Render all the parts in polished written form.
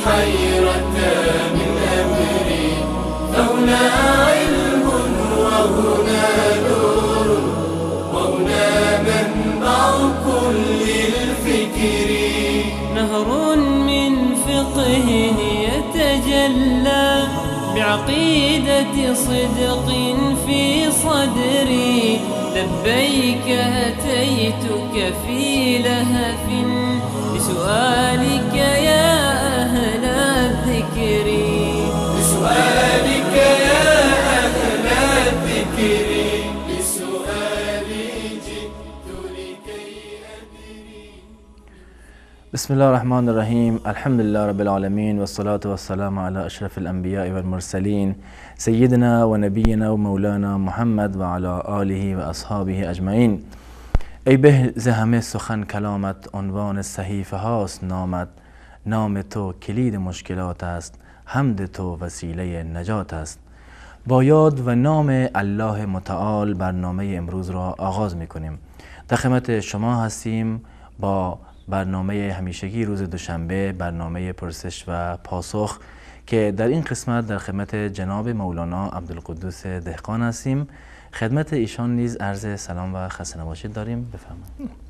الحيرة من أمري، فهنا علم وهنا نور وهنا منبع كل الفكر. نهر من فقه يتجلى بعقيدة صدق في صدري، لبيك أتيتك في لهف بسؤالك يا أهل الذكر، بسؤالك يا أهل الذكر، بسؤالي جئت لكي أدري. بسم الله الرحمن الرحیم. الحمد لله رب العالمین و الصلاة والسلام علی اشرف الانبیاء والمرسلین سیدنا و نبینا و مولانا محمد و علی آله و اصحابه اجمعین. ای به ز همه سخن کلامت، عنوان صحیفه هاست نامت. نام تو کلید مشکلات است، حمد تو وسیله نجات است. با یاد و نام الله متعال برنامه امروز را آغاز میکنیم. در خدمت شما هستیم با برنامه همیشگی روز دوشنبه، برنامه پرسش و پاسخ، که در این قسمت در خدمت جناب مولانا عبدالقدوس دهقان هستیم. خدمت ایشان نیز عرض سلام و خسته نباشید داریم. بفرمایید.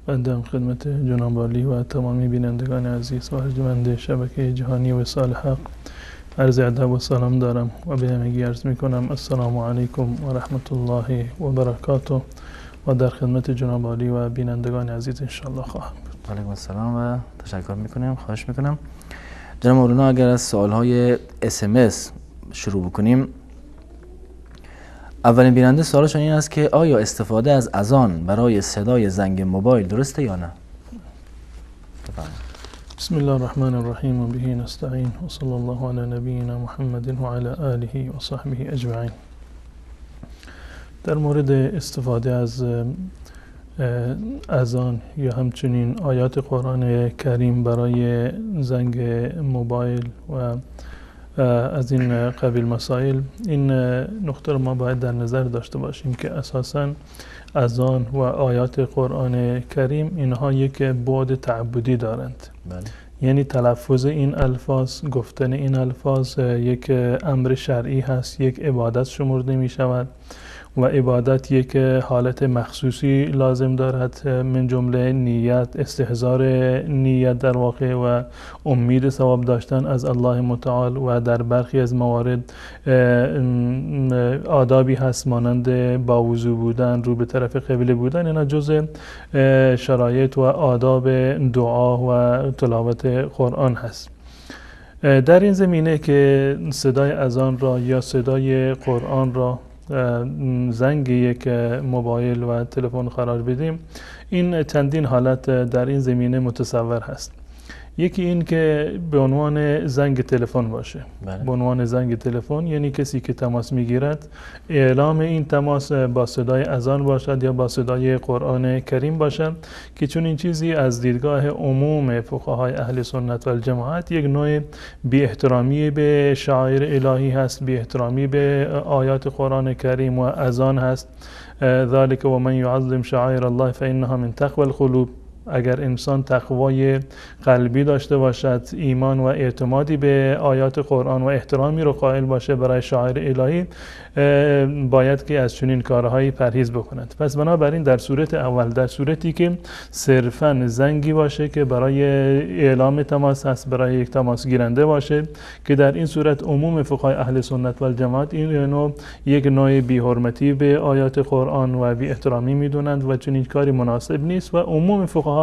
بنده هم خدمت جناب عالی و تمامی بینندگان عزیز و ارجمند شبکه جهانی وصال حق عرض ادب و سلام دارم و به همگی عرض میکنم السلام علیکم و رحمت الله و برکاته، و در خدمت جناب عالی و بینندگان عزیز انشاءالله خواهم بود. علیکم السلام و تشکر میکنیم. خواهش میکنم. جناب مولانا، اگر از سوالهای SMS شروع بکنیم، اولین بیننده سوالشون این است که آیا استفاده از اذان برای صدای زنگ موبایل درسته یا نه؟ بسم الله الرحمن الرحیم و به نستعین و صلی الله علی نبینا محمد و علی آله و صحبه اجمعین. در مورد استفاده از اذان یا همچنین آیات قرآن کریم برای زنگ موبایل و از این قبیل مسائل، این نقطه رو ما باید در نظر داشته باشیم که اساساً اذان و آیات قرآن کریم اینها یک بعد تعبدی دارند. بله. یعنی تلفظ این الفاظ، گفتن این الفاظ یک امر شرعی هست، یک عبادت شمرده می شود و عبادت یک حالت مخصوصی لازم دارد، من جمله نیت، استحضار نیت در واقع و امید ثواب داشتن از الله متعال، و در برخی از موارد آدابی هست مانند با وضو بودن، رو به طرف قبله بودن، اینا جزء شرایط و آداب دعا و تلاوت قرآن هست. در این زمینه که صدای اذان را یا صدای قرآن را زنگ یک موبایل و تلفن قرار بدیم، این چندین حالت در این زمینه متصور هست. یکی این که به عنوان زنگ تلفن باشه. بله. به عنوان زنگ تلفن یعنی کسی که تماس میگیرد اعلام این تماس با صدای اذان باشد یا با صدای قرآن کریم باشد، که چون این چیزی از دیدگاه عموم فقهای اهل سنت و الجماعت یک نوع بی احترامی به شعائر الهی هست، بی احترامی به آیات قرآن کریم و اذان هست. ذلك و من يعظم شعائر الله فإنها من تقوى القلوب. اگر انسان تقوای قلبی داشته باشد، ایمان و اعتمادی به آیات قرآن و احترامی رو قائل باشه برای شعائر الهی، باید که از چنین کارهایی پرهیز بکند. پس بنابراین در صورت اول، در صورتی که صرفاً زنگی باشه که برای اعلام تماس هست، برای یک تماس گیرنده باشه، که در این صورت عموم فقهای اهل سنت و الجماعت این نوع یک نوع بی‌حرمتی به آیات قرآن و بی احترامی میدونند و چنین کاری مناسب نیست و عموم فقها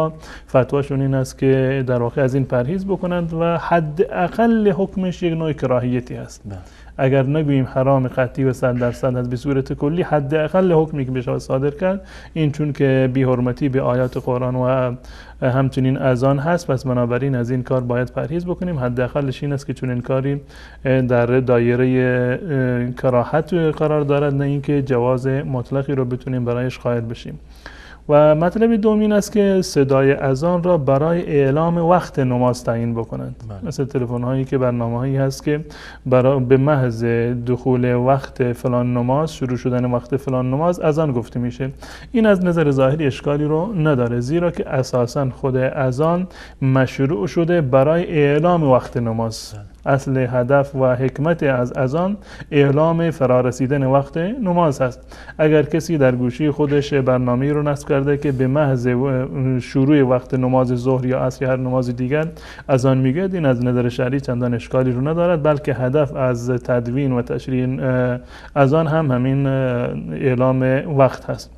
فتواشون این است که در واقع از این پرهیز بکنند و حد اقل حکمش یک نوع کراهیتی است. بله. اگر نگوییم حرام قطعی و 100% از به صورت کلی، حد اقل حکمی که بشه صادر کرد این، چون که بی حرمتی به آیات قرآن و همچنین اذان هست، پس بنابراین از این کار باید پرهیز بکنیم. حد اقلش این است که چون این کاری در دایره کراهت قرار دارد، نه اینکه جواز مطلقی رو بتونیم برایش قائل بشیم. و مطلب دوم این است که صدای اذان را برای اعلام وقت نماز تعیین بکنند. مثل تلفن هایی که برنامه هایی هست که برای به محض دخول وقت فلان نماز، شروع شدن وقت فلان نماز، اذان گفته میشه. این از نظر ظاهری اشکالی رو نداره، زیرا که اساسا خود اذان مشروع شده برای اعلام وقت نماز. اصل هدف و حکمت از اذان اعلام فرارسیدن وقت نماز هست. اگر کسی در گوشی خودش برنامه‌ای رو نصب کرده که به محض شروع وقت نماز ظهر یا عصر یا هر نماز دیگر اذان میگوید، این از نظر شرعی چندان اشکالی رو ندارد، بلکه هدف از تدوین و تشریح اذان هم همین اعلام وقت هست.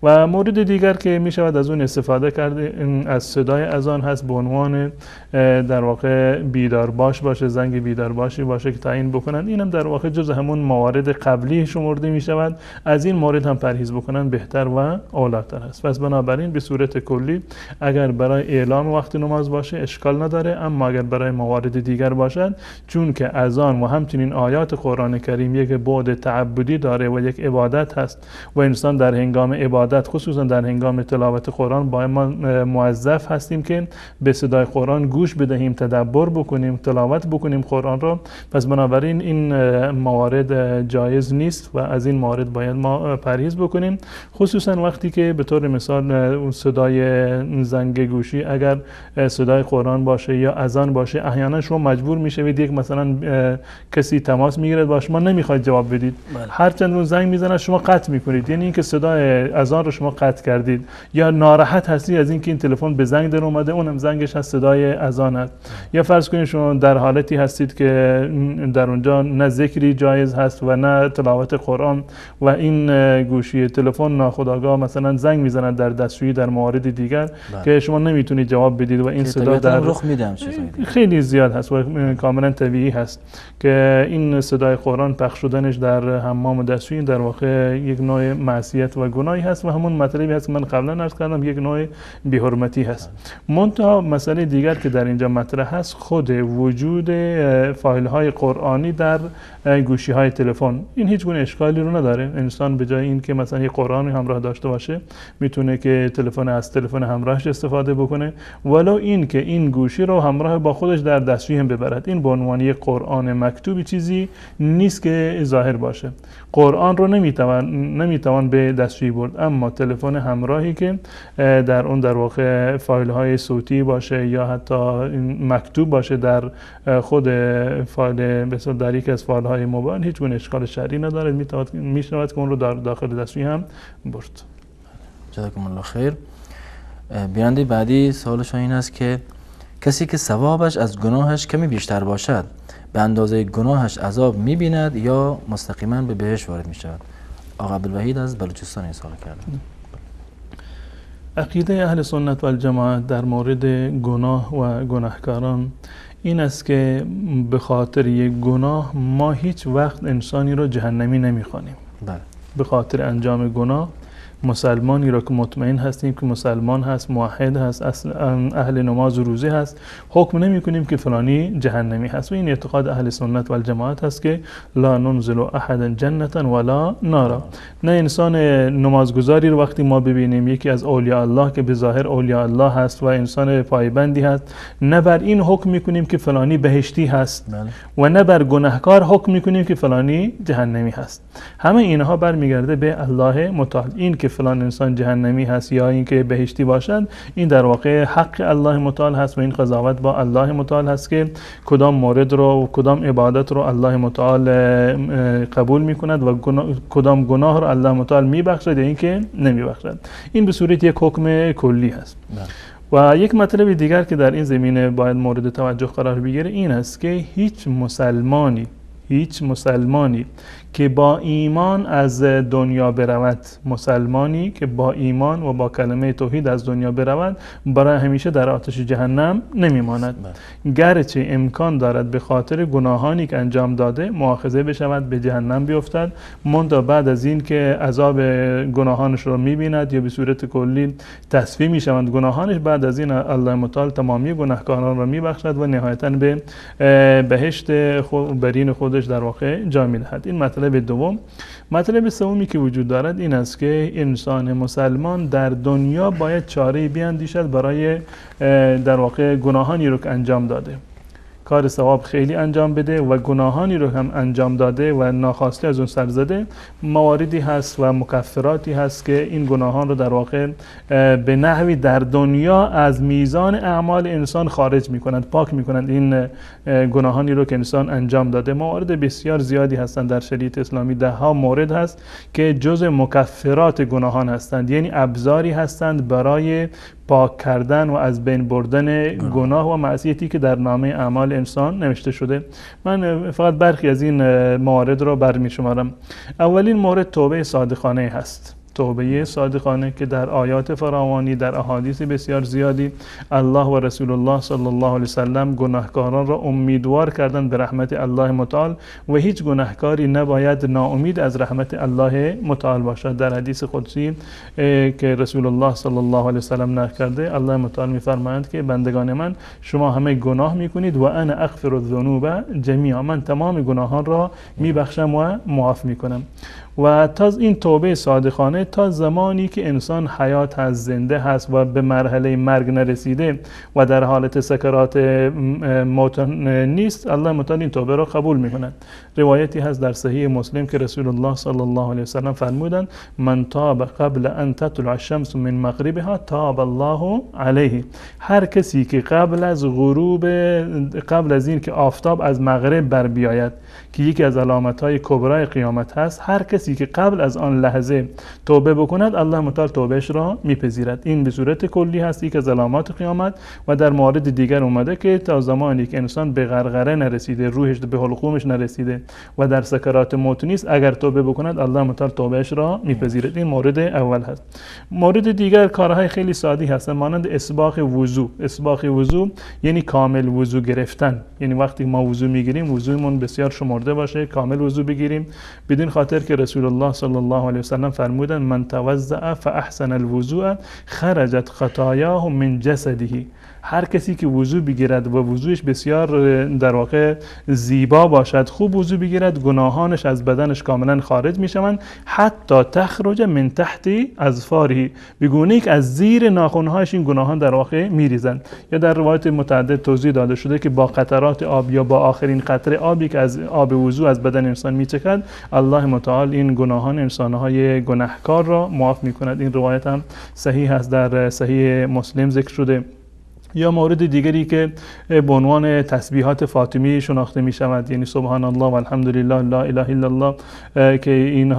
و مورد دیگر که می شود از اون استفاده کرد از صدای اذان هست به عنوان در واقع بیدار باش باشه، زنگ بیدار باشی باشه که تعیین بکنند. اینم در واقع جز همون موارد قبلی شمرده می شود. از این مورد هم پرهیز بکنند بهتر و اولاتر هست. پس بنابراین به صورت کلی اگر برای اعلام وقت نماز باشه اشکال نداره، اما اگر برای موارد دیگر باشد، چون که اذان و همچنین آیات قرآن کریم یک بعد تعبدی داره و یک عبادت هست و انسان در هنگام عبادت، خصوصا در هنگام تلاوت قرآن، باید ما موظف هستیم که به صدای قرآن گوش بدهیم، تدبر بکنیم، تلاوت بکنیم قرآن را. پس بنابراین این موارد جایز نیست و از این موارد باید ما پرهیز بکنیم، خصوصا وقتی که به طور مثال صدای زنگ گوشی اگر صدای قرآن باشه یا اذان باشه، احیانا شما مجبور میشوید یک مثلا کسی تماس میگیرد با شما، نمیخواید جواب بدید، هرچند اون زنگ میزنه شما قطع میکنید، یعنی اینکه صدای اذان رو شما قطع کردید یا ناراحت هستی از اینکه این تلفن به زنگ در اومده، اونم زنگش از صدای اذان است. یا فرض کنید شما در حالتی هستید که در اونجا نه ذکری جایز هست و نه تلاوت قرآن و این گوشی تلفن ناخودآگاه مثلا زنگ میزند در دستشویی، در موارد دیگر که شما نمیتونید جواب بدید و این صدا در رخ میدم خیلی زیاد هست و کاملا طبیعی هست که این صدای قرآن پخش شدنش در حمام و دستشویی در واقع یک نوع معصیت و گناهی هست و همون مطلبی هست که من قبلا عرض کردم، یک نوع بی‌حرمتی هست. منتها مسئله دیگر که در اینجا مطرح هست، خود وجود فایل های قرآنی در گوشی های تلفن، این هیچ گونه اشکالی رو نداره. انسان به جای این که مثلا یک قرآنی همراه داشته باشه، میتونه که تلفن از تلفن همراهش استفاده بکنه، ولو این که این گوشی رو همراه با خودش در دستشویی هم ببرد. این به عنوان یک قرآن مکتوبی چیزی نیست که ظاهر باشه. قرآن رو نمیتوان به دستشویی برد، اما تلفن همراهی که در اون در واقع فایل های صوتی باشه یا حتی مکتوب باشه در خود فایل، مثلا در یک از فایل های موبایل، هیچ گونه اشکال شرعی نداره، میشود که اون رو در داخل دستشویی هم برد. جزاکم الله خیر. بیننده بعدی سوالش این است که کسی که ثوابش از گناهش کمی بیشتر باشد به اندازه گناهش عذاب می‌بیند یا مستقیما به بهشت وارد می‌شود؟ آقا عبدالوحید از بلوچستان این سوال کرد. عقیده اهل سنت و الجماعت در مورد گناه و گناهکاران این است که به خاطر یک گناه ما هیچ وقت انسانی را جهنمی نمی‌خوانیم. بله. به خاطر انجام گناه مسلمانی را که مطمئن هستیم که مسلمان هست، موحد هست، اهل نماز و روزه هست، حکم نمی کنیم که فلانی جهنمی هست. و این اعتقاد اهل سنت و الجماعت هست که لا ننزل احدا جنتا ولا نارا. نه انسان نمازگزاری رو وقتی ما ببینیم یکی از اولیاء الله که به ظاهر اولیاء الله هست و انسان پایبندی هست، نه بر این حکم میکنیم که فلانی بهشتی هست و نه بر گناهکار حکم میکنیم که فلانی جهنمی هست. همه اینها برمیگرده به الله متعال. این که فلان انسان جهنمی هست یا اینکه بهشتی باشد، این در واقع حق الله متعال هست و این قضاوت با الله متعال هست که کدام مورد رو و کدام عبادت رو الله متعال قبول میکند و کدام گناه رو الله متعال میبخشد یا اینکه نمیبخشد. این به صورت یک حکم کلی هست. و یک مطلب دیگر که در این زمینه باید مورد توجه قرار بگیره این است که هیچ مسلمانی که با ایمان از دنیا برود، مسلمانی که با ایمان و با کلمه توحید از دنیا برود، برای همیشه در آتش جهنم نمیماند. گرچه امکان دارد به خاطر گناهانی که انجام داده مؤاخذه بشود، به جهنم بیفتد، منتها بعد از این که عذاب گناهانش را میبیند یا به صورت کلی تصفیه میشوند گناهانش، بعد از این الله متعال تمامی گناهکاران را میبخشد و نهایتا به بهشت برین خودش خودش در واقع جای میدهد. این مطلب دوم. مطلب سومی که وجود دارد این است که انسان مسلمان در دنیا باید چاره‌ای بیاندیشد برای در واقع گناهانی رو که انجام داده. کار ثواب خیلی انجام بده و گناهانی رو هم انجام داده و ناخواسته از اون سر زده، مواردی هست و مکفراتی هست که این گناهان رو در واقع به نحوی در دنیا از میزان اعمال انسان خارج میکنند، پاک میکنند این گناهانی رو که انسان انجام داده. موارد بسیار زیادی هستند در شریعت اسلامی، ده ها مورد هست که جزء مکفرات گناهان هستند، یعنی ابزاری هستند برای پاک کردن و از بین بردن گناه و معصیتی که در نامه اعمال انسان نوشته شده. من فقط برخی از این موارد را برمی شمارم. اولین مورد توبه صادقانه هست. توبه صادقانه که در آیات فراوانی، در احادیث بسیار زیادی الله و رسول الله صلی الله علیه وسلم گناهکاران را امیدوار کردند به رحمت الله متعال و هیچ گناهکاری نباید ناامید از رحمت الله متعال باشد. در حدیث قدسی که رسول الله صلی الله علیه وسلم نقل کرده، الله متعال می‌فرمایند که بندگان من، شما همه گناه می‌کنید و انا اغفر الذنوب جمیعا، من تمام گناهان را می‌بخشم و معاف می‌کنم. و تا این توبه صادقانه تا زمانی که انسان حیات هست، زنده هست و به مرحله مرگ نرسیده و در حالت سکرات موت نیست، الله متعال این توبه را قبول میکند. روایتی هست در صحیح مسلم که رسول الله صلی الله علیه وسلم فرمودند من تاب قبل ان تطلع الشمس من مغربها تاب الله علیه. هر کسی که قبل از غروب، قبل از این که آفتاب از مغرب بر بیاید که یکی از علامت‌های کبرای قیامت هست، هر کسی که قبل از آن لحظه توبه بکند الله متعال توبهش را میپذیرد. این به صورت کلی هست، یکی از علامات قیامت. و در مورد دیگر اومده که تا زمانی که انسان به غرغره نرسیده، روحش به حلقومش نرسیده و در سکرات موت نیست، اگر توبه بکند الله متعال توبهش را میپذیرد. این مورد اول هست. مورد دیگر کارهای خیلی ساده هستند، مانند اسباغ وضو. اسباغ وضو یعنی کامل وضو گرفتن، یعنی وقتی ما وضو میگیریم وضومون بسیار شمرده باشه، کامل وضو بگیریم، بدین خاطر که رسول الله صلی الله علیه وسلم فرمودند من توضأ فاحسن الوضوء خرجت خطایاه من جسده. هر کسی که وضو بگیرد و وضوش بسیار در واقع زیبا باشد، خوب وضو بگیرد، گناهانش از بدنش کاملا خارج میشوند، حتی تخرج من تحت اظفاره، به گونه که از زیر ناخنهایش این گناهان در واقع میریزند. یا در روایت متعدد توضیح داده شده که با قطرات آب یا با آخرین قطره آبی که از آب وضو از بدن انسان میچکد، الله متعال این گناهان انسانهای گناهکار را معاف میکند. این روایت هم صحیح است، در صحیح مسلم ذکر شده. یا مورد دیگری که به عنوان تسبیحات فاطمی شناخته می شود، یعنی سبحان الله و الحمدلله لا اله الا الله، که این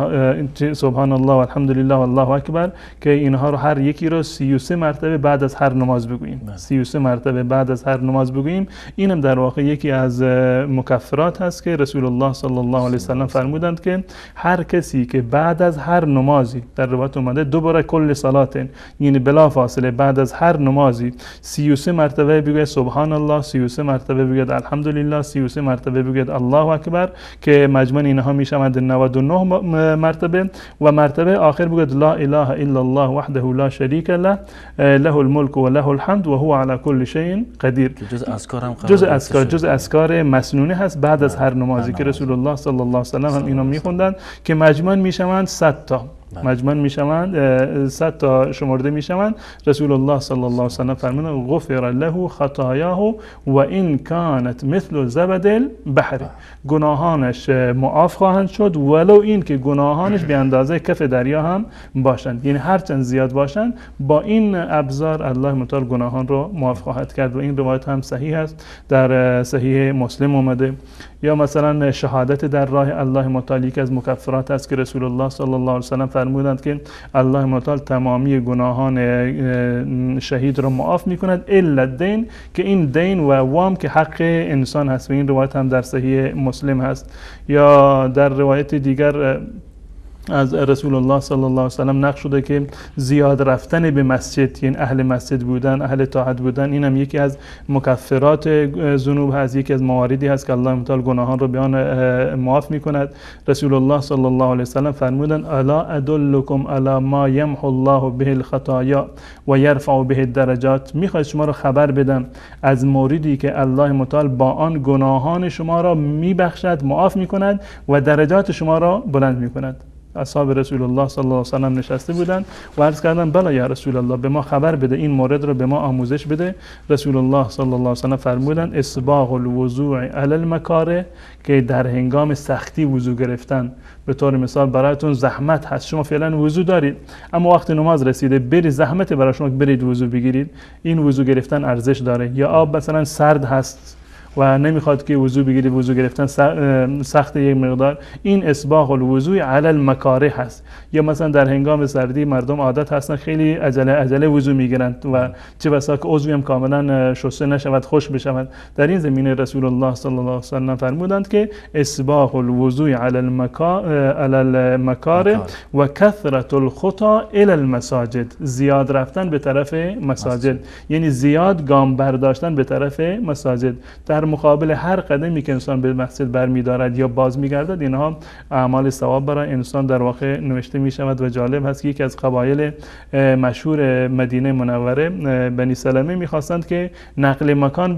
سبحان الله و الحمدلله و الله اکبر، که اینها رو هر یکی رو 33 مرتبه بعد از هر نماز بگوییم. 33 مرتبه بعد از هر نماز بگوییم، اینم در واقع یکی از مکفرات هست که رسول الله صلی الله علیه وسلم فرمودند که هر کسی که بعد از هر نمازی، در روایت اومده دوباره کل صلات، یعنی بلا فاصله بعد از هر نمازی 33 مرتبه بگوید سبحان الله، 33 مرتبه بگوید الحمدلله، 33 مرتبه بگوید الله اکبر، که مجموع اینها میشود 99 مرتبه، و مرتبه آخر بگوید لا اله الا الله وحده لا شریک له له الملک و له الحمد و هو علی کل شیء قدیر. جزء اذکار هم جزء اذکار مسنونه هست بعد از هر نمازی که رسول الله صلی الله علیه و سلم هم اینو میخوندن، که مجموعاً میشوند 100 تا، مجموعاً میشوند 100 تا شمرده میشوند. رسول الله صلی الله علیه و سلم فرمودند غفر له خطایاه و این کانت مثل زبد البحر، گناهانش معاف خواهند شد ولو این که گناهانش به اندازه کف دریا هم باشند، یعنی هرچند زیاد باشند با این ابزار الله متعال گناهان رو معاف خواهد کرد. و این روایت هم صحیح است، در صحیح مسلم اومده. یا مثلا شهادت در راه الله متعال یکی از مکفرات است که رسول الله صلی الله علیه و سلم فرمودند که الله متعال تمامی گناهان شهید را معاف میکند الا الدین، که این دین و وام که حق انسان هست، و این روایت هم در صحیح مسلم هست. یا در روایت دیگر از رسول الله صلی الله علیه و سلم نقل شده که زیاد رفتن به مسجد، یعنی اهل مسجد بودن، اهل طاعت بودن، اینم یکی از مکفرات ذنوب هست، یکی از مواردی هست که الله متعال گناهان رو به آن معاف میکند. رسول الله صلی الله علیه و سلم فرمودند الا ادلکم علی ما یمحو الله به الخطایا و یرفع به الدرجات. میخواید شما رو خبر بدم از موردی که الله متعال با آن گناهان شما را میبخشد، معاف میکند و درجات شما را بلند میکند. اصحاب رسول الله صلی الله علیه و سلم نشسته بودند و عرض کردند بله یا رسول الله، به ما خبر بده، این مورد رو به ما آموزش بده. رسول الله صلی الله علیه و سلم فرمودند اسباغ الوضوء علی المکاره، که در هنگام سختی وضو گرفتن. به طور مثال برایتون زحمت هست، شما فعلا وضو دارید، اما وقت نماز رسیده، برید زحمت برای شما برید وضو بگیرید، این وضو گرفتن ارزش داره. یا آب مثلا سرد هست و نمیخواد که وضو بگیرید، وضو گرفتن سخت یک مقدار، این اسباغ الوضوء علی المکاره هست. یا مثلا در هنگام سردی مردم عادت هستن خیلی عجله عجله وضو میگیرند و چه بسا که عضوی هم کاملا شسته نشود، خشک بشود. در این زمینه رسول الله صلی الله علیه و سلم فرمودند که اسباغ الوضوء علی المکاره و کثرت الخطا الی المساجد، زیاد رفتن به طرف مساجد، یعنی زیاد گام برداشتن به طرف مساجد. در مقابل هر قدمی که انسان به مسجد برمی‌دارد یا باز می‌گردد، اینها اعمال ثواب برای انسان در واقع نوشته می‌شود. و جالب هست که یکی از قبایل مشهور مدینه منوره، بنی سلمه، می‌خواستند که نقل مکان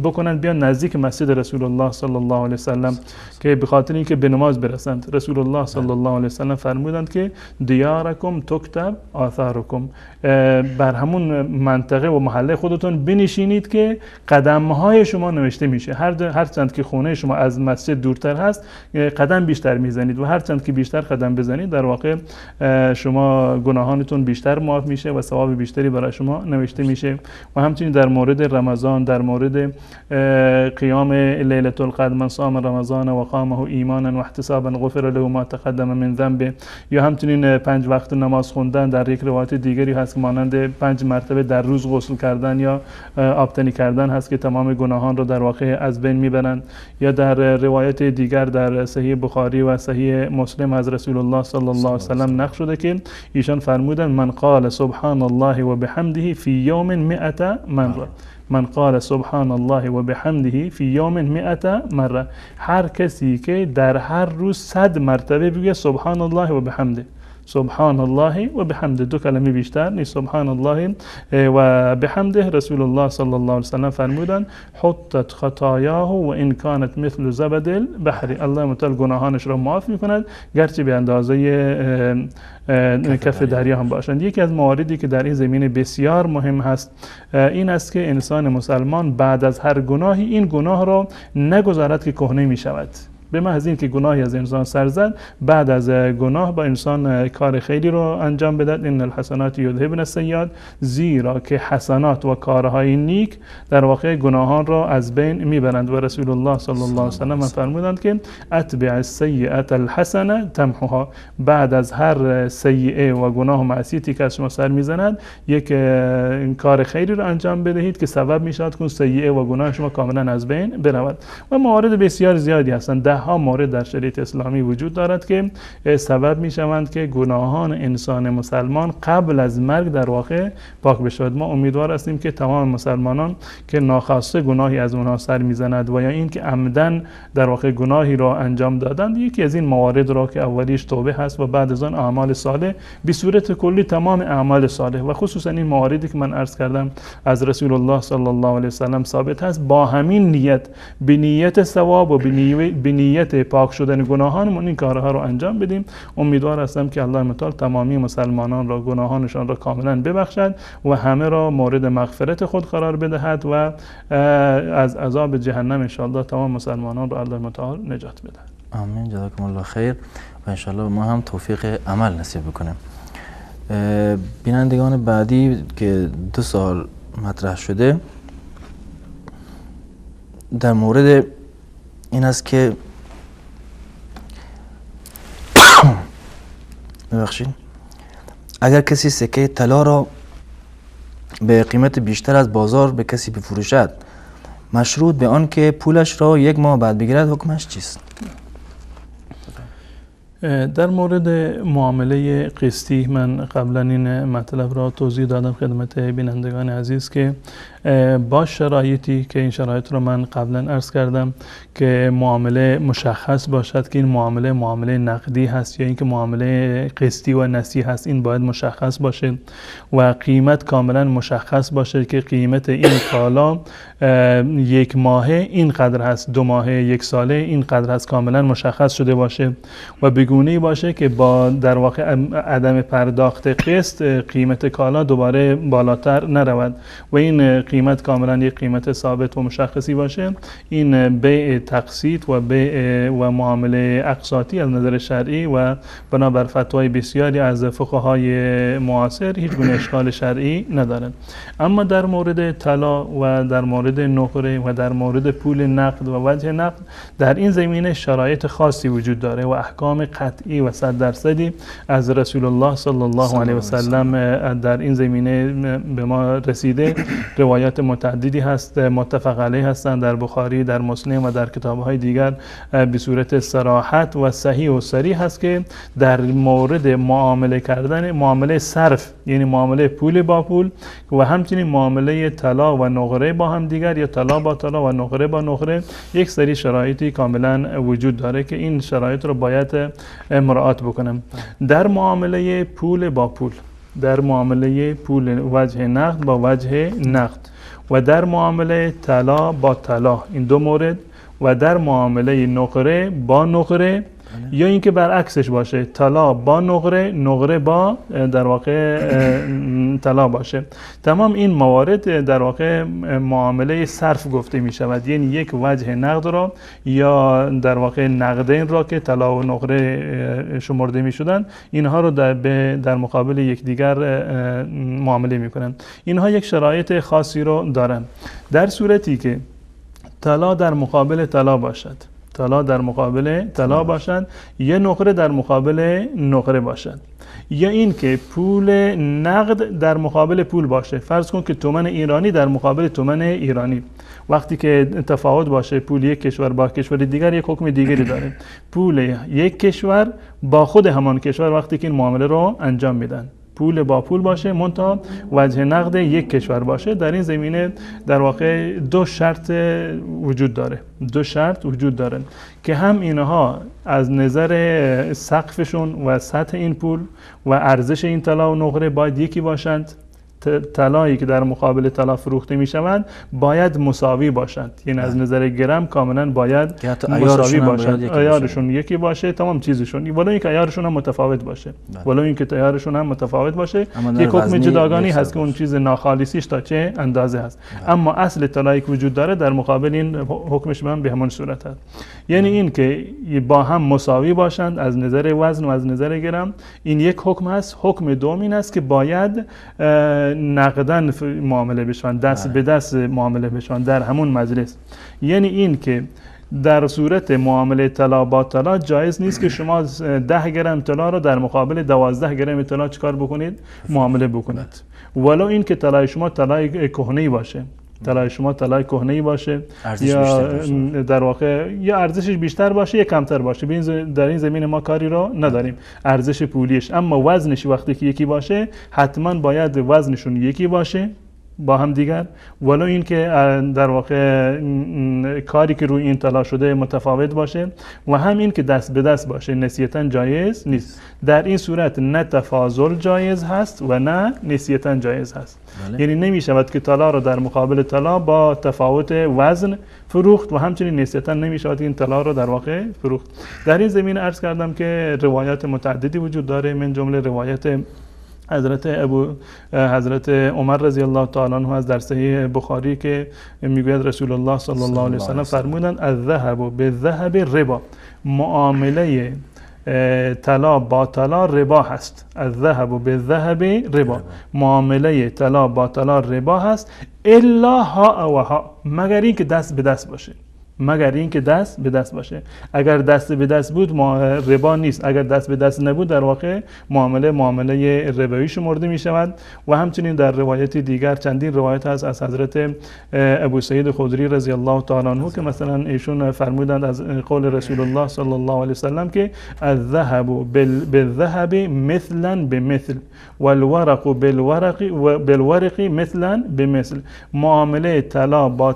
بکنند، بیان نزدیک مسجد رسول الله صلی الله علیه و سلم، که به خاطر اینکه به نماز برسند. رسول الله صلی الله علیه و سلم فرمودند که دیارکم تکتب آثارکم، بر همون منطقه و محله خودتون بنشینید که قدم‌های شما نوشته میشه. هر چند که خونه شما از مسجد دورتر هست، قدم بیشتر میزنید و هر چند که بیشتر قدم بزنید، در واقع شما گناهانتون بیشتر معاف میشه و ثواب بیشتری برای شما نوشته میشه. و همچنین در مورد رمضان، در مورد قیام لیلة القدر، من صام رمضان و قامه ایمانا و احتسابا غفر له ما تقدم من ذنبه، یا همچنین 5 وقت نماز خوندن، در یک روایت دیگری هست مانند 5 مرتبه در روز غسل کردن یا آبتنی کردن هست که تمام گناهان رو در واقع از بین میبرند. یا در روایت دیگر در صحیح بخاری و صحیح مسلم از رسول الله صلی الله علیه و سلم نقل شده که ایشان فرمودند من قال سبحان الله و بحمده فی یوم 100 مره، من قال سبحان الله و بحمده فی یوم 100 مره، هر کسی که در هر روز 100 مرتبه بگه سبحان الله و بحمده، سبحان الله و بحمده، دو کلمه بیشتر نیست، سبحان الله و بحمده. رسول الله صلی الله علیه و سلم فرمودند حطت خطایاه و ان کانت مثل زبد البحر، الله متعال گناهانش را معاف میکند گرچه به اندازه کف دریا هم باشند. یکی از مواردی که در این زمینه بسیار مهم هست این است که انسان مسلمان بعد از هر گناهی این گناه را نگذارد که کهنه می شود. به محض اینکه گناهی از انسان سر زد، بعد از گناه با انسان کار خیلی رو انجام بدهد. ان الحسنات یذهبن السیئات، زیرا که حسنات و کارهای نیک در واقع گناهان را از بین میبرند. و رسول الله صلی الله علیه و سلم فرمودند که اتبع السیئة الحسنه تمحوها، بعد از هر سیئه و گناه و معصیتی که از شما سر میزند یک کار خیری رو انجام بدهید که سبب میشود که سیئه و گناه شما کاملا از بین برود. و موارد بسیار زیادی هستند، ده ها مورد در شریعت اسلامی وجود دارد که سبب می شوند که گناهان انسان مسلمان قبل از مرگ در واقع پاک بشود. ما امیدوار هستیم که تمام مسلمانان که ناخواسته گناهی از اونها سر میزند و یا اینکه عمدن در واقع گناهی را انجام دادند، یکی از این موارد را که اولیش توبه هست و بعد از آن اعمال صالح، به صورت کلی تمام اعمال صالح و خصوصا این مواردی که من عرض کردم از رسول الله صلی الله علیه و سلم ثابت هست، با همین نیت، به نیت ثواب و به نیت پاک شدن گناهانمون این کارها رو انجام بدیم. امیدوار هستم که الله متعال تمامی مسلمانان را گناهانشان را کاملا ببخشد و همه را مورد مغفرت خود قرار بدهد و از عذاب جهنم انشاءالله تمام مسلمانان را الله متعال نجات بدهد. آمین. جزاکم الله خیر و انشاءالله ما هم توفیق عمل نصیب بکنیم. بینندگان بعدی که 2 سال مطرح شده در مورد این است که ببخشید، اگر کسی سکه طلا را به قیمت بیشتر از بازار به کسی بفروشد مشروط به آن که پولش را 1 ماه بعد بگیرد، حکمش چیست؟ در مورد معامله قسطی من قبلا این مطلب را توضیح دادم خدمت بینندگان عزیز که با شرایطی که این شرایط رو من قبلا عرض کردم که معامله مشخص باشد که این معامله معامله نقدی هست یا اینکه معامله قسطی و نسی هست، این باید مشخص باشه و قیمت کاملا مشخص باشه که قیمت این کالا یک ماهه این قدر هست، دو ماهه، یک ساله این قدر هست، کاملا مشخص شده باشه و بگونه‌ای باشه که با در واقع عدم پرداخت قسط قیمت کالا دوباره بالاتر نرود و این قیمت کاملا یک قیمت ثابت و مشخصی باشه. این بیع تقسیط و بیع و معامله اقساطی از نظر شرعی و بنابر فتوای بسیاری از فقهای معاصر هیچ گونه اشکال شرعی ندارد. اما در مورد طلا و در مورد نقره و در مورد پول نقد و وجه نقد در این زمینه شرایط خاصی وجود داره و احکام قطعی و 100% از رسول الله صلی الله علیه و سلم در این زمینه به ما رسیده. روایات متعددی هست، متفق علیه هستند در بخاری، در مسلم و در کتاب‌های دیگر به صورت صراحت و صحیح و صریح هست که در مورد معامله کردن، معامله صرف یعنی معامله پول با پول و همچنین معامله طلا و نقره با هم دیگر یا طلا با طلا و نقره با نقره یک سری شرایطی کاملا وجود داره که این شرایط رو باید مراعات بکنم. در معامله پول با پول، در معامله پول وجه نقد با وجه نقد و در معامله طلا با طلا، این دو مورد، و در معامله نقره با نقره یا اینکه برعکسش باشه، طلا با نقره، نقره با در واقع طلا باشه، تمام این موارد در واقع معامله صرف گفته می شود. یعنی یک وجه نقد را یا در واقع نقدین را که طلا و نقره شمرده می شدن، اینها رو در مقابل یکدیگر معامله می کنند. اینها یک شرایط خاصی رو دارن. در صورتی که طلا در مقابل طلا باشد، طلا در مقابل طلا باشد، یا نقره در مقابل نقره باشد، یا این که پول نقد در مقابل پول باشه. فرض کن که تومن ایرانی در مقابل تومن ایرانی، وقتی که تفاوت باشه پول یک کشور با کشور دیگر یک حکم دیگری داره. پول یک کشور با خود همان کشور وقتی که این معامله رو انجام میدن، پول با پول باشه منتها وجه نقد یک کشور باشه. در این زمینه در واقع دو شرط وجود داره، دو شرط وجود داره که هم اینها از نظر سقفشون و سطح این پول و ارزش این طلا و نقره باید یکی باشند. طلایی که در مقابل طلا فروخته می شوند باید مساوی باشند، یعنی از نظر گرم کاملا باید مساوی باشند، عیارشون یکی باشه، تمام چیزشون، ولو اینکه عیارشون هم متفاوت باشه، ولو اینکه عیارشون هم متفاوت باشه، یک حکم جداگانی هست که اون چیز ناخالصیش تا چه اندازه هست، اما اصل طلایی که وجود داره در مقابل این حکمش هم به همان صورت هست. یعنی این که با هم مساوی باشند از نظر وزن و از نظر گرم، این یک حکم هست. حکم دوم این است که باید نقدن معامله بشن، دست به دست معامله بشن در همون مجلس. یعنی این که در صورت معامله طلا با طلا جایز نیست که شما 10 گرم طلا رو در مقابل 12 گرم طلا چیکار بکنید؟ معامله بکنید، ولو این که طلای شما طلای کهنه‌ای باشه، طلای شما طلای کهنه‌ای باشه یا در واقع یا ارزشش بیشتر باشه یا کمتر باشه، در این زمین ما کاری رو نداریم، ارزش پولیش. اما وزنش وقتی که یکی باشه حتما باید وزنشون یکی باشه با هم دیگر، ولو اینکه در واقع کاری که روی این طلا شده متفاوت باشه و هم این که دست به دست باشه، نسیتاً جایز نیست. در این صورت نه تفاضل جایز هست و نه نسیتاً جایز هست. بله. یعنی نمی شود که طلا رو در مقابل طلا با تفاوت وزن فروخت و همچنین نسیتاً نمی شود این طلا رو در واقع فروخت. در این زمینه عرض کردم که روایات متعددی وجود داره، من جمله روایت حضرت عمر رضی الله تعالی عنه از در صحیح بخاری که میگوید رسول الله صلی الله علیه و سلم فرمودند الذهب بالذهب ربا، معامله طلا با طلا ربا هست. الذهب بالذهب ربا، معامله طلا با طلا ربا هست، الا ها و ها، مگر اینکه دست به دست باشه، مگر اینکه دست به دست باشه. اگر دست به دست بود ربا نیست، اگر دست به دست نبود در واقع معامله ربوی شمرده می شود. و همچنین در روایت دیگر چندین روایت هست از حضرت ابو سعید خدری رضی الله تعالی عنه که مثلا ایشون فرمودند از قول رسول الله صلی الله علیه وسلم که الذهب بالذهب مثلا بمثل والورق بالورق مثلا بمثل. معامله طلا با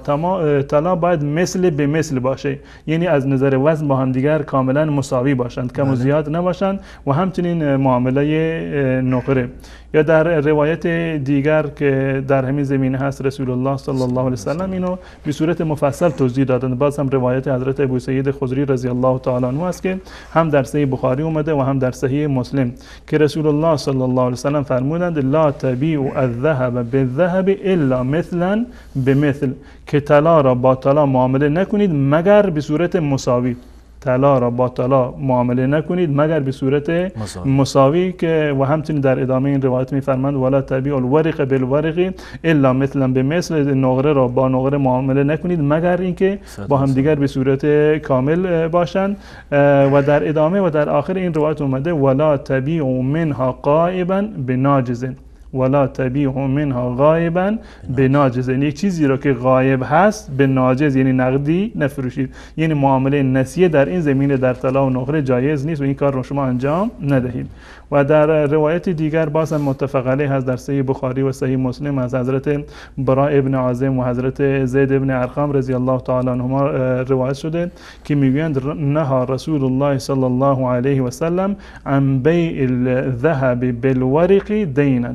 طلا باید مثل به مثل باشه، یعنی از نظر وزن با هم دیگر کاملا مساوی باشند، کم و زیاد نباشند. و همچنین معامله نقره. یا در روایت دیگر که در همین زمینه هست رسول الله صلی الله علیه وسلم اینو به صورت مفصل توضیح دادند. باز هم روایت حضرت ابو سعید خدری رضی الله تعالی عنه است که هم در صحیح بخاری اومده و هم در صحیح مسلم که رسول الله صلی الله علیه وسلم فرمودند لا تبیع الذهب بالذهب الا مثلا بمثل، که طلا را با طلا معامله نکنید مگر به صورت مساوی. طلا را با طلا معامله نکنید مگر به صورت مساوی. که و همچنین در ادامه این روایت می‌فرمایند ولا تبیع الورق بالورق الا مثلا بمثل، نقره را با نقره معامله نکنید مگر اینکه با هم دیگر به صورت کامل باشند. و در ادامه و در آخر این روایت اومده ولا تبیع منها غائبا بناجز، ولا تبیع منها غائبا بناجز، یعنی یک چیزی را که غایب هست به ناجز یعنی نقدی نفروشید. یعنی معامله نسیه در این زمینه در طلا و نقره جایز نیست و این کار رو شما انجام ندهید. و در روایت دیگر باز هم متفق علیه هست در صحیح بخاری و صحیح مسلم از حضرت براء ابن عازم و حضرت زید ابن ارقم رضی الله تعالی عنهما روایت شده که میگویند نهى رسول الله صلی الله علیه و سلم عن بیع الذهب بالورق دینا،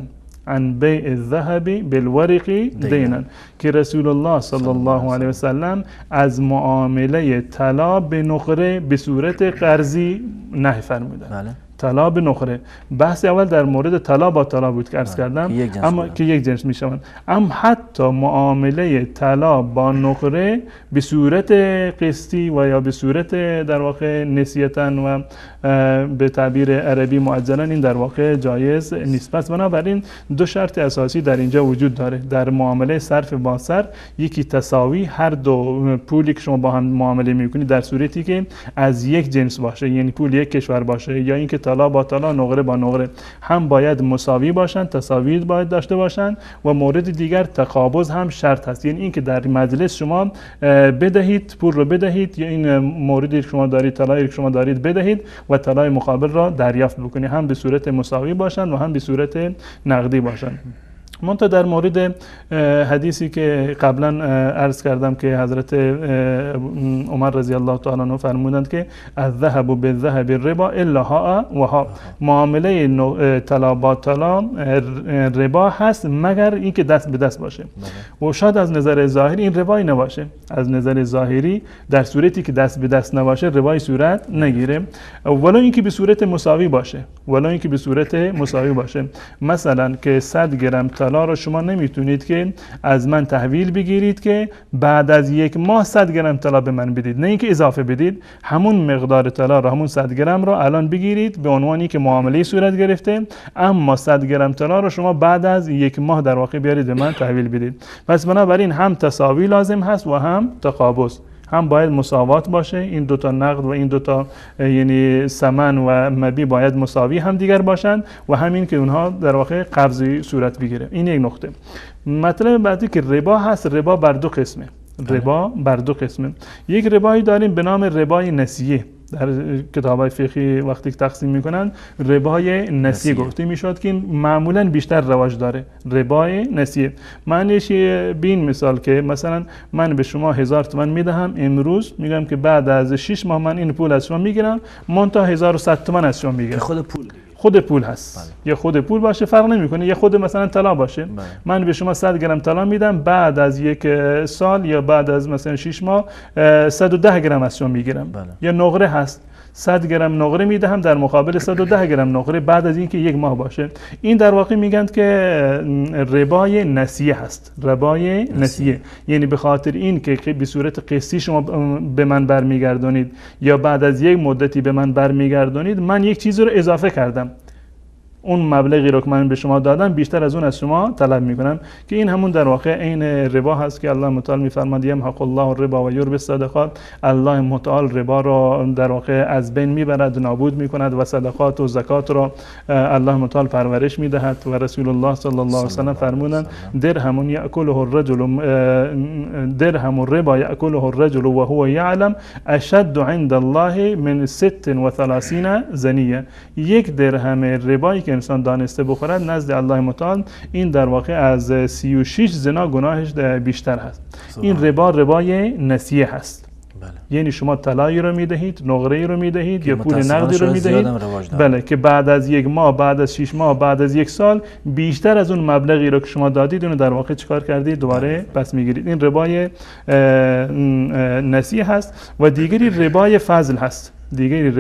عن بیع الذهب بالورق دینا، که رسول الله صلی الله علیه و سلم از معامله طلا به نقره به صورت قرضی نهی فرمودند. طلا به نقره. بحث اول در مورد طلا با طلا بود که عرض کردم، اما که یک جنس میشوند. اما حتی معامله طلا با نقره به صورت قسطی و یا به صورت در واقع نسیتاً و به تعبیر عربی معجلا این در واقع جایز نیست. پس بنابراین دو شرط اساسی در اینجا وجود داره در معامله صرف با صرف، یکی تساوی هر دو پولی که شما با هم معامله میکنید در صورتی که از یک جنس باشه، یعنی پول یک کشور باشه، یا اینکه طلا با طلا نقره با نقره، هم باید مساوی باشند، تساوی باید داشته باشند. و مورد دیگر تقابض هم شرط هست، یعنی اینکه در مجلس شما بدهید پول رو بدهید، یا این موردی که شما دارید طلایی که شما دارید بدهید و طلای مقابل را دریافت بکنید، هم به صورت مساوی باشند و هم به صورت نقدی باشند. منتها در مورد حدیثی که قبلا عرض کردم که حضرت عمر رضی الله تعالی عنه فرمودند که الذهب بالذهب الربا الا ها و ها، معامله طلا با طلا ربا هست مگر اینکه دست به دست باشه. و شاید از نظر ظاهری این ربایی نباشه، از نظر ظاهری در صورتی که دست به دست نباشه ربای صورت نگیره، ولی اینکه به صورت مساوی باشه، ولی اینکه به صورت مساوی باشه. مثلا که 100 گرم طلا رو شما نمیتونید که از من تحویل بگیرید که بعد از یک ماه 100 گرم طلا به من بدید، نه اینکه اضافه بدید، همون مقدار طلا رو، همون 100 گرم رو الان بگیرید به عنوانی که معامله صورت گرفته، اما 100 گرم طلا رو شما بعد از یک ماه در واقع بیارید به من تحویل بدید. پس بنابراین هم تساوی لازم هست و هم تقابض، هم باید مساوات باشه، این دوتا نقد و این دوتا یعنی ثمن و مبی باید مساوی هم دیگر باشند و همین که اونها در واقع قبضی صورت بگیره. این یک نقطه. مطلب بعدی که ربا هست، ربا بر دو قسمه. ربا بر دو قسمه. یک ربایی داریم به نام ربای نسیه. در کتاب‌های فقهی وقتی که تقسیم میکنن ربای نسیه گفته میشد که معمولا بیشتر رواج داره. ربای نسیه معنیش بین مثال که مثلا من به شما 1000 تومان میدهم امروز، میگم که بعد از 6 ماه من این پول از شما میگیرم، منتها 1100 تومان از شما میگیرم. خود پول خود پول هست. بله. یا خود پول باشه فرق نمیکنه، یا خود مثلا طلا باشه. بله. من به شما 100 گرم طلا میدم، بعد از یک سال یا بعد از مثلا 6 ماه 110 گرم از شما میگیرم. بله. یا نقره هست، 100 گرم نقره میدهم در مقابل 110 گرم نقره بعد از اینکه یک ماه باشه. این در واقع میگن که ربای نسیه هست. ربای نسیه یعنی به خاطر این که به صورت قسطی شما به من برمیگردانید یا بعد از یک مدتی به من برمیگردانید، من یک چیز رو اضافه کردم. اون مبلغی رو که من به شما دادم بیشتر از اون از شما طلب میکنم، که این همون در واقع عین ربا هست که الله متعال میفرماد یمحق الله الربا و یربی الصدقات. الله متعال ربا رو در واقع از بین میبرد، نابود میکند و صدقات و زکات رو الله متعال پرورش میدهد. و رسول الله صلی الله علیه و سلم فرمودند درهم یاکله الرجل، درهم الربا یاکله الرجل وهو یعلم اشد عند الله من 36 زنیه. یک درهم ربایی که انسان دانسته بخورد نزد الله متعال این در واقع از 36 زنا گناهش بیشتر هست. این ربا ربای نسیه هست. بله. یعنی شما طلایی رو میدهید، نقره رو میدهید یا پول نقدی رو میدهید، بله، که بعد از یک ماه، بعد از 6 ماه، بعد از یک سال بیشتر از اون مبلغی رو که شما دادید اونو در واقع چیکار کردید؟ دوباره پس میگیرید. این ربای نسیه هست. و دیگری ربای فضل هست. دیگری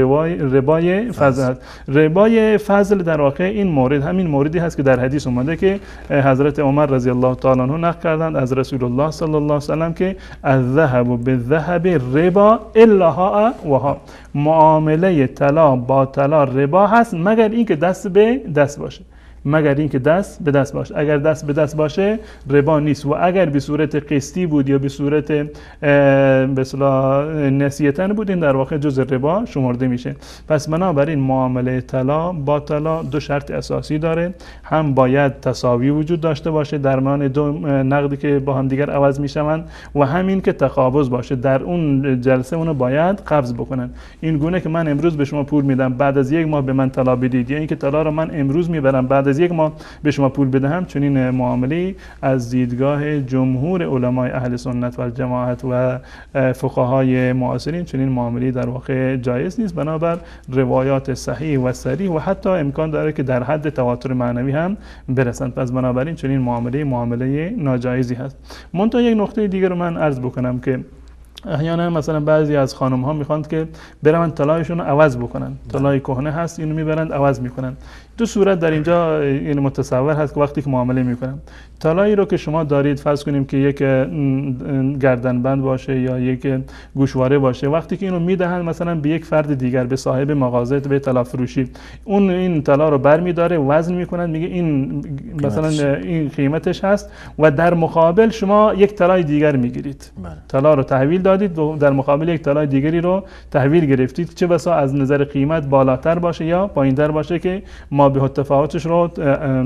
ربای فضل هست. ربای فضل در واقع این مورد همین موردی هست که در حدیث اومده که حضرت عمر رضی الله تعالی عنه نقل کردند از رسول الله صلی الله علیه و سلم که الذهب بالذهب ربا الا ها و ها، معامله طلا با طلا ربا هست مگر اینکه دست به دست باشه، مگر اینکه دست به دست باشه. اگر دست به دست باشه ربا نیست، و اگر به صورت قسطی بود یا به صورت به اصطلاح نسیتن بود این در واقع جزء ربا شمرده میشه. پس بنابراین معامله طلا با طلا دو شرط اساسی داره، هم باید تساوی وجود داشته باشه در میان دو نقدی که با هم دیگر عوض میشوند، و همین که تقابض باشه، در اون جلسه اونو باید قبض بکنن. این گونه که من امروز به شما پول میدم بعد از یک ماه به من طلا بدید، یا اینکه طلا رو من امروز میبرم بعد از یک ماه به شما پول بدهم، چنین معامله از دیدگاه جمهور علمای اهل سنت و جماعت و فقهای معاصرین چنین معامله در واقع جایز نیست، بنابر روایات صحیح و صریح و حتی امکان داره که در حد تواتر معنوی هم برسند. پس بنابراین چنین معامله ناجایزی هست. منتها یک نقطه دیگر رو من عرض بکنم که احیانا مثلا بعضی از خانم ها میخوان که برن طلایشون رو عوض بکنن، طلای کهنه هست اینو میبرند عوض میکنن. دو صورت در اینجا این متصور هست که وقتی که معامله میکنن طلایی رو که شما دارید، فرض کنیم که یک گردنبند باشه یا یک گوشواره باشه، وقتی که اینو میدهن مثلا به یک فرد دیگر، به صاحب مغازه، به طلا فروشی، اون این طلا رو برمیداره، وزن میکنن، میگه این مثلا این قیمتش هست و در مقابل شما یک طلای دیگر میگیرید. طلا رو تحویل دادید و در مقابل یک طلای دیگری رو تحویل گرفتید، چه بسا از نظر قیمت بالاتر باشه یا پایینتر باشه که ما به تفاوتش رو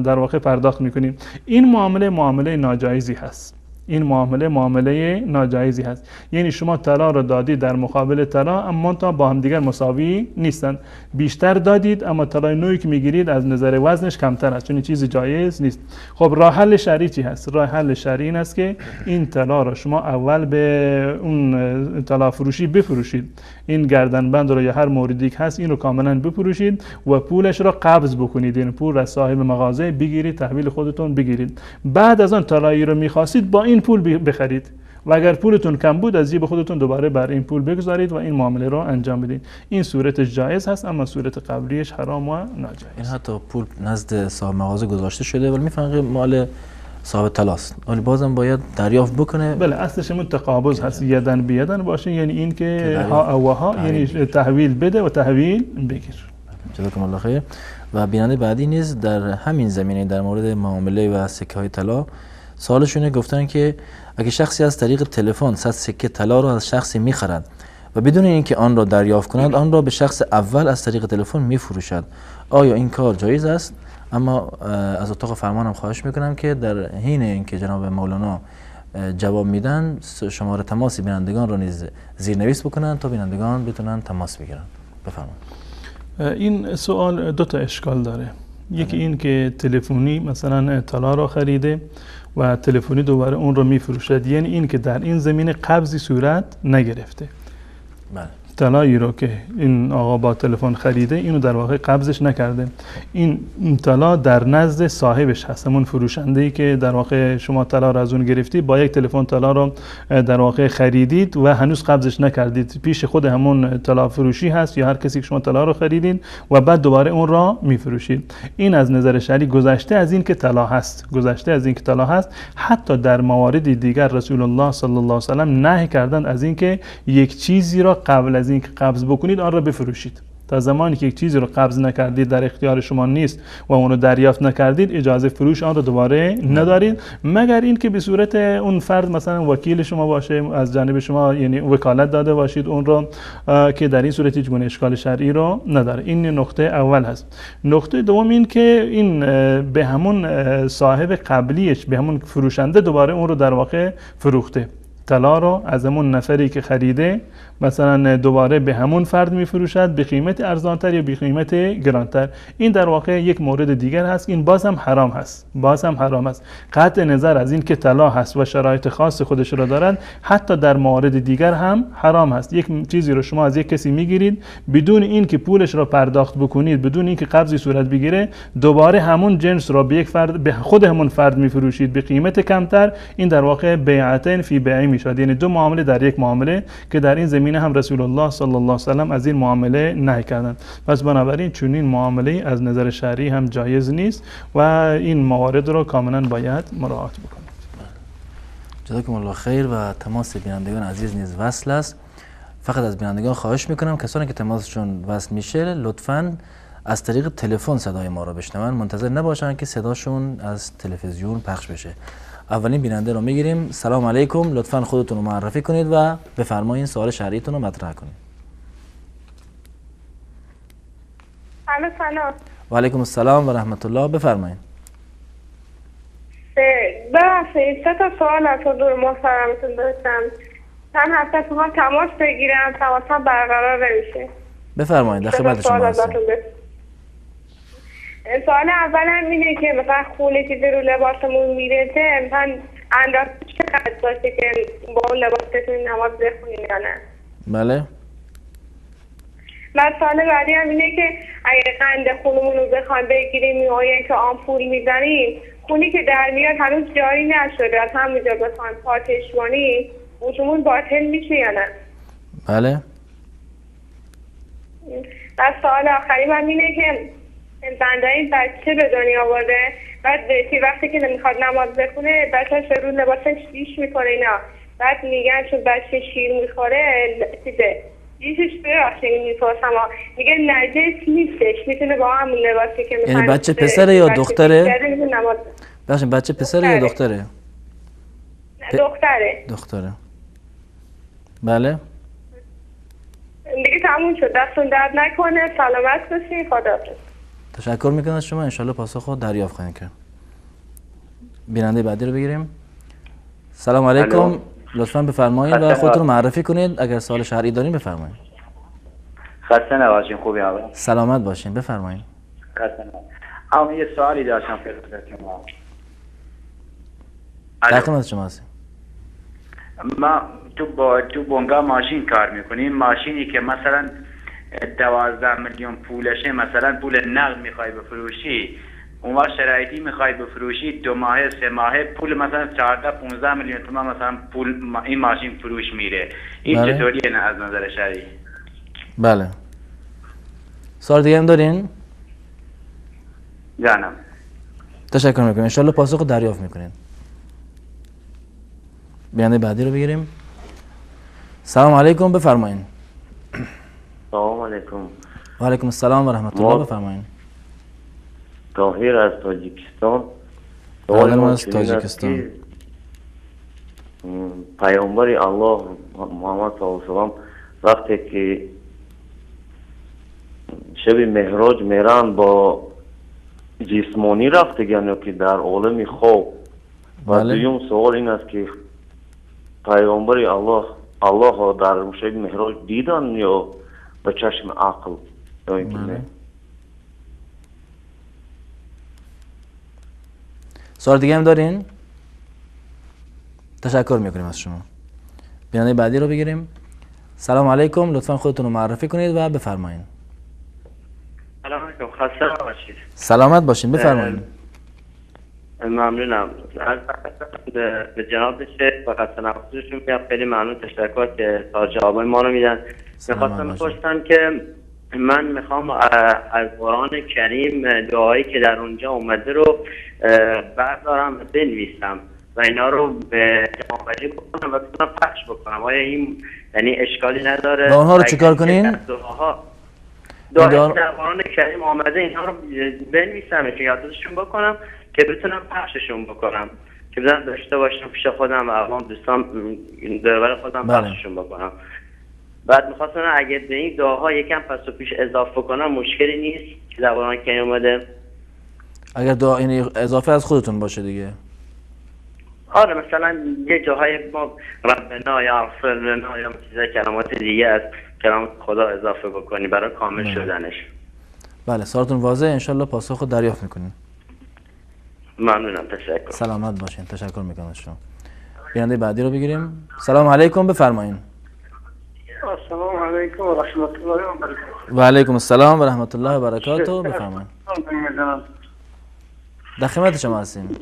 در واقع پرداخت میکنیم. این معامله ناجایزی هست. این معامله ناجایزی هست. یعنی شما طلا رو دادید در مقابل طلا، اما تا با هم دیگر مساوی نیستن. بیشتر دادید اما طلای نوعی که میگیرید از نظر وزنش کمتر است، چون این چیز جایز نیست. خب راه حل شرعی چی هست؟ راه حل شرعی این است که این طلا رو شما اول به اون طلا فروشی بفروشید، این گردنبند رو یا هر موردی که هست این رو کاملا بفروشید و پولش رو قبض بکنید، این پول رو صاحب مغازه بگیرید، تحویل خودتون بگیرید. بعد از آن طلایی رو می‌خواستید با این پول بخرید و اگر پولتون کم بود از جیب خودتون دوباره بر این پول بگذارید و این معامله رو انجام بدید. این صورتش جایز هست، اما صورت قبلیش حرام و ناجایز. این حتی پول نزد صاحب مغازه گذاشته شده ولی میفهمه مال صاحب طلاست، ولی بازم باید دریافت بکنه. بله، اصلش همون تقابض هست، یدن به یدن باشه، یعنی این که ها و ها، یعنی تحویل بده و تحویل بگیر. جزاکم الله خیر. و بیننده بعدی نیز در همین زمینه در مورد معامله و سکه های طلا سوالشونه، گفتن که اگه شخصی از طریق تلفن 100 سکه طلا را از شخصی میخرد و بدون اینکه آن را دریافت کند آن را به شخص اول از طریق تلفن میفروشد، آیا این کار جایز است؟ اما از اتاق فرمانم خواهش میکنم که در حین اینکه جناب مولانا جواب میدن شماره تماس بینندگان را نیز زیرنویس بکنن تا بینندگان بتونن تماس بگیرن. بفرمایید. این سوال دو تا اشکال داره. یکی این که تلفنی مثلا طلا را خریده و تلفنی دوباره اون رو میفروشد، یعنی این که در این زمینه قبضی صورت نگرفته. بله. طلایی رو که این آقا با تلفن خریده اینو در واقع قبضش نکرده، این طلا در نزد صاحبش هست، همون فروشنده‌ای که در واقع شما طلا رو از اون گرفتی، با یک تلفن طلا رو در واقع خریدید و هنوز قبضش نکردید، پیش خود همون طلا فروشی هست یا هر کسی که شما طلا رو خریدید و بعد دوباره اون را میفروشید. این از نظر شرعی گذشته از این که طلا هست، گذشته از این که طلا هست، حتی در موارد دیگر رسول الله صلی الله علیه و سلم نهی کردند از اینکه یک چیزی را قبل از اینکه قبض بکنید آن را بفروشید. تا زمانی که یک چیزی رو قبض نکردید، در اختیار شما نیست و اون رو دریافت نکردید، اجازه فروش آن رو دوباره ندارید، مگر اینکه به صورت اون فرد مثلا وکیل شما باشه، از جانب شما یعنی وکالت داده باشید اون رو، که در این صورت هیچ گونه اشکال شرعی رو نداره. این نقطه اول هست. نقطه دوم این که این به همون صاحب قبلیش، به همون فروشنده دوباره اون رو در واقع فروخته. طلا رو از همون نفری که خریده مثلا دوباره به همون فرد میفروشد به قیمت ارزانتر یا به قیمت گرانتر. این در واقع یک مورد دیگر هست، این باز هم حرام هست، باز هم حرام است. قطع نظر از این که طلا هست و شرایط خاص خودش رو دارد، حتی در موارد دیگر هم حرام هست. یک چیزی رو شما از یک کسی میگیرید بدون این که پولش رو پرداخت بکنید، بدون اینکه قبضی صورت بگیره، دوباره همون جنس رو به یک فرد، به خود همون فرد میفروشید به قیمت کمتر. این در واقع بیعتین فی بیع میشد، یعنی دو معامله در یک معامله، که در این زمینه هم رسول الله صلی الله علیه و سلم از این معامله نهی کردند. پس بنابراین چنین معامله از نظر شرعی هم جایز نیست و این موارد رو کاملا باید مراعات بکنید. جزاکم الله خیر. و تماس بینندگان عزیز نیز وصل است. فقط از بینندگان خواهش میکنم کسانی که تماسشون وصل میشه لطفاً از طریق تلفن صدای ما رو بشنون، منتظر نباشن که صداشون از تلویزیون پخش بشه. اولین بیننده رو میگیریم. سلام علیکم، لطفاً خودتون رو معرفی کنید و بفرمایید سوال شرعیتون رو مطرح کنید. سلام. و علیکم السلام و رحمت الله، بفرمایید. ببخشید سه تا سوال از حضور محترمتون داشتم. چند هفته است میخوام تماس بگیرم، تماسم برقرار نمیشه. بفرمایید، در خدمت شما هستم. سوال اولم اینه که مثلا خونه چیزی رو لباسمون میرسه، مثلا اندازه چقدر باشه که با اون لباس بتونیم نماز بخونیم یا نه؟ بله. بعد سوال بعدی هم اینه که اگه قند خونمون رو بخوایم بگیریم یا اینکه آمپول میزنیم، خونی که در میاد هنوز جاری نشده، از همونجا بخوایم پاکش کنیم وضومون باطل میشه یا نه؟ بله. بعد سوال آخری من اینه که زندایی بچه به دنیا آورده، بعد وقتی که نمیخواد نماز بخونه بچه‌ش رو لباسش جیش میکنه اینا، بعد میگن چون بچه شیر میخوره چیزه جیشش، ببخشید میپرسم، میگه نجس نیستش، میتونه با همون لباسی که میخواد. یعنی بچه پسره یا دختره؟ ببخشید بچه پسره یا دختره؟ دختره. دختره. بله. دیگه تموم شد، دستون درد نکنه، سلامت باشین، خداحافظ. تشکر میکنم از شما، انشالله پاسخ رو دریافت خواهیم کرد. بیننده بعدی رو بگیریم. سلام علیکم، لطفاً بفرمایید و خودتون رو معرفی کنید، اگر سوال شرعی دارین بفرمایید. خسته نباشین، خوبی آقا؟ سلامت باشین، بفرمایید. خسته نباشین. یه سوالی داشتم خدمت شما. در خدمت شما هستیم. ما تو بنگاه ماشین کار میکنیم، ماشینی که مثلا 12 میلیون پولشه، مثلا پول نقد میخوای بفروشی، اون وقت شرایطی میخوای بفروشی، 2 ماهه 3 ماهه پول مثلا 14 15 میلیون تومان مثلا پول این ماشین فروش میره. این چطوریه نه از نظر شرعی؟ بله. سوال دیگه هم دارین؟ جانم. تشکر میکنم، انشالله پاسخ رو دریافت میکنین. بیننده بعدی رو بگیریم. سلام علیکم، بفرمایین. سلام علیکم. و علیکم السلام و رحمت الله، بفرمایین. طاهر از تاجیکستان. سلام از تاجیکستان. پیامبر الله محمد صلی الله علیه و سلم وقتی که شب معراج میرن با جسمانی رفته، یعنی که در عالم خواب. و دوم سوال این است که پیامبر الله در شب معراج دیدن یا به چشم عقل یا اینکه نه؟ سوال دیگه هم دارین؟ تشکر میکنیم از شما. بیننده بعدی رو بگیریم. سلام علیکم، لطفا خودتون رو معرفی کنید و بفرمایید. سلام علیکم، خسته نباشید. سلامت باشین، بفرمایید. ممنونم. به جناب شیخ و خسته نباشیدشون میگم، خیلی ممنون، تشکر که تا جوابای ما رو میدن. میخواستم بپرسم که من میخوام از قرآن کریم دعایی که در اونجا اومده رو بردارم و بنویسم و اینا رو به جمع‌آوری بکنم و بتونم پخش بکنم. آیا این یعنی اشکالی نداره؟ و اونها رو چیکار کنین؟ دعا در قرآن کریم آمده، اینها رو بنویسم که یادداشتشون بکنم که بتونم پخششون بکنم، که بتونم داشته باشم پیش خودم و اقوام دوستان دور خودم پخششون بکنم. بعد می‌خواستم اگه به این دعاها یکم پس و پیش اضافه کنم مشکلی نیست که در قرآن کریم اومده؟ اگر دعا این اضافه از خودتون باشه دیگه. آره، مثلا یه جاهای ما ربنا یا اغفر لنا یا چیزای کلمات دیگه از کلام خدا اضافه بکنی برای کامل شدنش. بله، سوالتون واضحه، انشالله پاسخ رو دریافت میکنیم. ممنونم، تشکر. سلامت باشین، تشکر میکنم از شما. بیننده بعدی رو بگیریم. سلام علیکم، بفرمایین. السلام علیکم و رحمت الله و برکاته. و علیکم السلام و رحمت الله و برکاته. بفرمایین. در خدمت شما هستیم.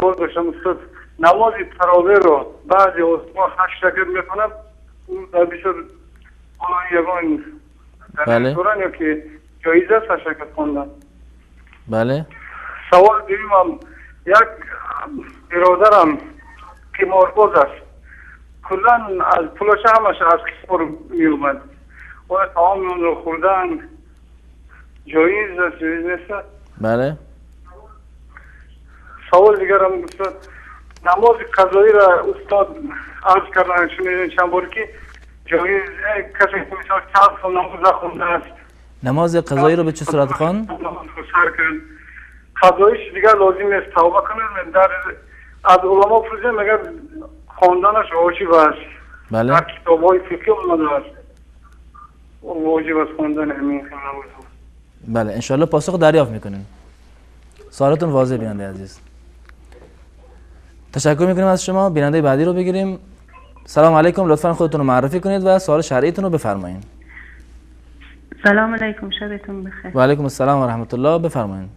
سوال داشتم استاد، نماز تراویح رو بعضی از ما 8 رکعت میخونن، اون در بیشتر یگان بله یا که جایز است 8 رکعت خوندن. بله. سوال دومم، یک برادرم قمارباز است، کلا از پولش همش از قمار میومد و تمام اون رو خوردن، جایز است جایز نیست؟ بله. سوال دیگرم استاد، نماز قضایی را استاد عرض کردن چند بار که جایز کسی که مثلا چند سال نماز نخونده است، نماز قضایی رو به چه صورت خوان؟ قضاییش دیگر لازم نیست توبه کنه. در از علما پرسیدم مگر خواندنش واجب است؟ بله. در کتاب‌های فقهی آمده است واجب است خواندن همین نماز. بله، انشالله پاسخ دریافت میکنیم. سوالتون واضح بیننده عزیز. تشکر میکنیم از شما. بیننده بعدی رو بگیریم. سلام علیکم، لطفا خودتون رو معرفی کنید و سوال شرعیتون رو بفرمایید. سلام علیکم، شبتون بخیر. و علیکم السلام و رحمت الله، بفرمایید.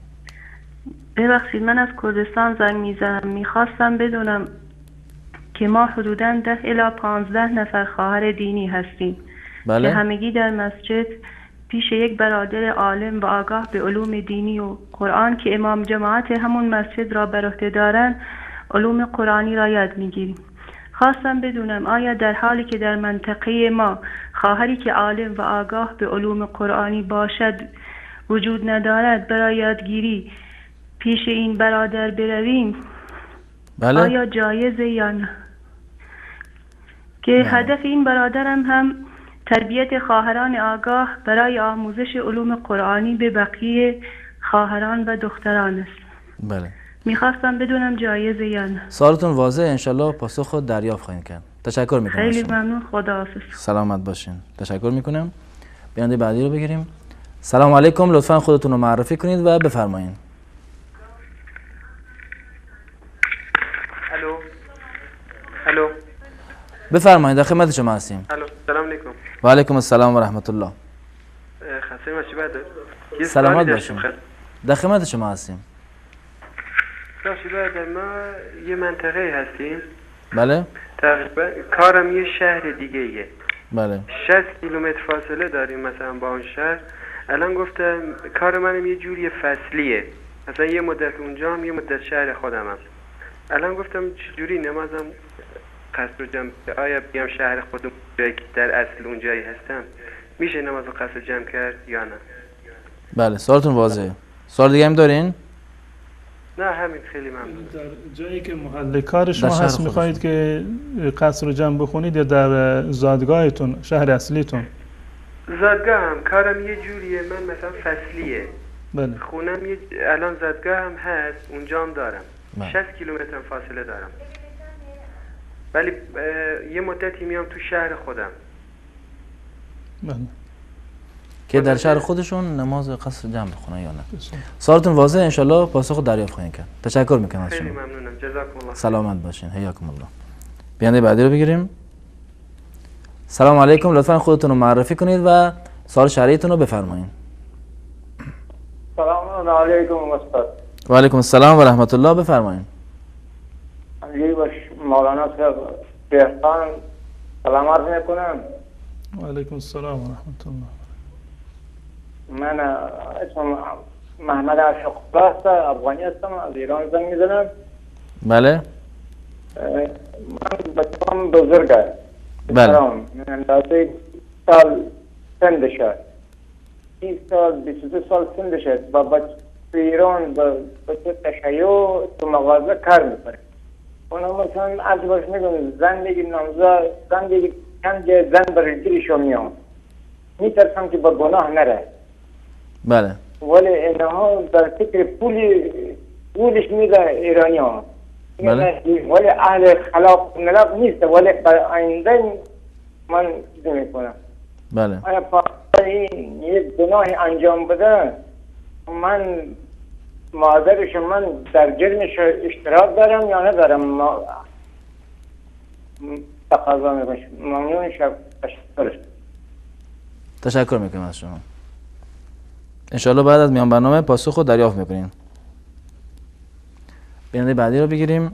ببخشید من از کردستان زنگ میزنم. میخواستم بدونم که ما حدوداً 10 الی 15 نفر خواهر دینی هستیم. بله. که همگی در مسجد پیش یک برادر عالم و آگاه به علوم دینی و قرآن که امام جماعت همون مسجد را بر عهده دارند علوم قرآنی را یاد میگیریم. خواستم بدونم آیا در حالی که در منطقه ما خواهری که عالم و آگاه به علوم قرآنی باشد وجود ندارد، برای یادگیری پیش این برادر برویم؟ بله. آیا جایزه یا نه؟ که بله. هدف این برادرم هم تربیت خواهران آگاه برای آموزش علوم قرآنی به بقیه خواهران و دختران است. بله. میخواستم بدونم جایزه یا نه. سوالتون واضحه، انشالله پاسخ رو دریافت خواهیم کرد. تشکر میکنم. خیلی ممنون، خداحافظ. سلامت باشین. تشکر میکنم. بیننده بعدی رو بگیریم. سلام علیکم، لطفا خودتون رو معرفی کنید و بفرمایید. الو. الو. بفرمایید، در خدمت شما هستیم. الو، سلام علیکم. و علیکم السلام و رحمت الله. خسته نباشید. سلامت باشین. در خدمت شما هستیم. ببخشید ما یه منطقه هستیم. بله. تقریبا کارم یه شهر دیگه ایه. بله. 60 کیلومتر فاصله داریم مثلا با اون شهر. الان گفتم کار منم یه جوری فصلیه، مثلا یه مدت اونجام یه مدت شهر خودمم. الان گفتم چجوری نمازم قصر جمع، آیا بیام شهر خودم جایی که در اصل اونجایی هستم میشه نماز قصر جمع کرد یا نه؟ بله، سوالتون واضحه. سوال دیگه هم دارین؟ نه همین، خیلی ممنون. در جایی که محل کار شما هست میخواهید که قصر جمع بخونید یا در زادگاهتون، شهر اصلیتون؟ زادگاهم، کارم یه جوریه، من مثلا فصلیه. بله. خونم یه الان زادگاهم هست، اونجا هم دارم. 60 کیلومتر فاصله دارم. ولی یه مدتی میام تو شهر خودم. بله. که در شهر خودشون نماز قصر جمع بخونن یا نه. سوالتون واضحه، انشالله پاسخ دریافت خواهید کرد. تشکر میکنم از شما. خیلی ممنونم، جزاکم الله. سلامت باشین، حیاکم الله. بیننده بعدی رو بگیریم. سلام علیکم، لطفا خودتون رو معرفی کنید و سوال شرعیتون رو بفرمایید. سلام علیکم استاد. و علیکم السلام و رحمت الله، بفرمایید. مولانا صاحب دهقان سلام عرض میکنم. و علیکم السلام و رحمت الله. من اسمم محمد عاشق هستم، افغانی هستم، از ایران زنگ میزنم. بله. من بچه‌م بزرگه. بله. من اندازه سال سندشه. 30 سال 22 سال سنش است، با بچه ایران با بچه تشیع تو مغازه کار میکنه. اونا مثلا از باش میگم زن دیگه نامزا زن دیگه چند زن برای گیرشو میام، میترسم که با گناه نره. بله. ولی اینها در فکر پولش میده ایرانی ها. بله. ولی اهل خلاق ملاق نیست، ولی برای آینده من چیزی میکنم. بله. آیا این یک گناه انجام بده، من مادرش من در جرمش اشتراک دارم یا ندارم؟ تقاضا میکنم. ممنون شب. تشکر میکنم از شما. انشالله بعد از میان برنامه پاسخ رو دریافت میکنیم. بیننده بعدی رو بگیریم.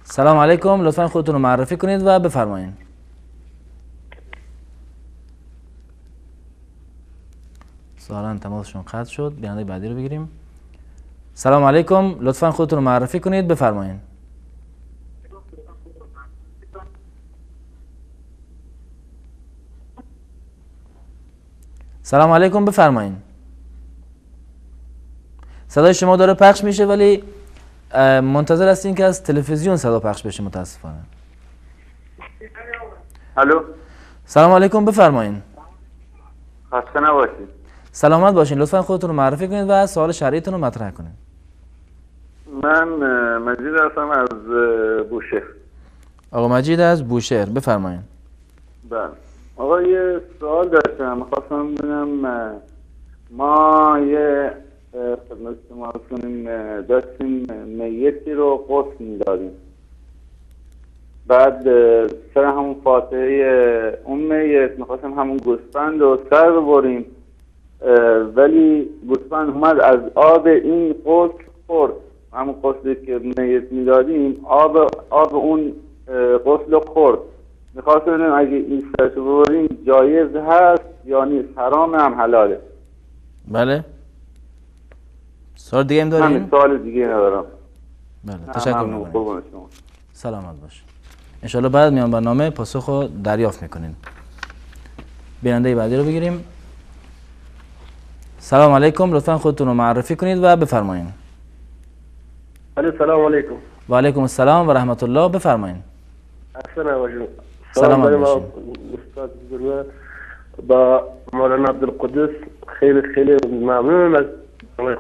سلام علیکم، لطفا خودتون رو معرفی کنید و بفرمایید. ظاهرا تماسشون قطع شد. بیننده بعدی رو بگیریم. سلام علیکم، لطفا خودتون رو معرفی کنید بفرمایید. سلام علیکم، بفرمایید. صدای شما داره پخش میشه ولی منتظر هستیم که از تلویزیون صدا پخش بشه متاسفانه. الو. سلام علیکم، بفرمایید. خسته نباشید. سلامت باشین. لطفا خودتون رو معرفی کنید و سوال شرعیتون رو مطرح کنید. من مجید هستم از بوشهر. آقا مجید از بوشهر، بفرمایید. بله آقا، یه سوال داشتم، می‌خواستم ببینم ما یه خدمت شما عرض کنیم داشتیم میتی رو غسل می‌دادیم، بعد سر همون فاتحه اون میت می‌خواستیم همون گوسفند رو سر ببریم، ولی گوسفند اومد از آب این غسل خورد، همون غسلی که میت می‌دادیم آب اون غسل خورد. میخواستم ببینم اگه این سرشو ببریم جایز هست یا نیست، حرام هم حلاله؟ بله. سوال دیگه هم داریم؟ همین سوال دیگه ندارم. بله تشکر میکنم. سلامت باش. انشالله بعد میان برنامه پاسخ رو دریافت میکنین. بیننده بعدی رو بگیریم. سلام علیکم، لطفا خودتون رو معرفی کنید و بفرمایید. سلام علیکم. و علیکم السلام و رحمت الله، بفرمایید. احسن. سلام علیکم. استاد بزرگوار با مولانا عبدالقدوس، خیلی خیلی ممنونم از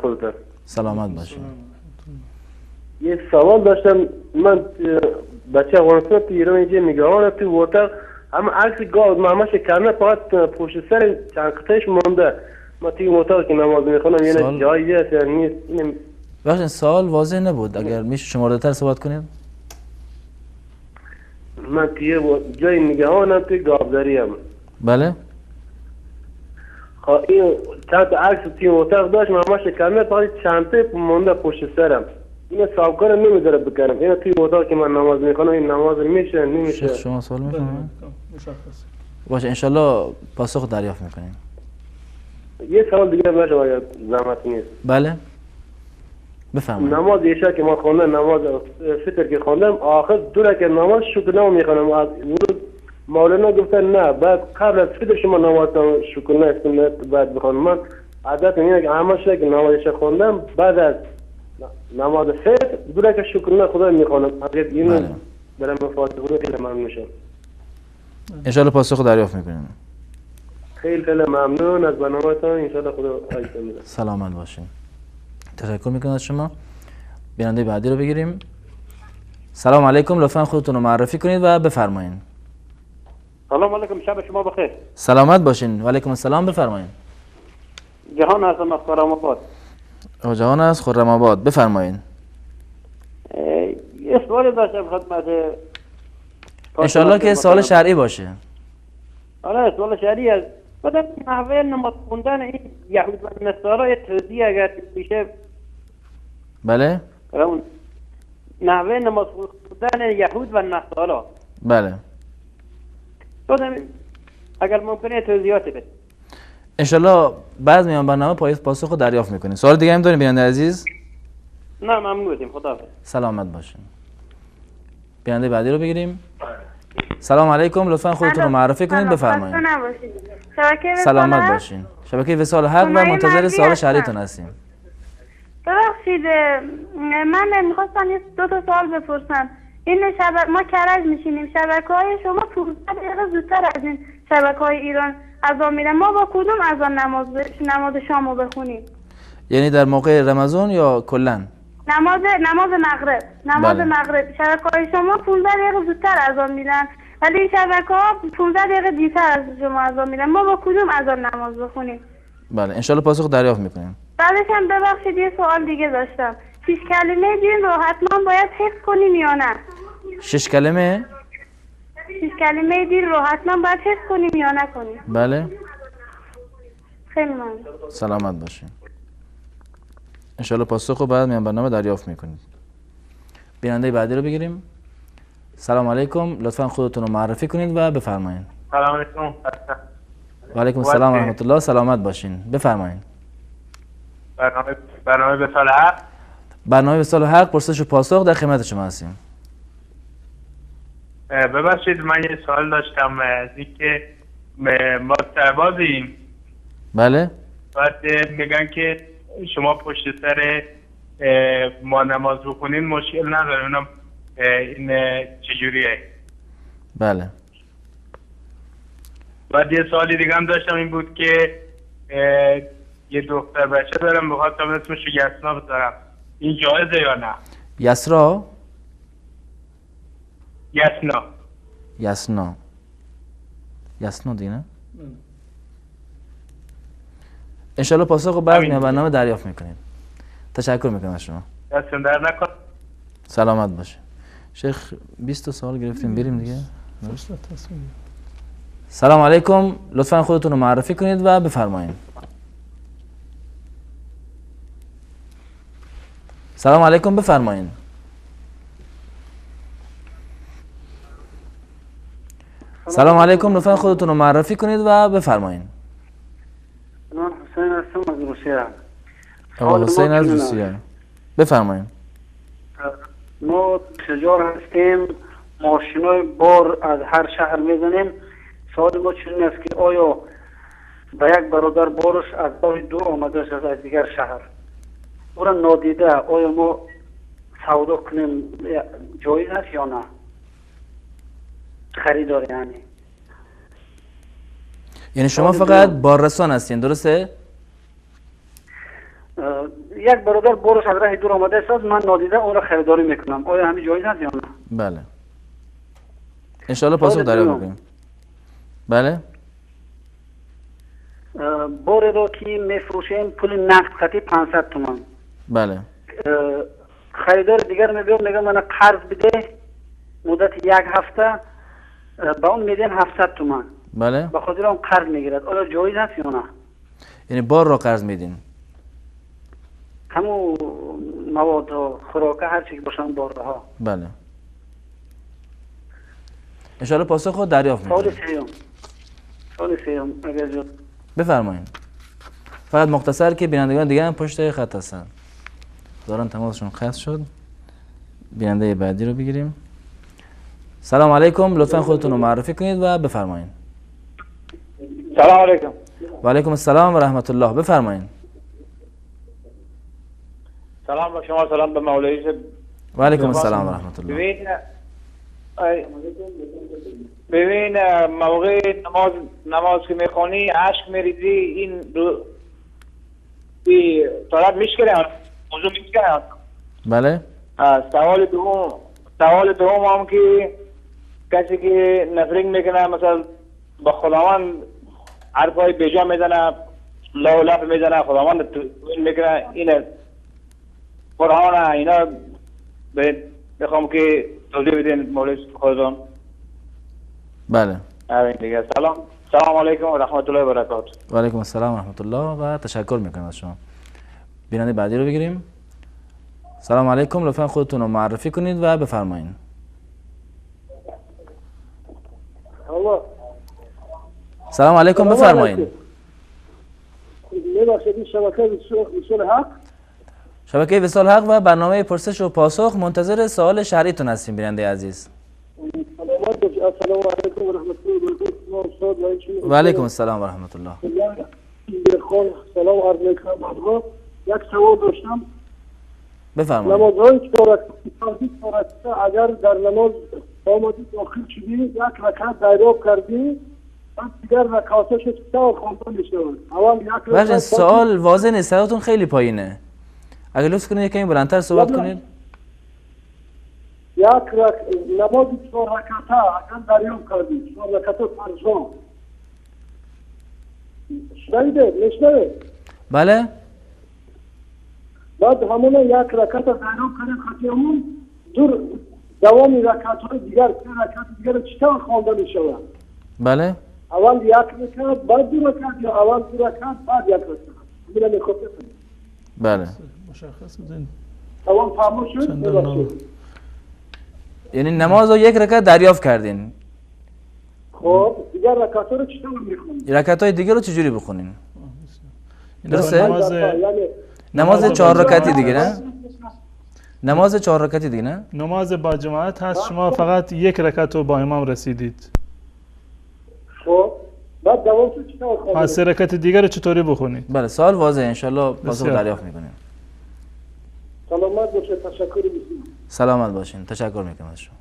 خودتون. سلامت باشید. یه سوال داشتم، من بچه افغانستان تو ایران اینجا نگهان تو اتاق هم عکس گاو ماماش کنه فقط پشت سر چند قطعش مونده. ما توی اتاق که نماز میخونم یعنی جایی هست یا نیست؟ بخشید سوال واضح نبود، اگر میشه شمارده صحبت کنید. من توی جای نگهانم توی گاوداریم. بله. خب این چند عکس توی اتاق داشت ماماش کنه فقط چند تا مونده پشت سرم. اینو صاحبکار نمیذاره بکنم. اینو توی اتاق که من نماز میخونم این نماز میشه نمیشه؟ شما سوال میفرمایید؟ مشخص باشه انشالله پاسخ دریافت میکنیم. یه سوال دیگه باشه اگر زحمت نیست. بله بفرمایید. نماز عشاء که ما خوندم، نماز فطر که خوندم، آخر دو رکعت نماز شکرنامه میخوانم. مولانا گفتن نه، بعد قبل از فطر شما نماز شکرنامه سنت بعد بخوان. من عادت اینه که همش که نماز عشاء خوندم بعد از نماز فطر دو رکعت شکرنامه خدا میخوانم. اگر اینو برام فاتحه خیلی ممنون میشم. انشالله پاسخ دریافت میکنیم. خیلی خیلی ممنون از برنامه‌تون، انشالله خدا اجر میده. سلامت باشین. تشکر میکنم از شما. بیننده بعدی رو بگیریم. سلام علیکم، لطفا خودتون رو معرفی کنید و بفرمایید. سلام علیکم، شب شما بخیر. سلامت باشین. و علیکم السلام، بفرمایید. جهان هستم از خرم آباد. جهان از خرم آباد، بفرمایید. یه سوال داشتم خدمت انشالله که سوال شرعی باشه. آره سوال شرعی است. بعد نحوه نماز خوندن این یهود و نصارا یه توضیح اگر میشه. بله. نحوه نماز خوندن یهود و نصارا. بله. بعد اگر ممکنه توضیحات بده. انشالله بعد میان برنامه پاسخ رو دریافت میکنیم. سوال دیگه هم داریم بیننده عزیز؟ نه ممنونیم، خداحافظ. سلامت باشین. بیننده بعدی رو بگیریم. سلام علیکم، لطفا خودتون رو معرفی کنید، بفرمایید. سلامت باشین. شبکه وصال حق و منتظر سوال شرعیتون هستیم. ببخشید من میخواستم یه دو تا سوال بپرسم. این ما کرج میشینیم، شبکه‌های شما 15 دقیقه زودتر از این شبکه‌های ایران اذان میدن. ما با کدوم اذان نماز شامو بخونیم؟ یعنی در موقع رمضان یا کلا؟ نماز مغرب. نماز بله. مغرب شبکه‌های شما 15 دقیقه زودتر اذان میدن، ولی این شبکه‌ها 15 دقیقه دیرتر از شما اذان میدن. ما با کدوم اذان نماز بخونیم؟ بله، ان شاءالله پاسخ دریافت میکنیم. بعدش هم ببخشید یه سوال دیگه داشتم. 6 کلمه دین رو حتما باید حفظ کنیم یا نه؟ 6 کلمه؟ 6 کلمه دین رو حتما باید حفظ کنیم یا نکنیم؟ بله. خیلی ممنون. سلامت باشین. انشالله پاسخ رو بعد میان برنامه دریافت میکنید. بیننده بعدی رو بگیریم. سلام علیکم، لطفا خودتون رو معرفی کنید و بفرمایید. سلام علیکم. و علیکم السلام و رحمت الله. سلامت باشین، بفرمایید. برنامه وصال حق. برنامه وصال حق، پرسش و پاسخ، در خدمت شما هستیم. ببخشید من یه سوال داشتم از اینکه ما سربازیم. بله. بعد میگن که شما پشت سر ما نماز بخونین مشکل نداره، اونم این چجوریه؟ بله. بعد یه سوالی دیگه هم داشتم، این بود که یه دختر بچه دارم میخواستم اسمش رو یسنا بذارم، این جایزه یا نه؟ یسرا؟ یسنا. یسنا. یسنا دیگه نه؟ انشالله پاسخ رو بعد میان برنامه دریافت میکنید. تشکر میکنم از شما. دستتون درد نکنه. سلامت باشه. شیخ 20 تا سوال گرفتیم، بریم دیگه. سلام علیکم، لطفا خودتون رو معرفی کنید و بفرمایید. سلام علیکم، بفرمایید. سلام علیکم، لطفا خودتون رو معرفی کنید و بفرمایید. من حسین هستم از روسیه. آقا حسین از روسیه، بفرمایید. ما تجار هستیم، ماشینای بار از هر شهر میزنیم. سوال ما چنین است که آیا به یک برادر بارش از راه دور آمده است از دیگر شهر، او را نادیده آیا ما سودا کنیم جایز است یا نه؟ خریدار یعنی. یعنی شما فقط باررسان هستین، درسته؟ یک برادر بارش از راه دور آمده است، من نادیده اون را خریداری میکنم، آیا همین جایز است یا نه؟ بله. انشالله پاسخ دریافت میکنیم. بله. بار را که میفروشیم پول نقد خطی 500 تومان. بله. خریدار دیگر میبیاد میگه من قرض بده مدت یک هفته، به اون میدیم 700 تومان. بله. به خاطر اون قرض میگیرد، آیا جایز است یا نه؟ یعنی بار را قرض میدین؟ همون مواد خوراکه هر چی که باشن بارها. بله. انشالله پاسخ رو دریافت میکنیم. سوال سیوم اگر جا... بفرمایید. فقط مختصر که بینندگان دیگه هم پشت خط هستن. دارن تماسشون قطع شد. بیننده بعدی رو بگیریم. سلام علیکم، لطفا خودتون رو معرفی کنید و بفرمایید. سلام علیکم. و علیکم السلام و رحمت الله، بفرمایید. سلام به شما، سلام به مولوی. و علیکم السلام و رحمت الله. ببین موقع نماز که میخوانی اشک میریزی، این رو طلب میشکنه، موضوع میشکنه. بله. سوال دوم هم که کسی که نفرین میکنه، مثلا با خداوند حرفای بیجا میزنه، لا و لف میزنه، خداوند توهین میکنه، این قرآن اینا بخوام که توضیح بدین مولوی خودتون. بله. همین دیگه. سلام علیکم و رحمت الله و برکاته. و علیکم السلام و رحمت الله و تشکر میکنم از شما. بیننده بعدی رو بگیریم. سلام علیکم، لطفا خودتون رو معرفی کنید و بفرمایید. سلام علیکم، بفرمایید. شبکه وصال حق. شبکه وصال حق و برنامه پرسش و پاسخ، منتظر سوال شرعیتون هستیم بیننده عزیز. السلام علیکم و رحمت الله و برکاته. و علیکم السلام و رحمت الله. سلام عرض میکنم. یک سوال داشتم. بفرمایید. نمازهای چهار رکعت اگر در نماز آمدی داخل شدی یک رکعت دریافت کردی بعد دیگر رکعاتش چطور خوانده میشود؟ اول یک رکعت. سوال واضح نیست، صداتون خیلی پایینه. اگه لطف کنید یکمی بلندتر صحبت کنید. یک نماز چهار رکعته اگر دریافت کردی چهار رکعت فرض شنیده میشنوید؟ بله. بعد همون یک رکعت دریافت کردیم خاطر همون دور دوام رکعت های دیگر سه رکعت دیگر چطور خوانده میشود؟ بله. اول یک رکعت بعد دو رکعت یا اول دو رکعت بعد یک رکعت؟ اینو میخوام. بله. مشخص بودین. تمام فهمو شد؟ یعنی نماز رو یک رکعت دریافت کردین. خب دیگر رکعت رو چطور میخونین؟ رکعت های دیگر رو چجوری بخونین؟ درسته؟ نماز چهار رکعتی دیگه نه؟ نماز چهار رکعتی دیگه نه؟ نماز با جماعت هست، شما فقط یک رکعت رو با امام رسیدید. خب بعد دوام چطور خواهد؟ سه رکعت دیگر رو چطوری بخونید؟ بله سوال واضحه، انشالله پاسخ دریافت میکنیم. سلامت باشید، تشکر میکنم. سلامت باشین، تشکر میکنم از شما.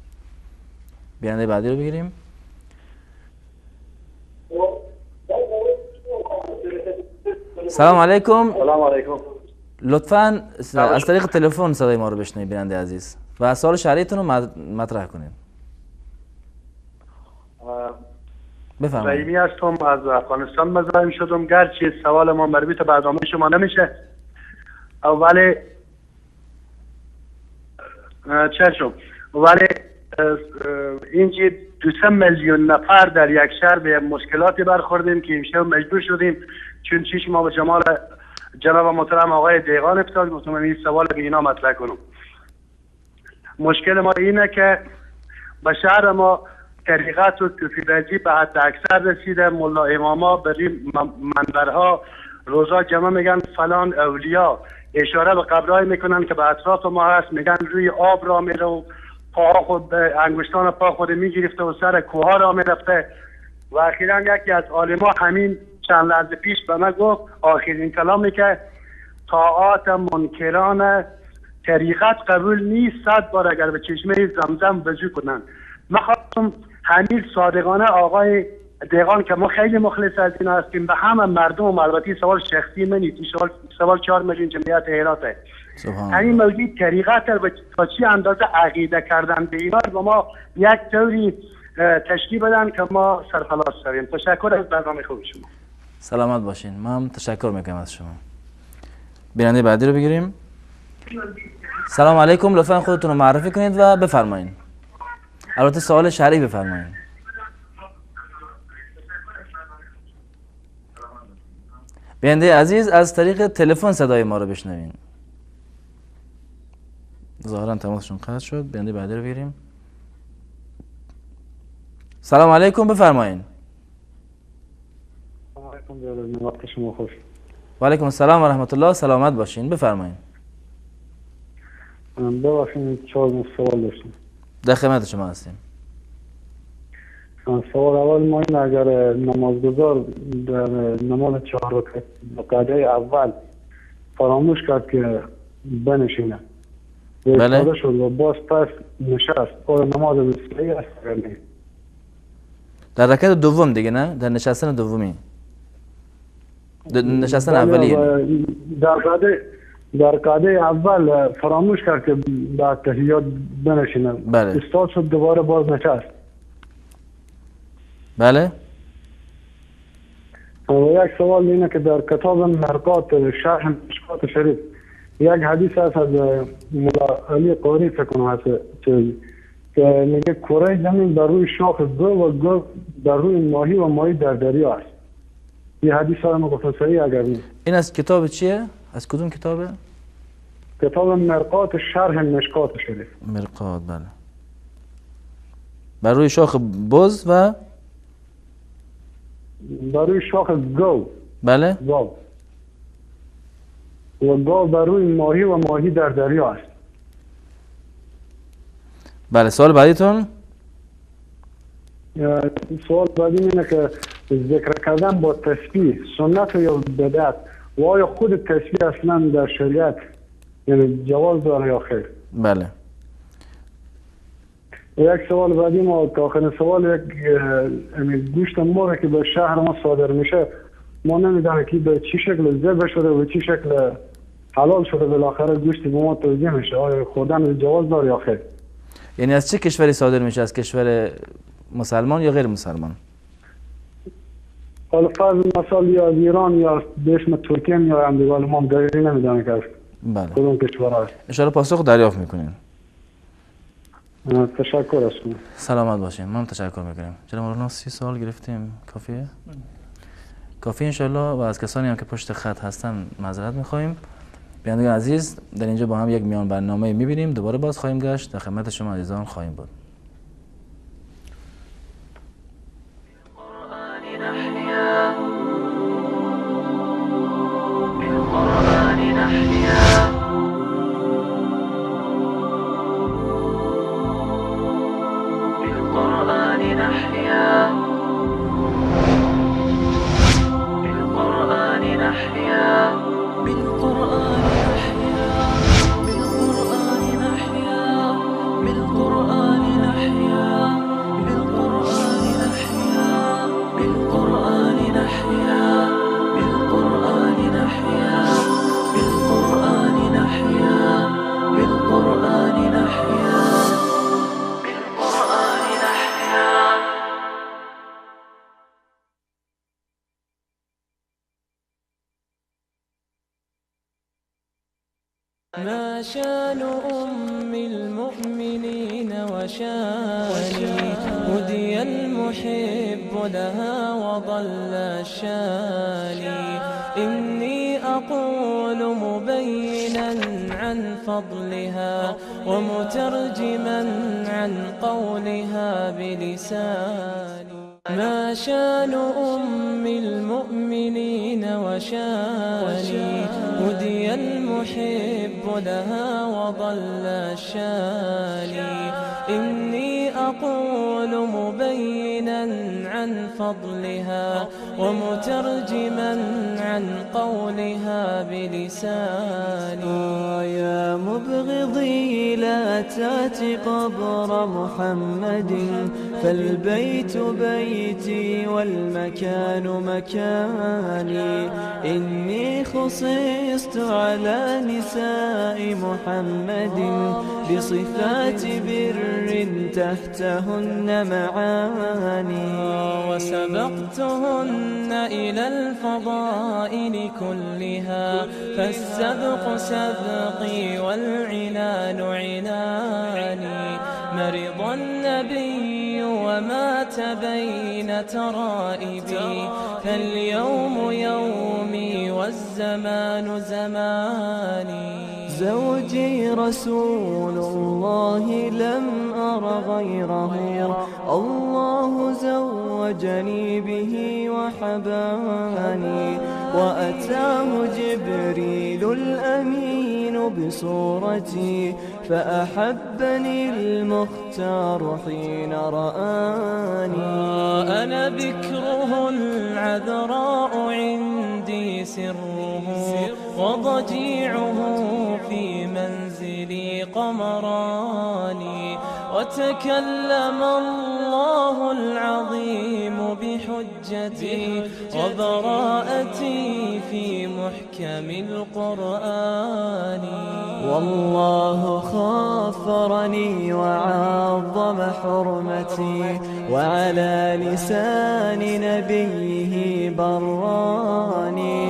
بیننده بعدی رو بگیریم. سلام علیکم. سلام علیکم. لطفاً از طریق تلفن صدای ما رو بشنوید بیننده عزیز و سوال شرعیتون رو مطرح کنید. بفرمایید. رحیمی هستم، از افغانستان مزاحم شدم. گرچه سوال ما مربوط به برنامه شما نمیشه ولی چشم، ولی اینجا 2 میلیون نفر در یک شهر به مشکلاتی برخوردیم که امشب مجبور شدیم چون چشم ما به جمال جناب محترم آقای دهقان افتاد، گفتم این سوال به اینا مطرح کنم. مشکل ما اینه که به شهر ما طریقت و صوفی‌بازی به حد اکثر رسیده. ملا اماما بر منبرها روزا جمع میگن فلان اولیا، اشاره به قبرهای میکنن که به اطراف ما هست، میگن روی آب را میره و پاها خود انگشتان پا خود میگرفته و سر کوه را میرفته. و اخیرا یکی از عالما همین چند لحظه پیش به من گفت آخرین کلامی که طاعات منکران طریقت قبول نیست، 100 بار اگر به چشمه زمزم وضو کنن. من خواستم همین صادقانه آقای دهقان که ما خیلی مخلص از این هستیم به همه مردم، البته سوال شخصی من نیست، سوال 4 میلیون جمعیت هراته، همین موضوع طریقت و تا چه اندازه عقیده کردن به اینا با ما یک طوری تشکیل بدن که ما سرخلاص شویم. تشکر از برنامه خوب شما. سلامت باشین. ما هم تشکر میکنم از شما. بیننده بعدی رو بگیریم. سلام علیکم، لطفا خودتون رو معرفی کنید و بفرمایید. البته سوال شرعی بفرمایید. بیننده عزیز از طریق تلفن صدای ما رو بشنوین. ظاهرا تماسشون قطع شد. بیننده بعدی رو بگیریم. سلام علیکم، بفرمایید. وقت شما خوش. و علیکم السلام و رحمت الله، سلامت باشین، بفرمایید. ببخشید 4 سوال داشتم. در خدمت شما هستیم. سوال اول ما این، اگر نمازگزار در نماز 4 رکعت اول فراموش کرد که بنشینه، بله، شد و باز پس نشست، آیا نماز صحیح است یا نه؟ در رکعت دوم دیگه نه؟ در نشستن دومی، نشستن اولیه. در قعده اول فراموش کرد که بعد تحیات بنشینه، بله، استاد شد دوباره باز نشست. بله. و یک سوال اینه که در کتاب مرقات شرح مشکات شریف یک حدیث هست از مولا علی قاری فکر کنم هست که میگه کره زمین بر روی شاخ گل و گل بر روی ماهی و ماهی در دریا است. یه حدیث ها رو گفتم صحیح اگر نیست. این از کتاب چیه؟ از کدوم کتابه؟ کتاب مرقات شرح مشکات شریف. مرقات، بله. بر روی شاخ بز و بر روی شاخ گاو. بله. گاو و گاو بر روی ماهی و ماهی در دریا است. بله. سوال بعدیتون؟ سوال بعدی اینه که ذکر کردن با تسبیح سنت یا بدعت و آیا خود تسبیح اصلا در شریعت یعنی جواز داره یا خیر؟ بله. یک سوال بعدی ما تا آخرین سوال، یک گوشت مرغ که به شهر ما صادر میشه ما نمیدونیم که به چی شکل ذبح شده و چی شکل حلال شده، بالاخره گوشت به ما توزیع میشه، آیا خوردن جواز داره یا خیر؟ یعنی از چه کشوری صادر میشه؟ از کشور مسلمان یا غیر مسلمان؟ حالا فرض مثال یا از ایران یا به اسم ترکیه یا هم ما دقیقی نمیدونیم که بله کدوم کشور هست. ان شاءالله پاسخ دریافت میکنیم. تشکر از شما. سلامت باشین. ما هم تشکر میکنیم. جناب مولانا 30 سوال گرفتیم، کافیه؟ کافیه ان شاءالله. و از کسانی هم که پشت خط هستن معذرت میخوایم. بینندگان عزیز، در اینجا با هم یک میان برنامه میبینیم، دوباره باز خواهیم گشت، در خدمت شما عزیزان خواهیم بود. ما شان أم المؤمنين وشاني، هدي المحب لها وضل الشاني. إني أقول مبينا عن فضلها ومترجما عن قولها بلساني. ما شان أم المؤمنين وشاني، هدي المحب لها وضل الشاني. إني أقول مبينا عن فضلها ومترجما عن قولها بلساني. يا مبغضي لا تأت قبر محمد، فالبيت بيتي والمكان مكاني. إني خصصت على نساء محمد بصفات بر تحتهن معاني. وسبقتهن إلى الفضائل كلها، فالسبق سبقي والعنان عناني. مرض النبي ومات بين ترائبي، فاليوم يومي والزمان زماني. زوجي رسول الله لم أر غيره، الله زوجني به وحباني. وأتاه جبريل الأمين بصورتي، فأحبني المختار حين رآني. أنا بكره العذراء عندي سره، وضجيعه في منزلي قمراني. وتكلم الله العظيم بحجتي، وبراءتي في محكم القرآن. والله خافرني وعظم حرمتي، وعلى لسان نبيه براني.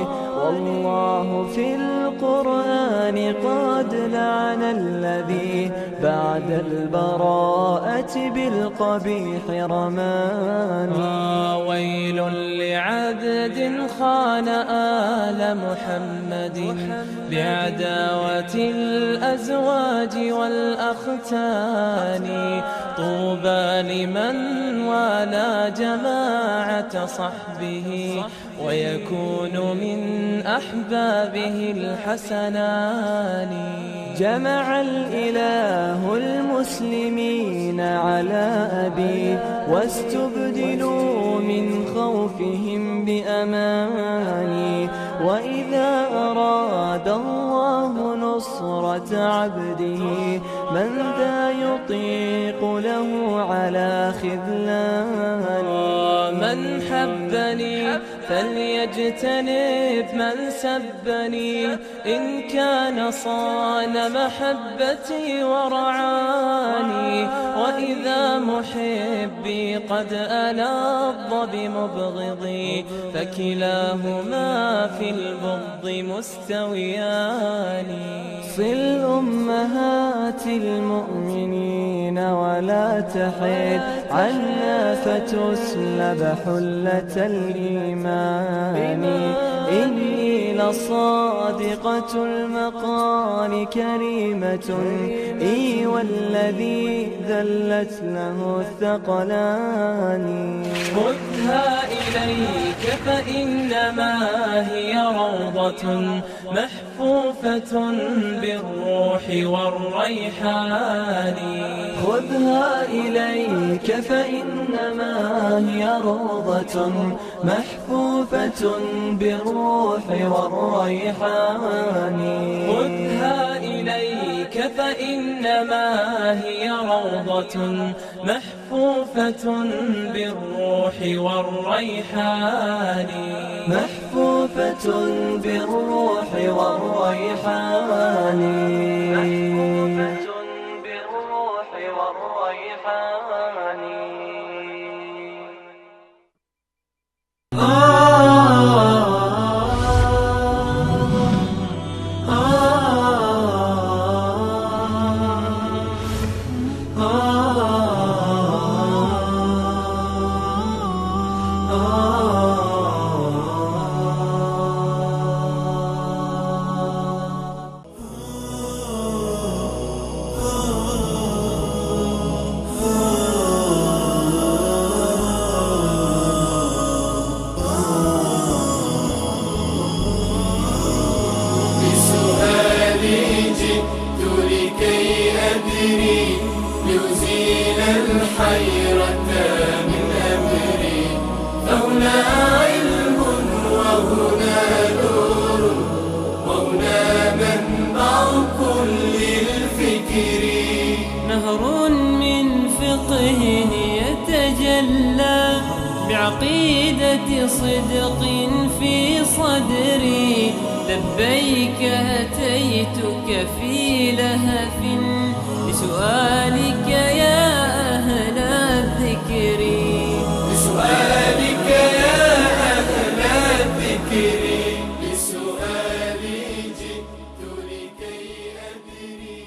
والله في القرآن قد لعن الذي بعد البراءة بالقبيح رماني. ويل لعبد خان آل محمد بعداوة الأزواج والأختان. طوبى لمن والى جماعة صحبه، ويكون من أحبابه الحسنان. جمع الإله المسلمين على أبي، واستبدلوا من خوفهم بأماني. وإذا أراد الله نصرة عبده من ذا يطيق له على خذلاني. من حبني فليجتنب من سبني، إن كان صان محبتي ورعاني. وإذا محبي قد ألاظ بمبغضي، فكلاهما في البغض مستويان. صل أمهات المؤمنين ولا تحد عنا فتسلب حلة الإيمان. إني لصادقة المقال كريمة، إي والذي ذلت له الثقلان. خذها إليك فإنما هي روضة محفوفة بالروح والريحان. خذها إليك فإنما هي روضة محفوفة بالروح والريحان. خذها إليك فإنما هي روضة محفوفة بالروح والريحان. محفوفة بالروح والريحان. محفوفة بالروح والريحان. نهر من فقه يتجلى بعقيدة صدق في صدري. لبيك أتيتك في لهف لسؤالك يا أهل الذكر. لسؤالك يا أهل الذكر. لسؤالي جئت لكي أدري.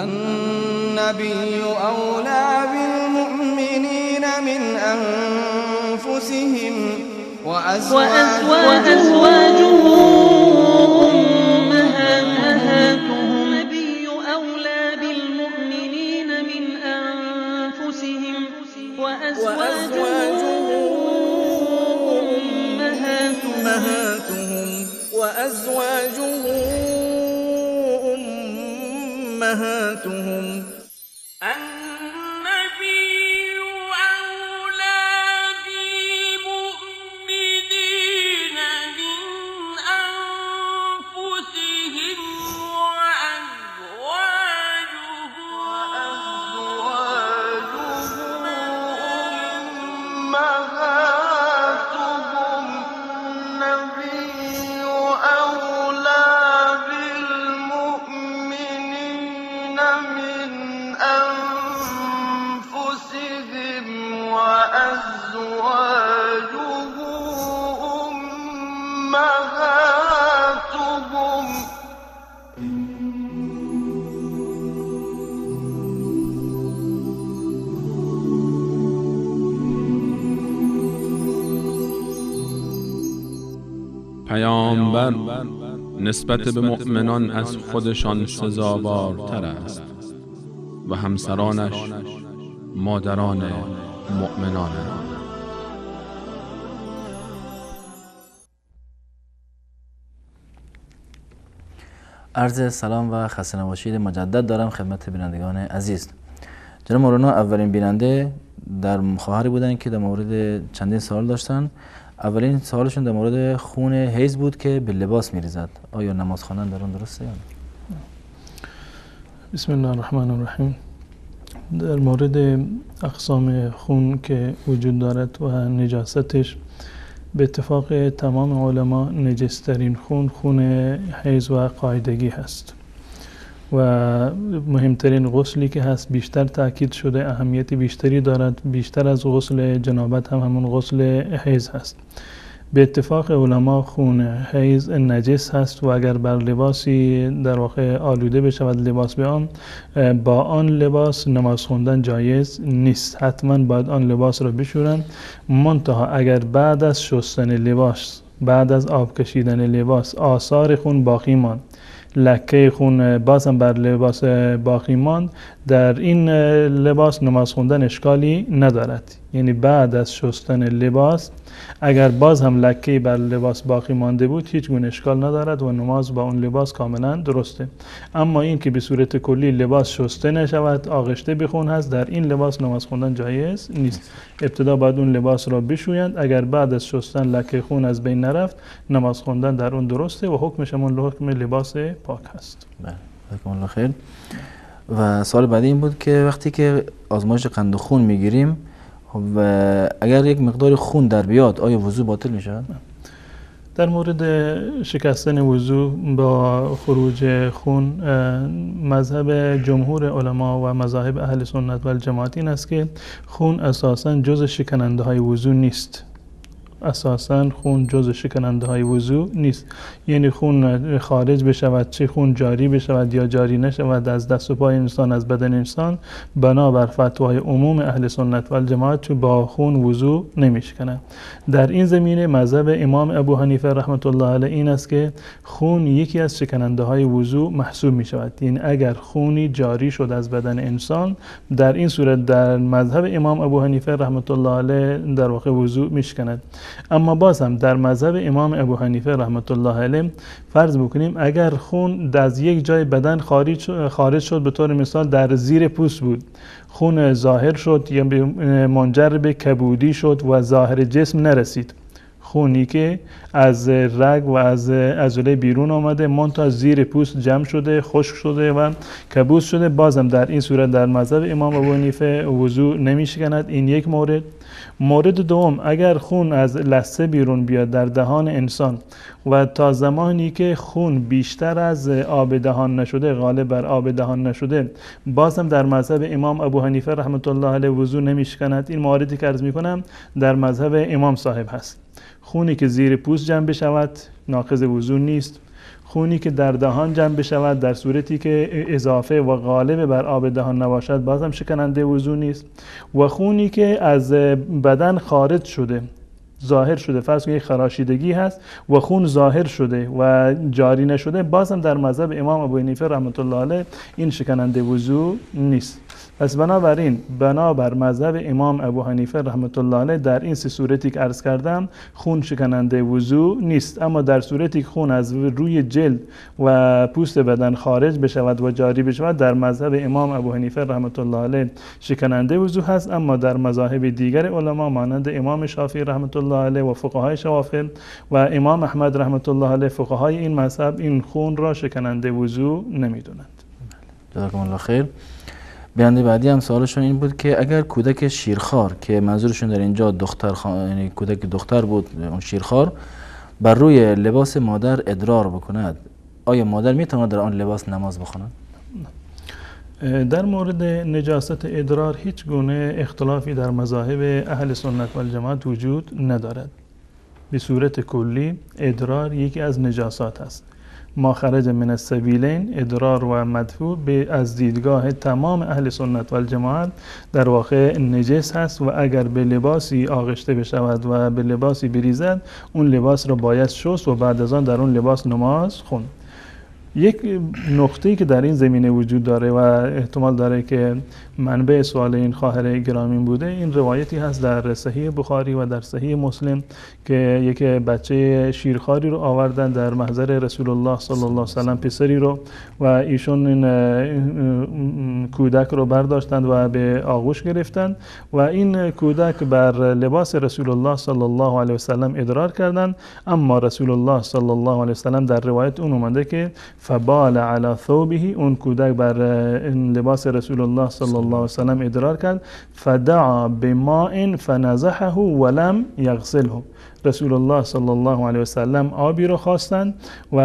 النبي أولى بالمؤمنين من أنفسهم وأزواجه أمهاتهم. النبي أولى بالمؤمنين من أنفسهم وأزواجه أمهاتهم. وأزواجه أمهاتهم. النبي أولى بالمؤمنين من أنفسهم وأزواجه أمهاتهم. النبي أولى بالمؤمنين من أنفسهم وأزواجه أمهاتهم. پیامبر نسبت به مؤمنان از خودشان سزاوارتر است و همسرانش مادران مؤمنانند. عرض سلام و خسته نباشید مجدد دارم خدمت بینندگان عزیز. جناب مولانا، اولین بیننده در خواهری بودن که در مورد چندین سوال داشتن. اولین سوالشون در مورد خون حیض بود که به لباس میریزد، آیا نماز خواندن در آن درسته یا نه؟ بسم الله الرحمن الرحیم. در مورد اقسام خون که وجود دارد و نجاستش، به اتفاق تمام علما نجسترین خون، خون حیض و قاعدگی هست و مهمترین غسلی که هست، بیشتر تاکید شده، اهمیت بیشتری دارد، بیشتر از غسل جنابت هم همون غسل حیض هست. به اتفاق علما خون حیض نجس هست و اگر بر لباسی در واقع آلوده بشود لباس به آن، با آن لباس نماز خواندن جایز نیست، حتما باید آن لباس را بشورند. منتها اگر بعد از شستن لباس، بعد از آب کشیدن لباس آثار خون باقی ماند، لکه خون بازم بر لباس باقی ماند، در این لباس نماز خوندن اشکالی ندارد. یعنی بعد از شستن لباس اگر باز هم لکه بر لباس باقی مانده بود هیچ گونه اشکال ندارد و نماز با اون لباس کاملا درسته. اما این که به صورت کلی لباس شسته نشود، آغشته به خون هست، در این لباس نماز خوندن جایز نیست. ابتدا باید اون لباس را بشویند، اگر بعد از شستن لکه خون از بین نرفت نماز خوندن در اون درسته و حکمش همون حکم لباس پاک هست. بله، جزاکم الله خیر. و سوال بعدی این بود که وقتی که آزمایش قند خون میگیریم و اگر یک مقدار خون در بیاد آیا وضو باطل میشه؟ در مورد شکستن وضو با خروج خون، مذهب جمهور علما و مذاهب اهل سنت و الجماعت این است که خون اساساً جز شکننده های وضو نیست. اساساً خون جز شکننده های وضو نیست، یعنی خون خارج بشود، چه خون جاری بشود یا جاری نشود از دست و پای انسان، از بدن انسان، بنابر فتوای عموم اهل سنت و الجماعت با خون وضو نمیشکند. در این زمینه مذهب امام ابو حنیفه رحمت الله علیه این است که خون یکی از شکننده های وضو محسوب می شود، یعنی اگر خونی جاری شد از بدن انسان، در این صورت در مذهب امام ابو حنیفه رحمت الله علیه در واقع وضو میشکند. اما باز هم در مذهب امام ابو حنیفه رحمت الله علیه فرض بکنیم اگر خون از یک جای بدن خارج شد، به طور مثال در زیر پوست بود، خون ظاهر شد یا منجر به کبودی شد و ظاهر جسم نرسید، خونی که از رگ و از عضله بیرون آمده منتها زیر پوست جمع شده، خشک شده و کبود شده، بازم در این صورت در مذهب امام ابو حنیفه وضو نمیشکند. این یک مورد. مورد دوم، اگر خون از لثه بیرون بیاد در دهان انسان و تا زمانی که خون بیشتر از آب دهان نشده، غالب بر آب دهان نشده، بازم در مذهب امام ابو حنیفه رحمت الله علیه وضو نمیشکند. این مواردی که عرض میکنم در مذهب امام صاحب هست. خونی که زیر پوست جمع بشود ناقض وضو نیست. خونی که در دهان جمع بشود در صورتی که اضافه و غالب بر آب دهان نباشد بازم شکننده وضو نیست. و خونی که از بدن خارج شده، ظاهر شده، فرض کنید خراشیدگی هست و خون ظاهر شده و جاری نشده، بازم در مذهب امام ابو حنیفه رحمت الله علیه این شکننده وضو نیست. پس بنابراین بنابر مذهب امام ابو حنیفه رحمت الله علیه در این سه صورتی که عرض کردم خون شکننده وضو نیست. اما در صورتی که خون از روی جلد و پوست بدن خارج بشود و جاری بشود در مذهب امام ابو حنیفه رحمت الله علیه شکننده وضو هست. اما در مذاهب دیگر علما مانند امام شافعی رحمت الله علیه و فقهای شوافع و امام احمد رحمت الله علیه، فقهای این مذهب این خون را شکننده وضو نمیدونند. جزاکم الله خیر. بیننده بعدی هم سوالشون این بود که اگر کودک شیرخوار، که منظورشون در اینجا دختر یعنی کودک دختر بود اون شیرخوار، بر روی لباس مادر ادرار بکند، آیا مادر میتواند در آن لباس نماز بخواند؟ در مورد نجاست ادرار هیچ گونه اختلافی در مذاهب اهل سنت و الجماعت وجود ندارد. به صورت کلی ادرار یکی از نجاسات است. ما خرج من السبیلین، ادرار و مدفوع، به از دیدگاه تمام اهل سنت و الجماعت در واقع نجس هست و اگر به لباسی آغشته بشود و به لباسی بریزد اون لباس را باید شست و بعد از آن در اون لباس نماز خوند. یک نقطه‌ای که در این زمینه وجود داره و احتمال داره که منبع سوال این خواهر گرامی بوده، این روایتی هست در صحیح بخاری و در صحیح مسلم که یک بچه شیرخواری رو آوردن در محضر رسول الله صلی الله علیه و سلم، پسری رو، و ایشون این کودک رو برداشتند و به آغوش گرفتند و این کودک بر لباس رسول الله صلی الله علیه و سلم ادرار کردند. اما رسول الله صلی الله علیه و سلم در روایت اون اومده که فبال علی ثوبه، اون کودک بر لباس رسول الله صلی الله علیه و سلم ادرار کرد، فدعا بماء فنزحه ولم یغسله. رسول الله صلی الله علیه و سلم آبی رو خواستند و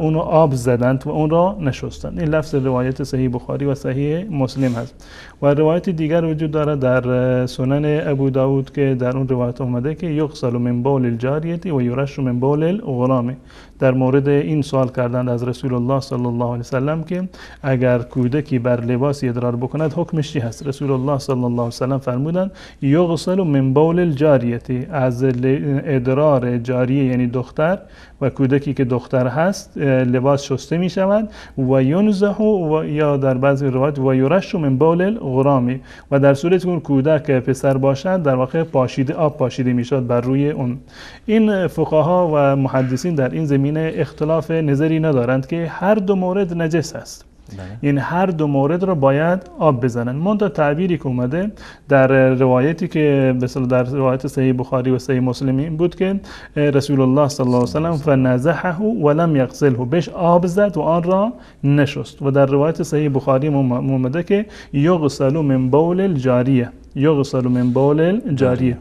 اونو آب زدند و اون را نشستند. این لفظ روایت صحیح بخاری و صحیح مسلم هست. و روایت دیگر وجود داره در سنن ابو داود که در اون روایت اومده که یغسل من بول الجاریه و یرش من بول الغلام. در مورد این سوال کردند از رسول الله صلی الله علیه و سلم که اگر کودکی بر لباس ادرار بکند حکمش چی هست؟ رسول الله صلی الله علیه و سلم فرمودند یغسل من بول الجاریه، از ادرار جاریه یعنی دختر و کودکی که دختر هست لباس شسته می شود، و ینزح و یا در بعضی روایات و یرش من بول الغرام، و در صورتی که اون کودک پسر باشد در واقع پاشیده، آب پاشیده می شد بر روی اون. این فقها و محدثین در این زمینه اختلاف نظری ندارند که هر دو مورد نجس است. یعنی هر دو مورد رو باید آب بزنن. منتها تعبیری که اومده در روایتی که مثلا در روایت صحیح بخاری و صحیح مسلم این بود که رسول الله صلی الله علیه و سلم فنزحه ولم یغسله، بهش آب زد و آن را نشست. و در روایت صحیح بخاری اومده که یغسل من بول الجاریه، یغسل من بول الجاریه.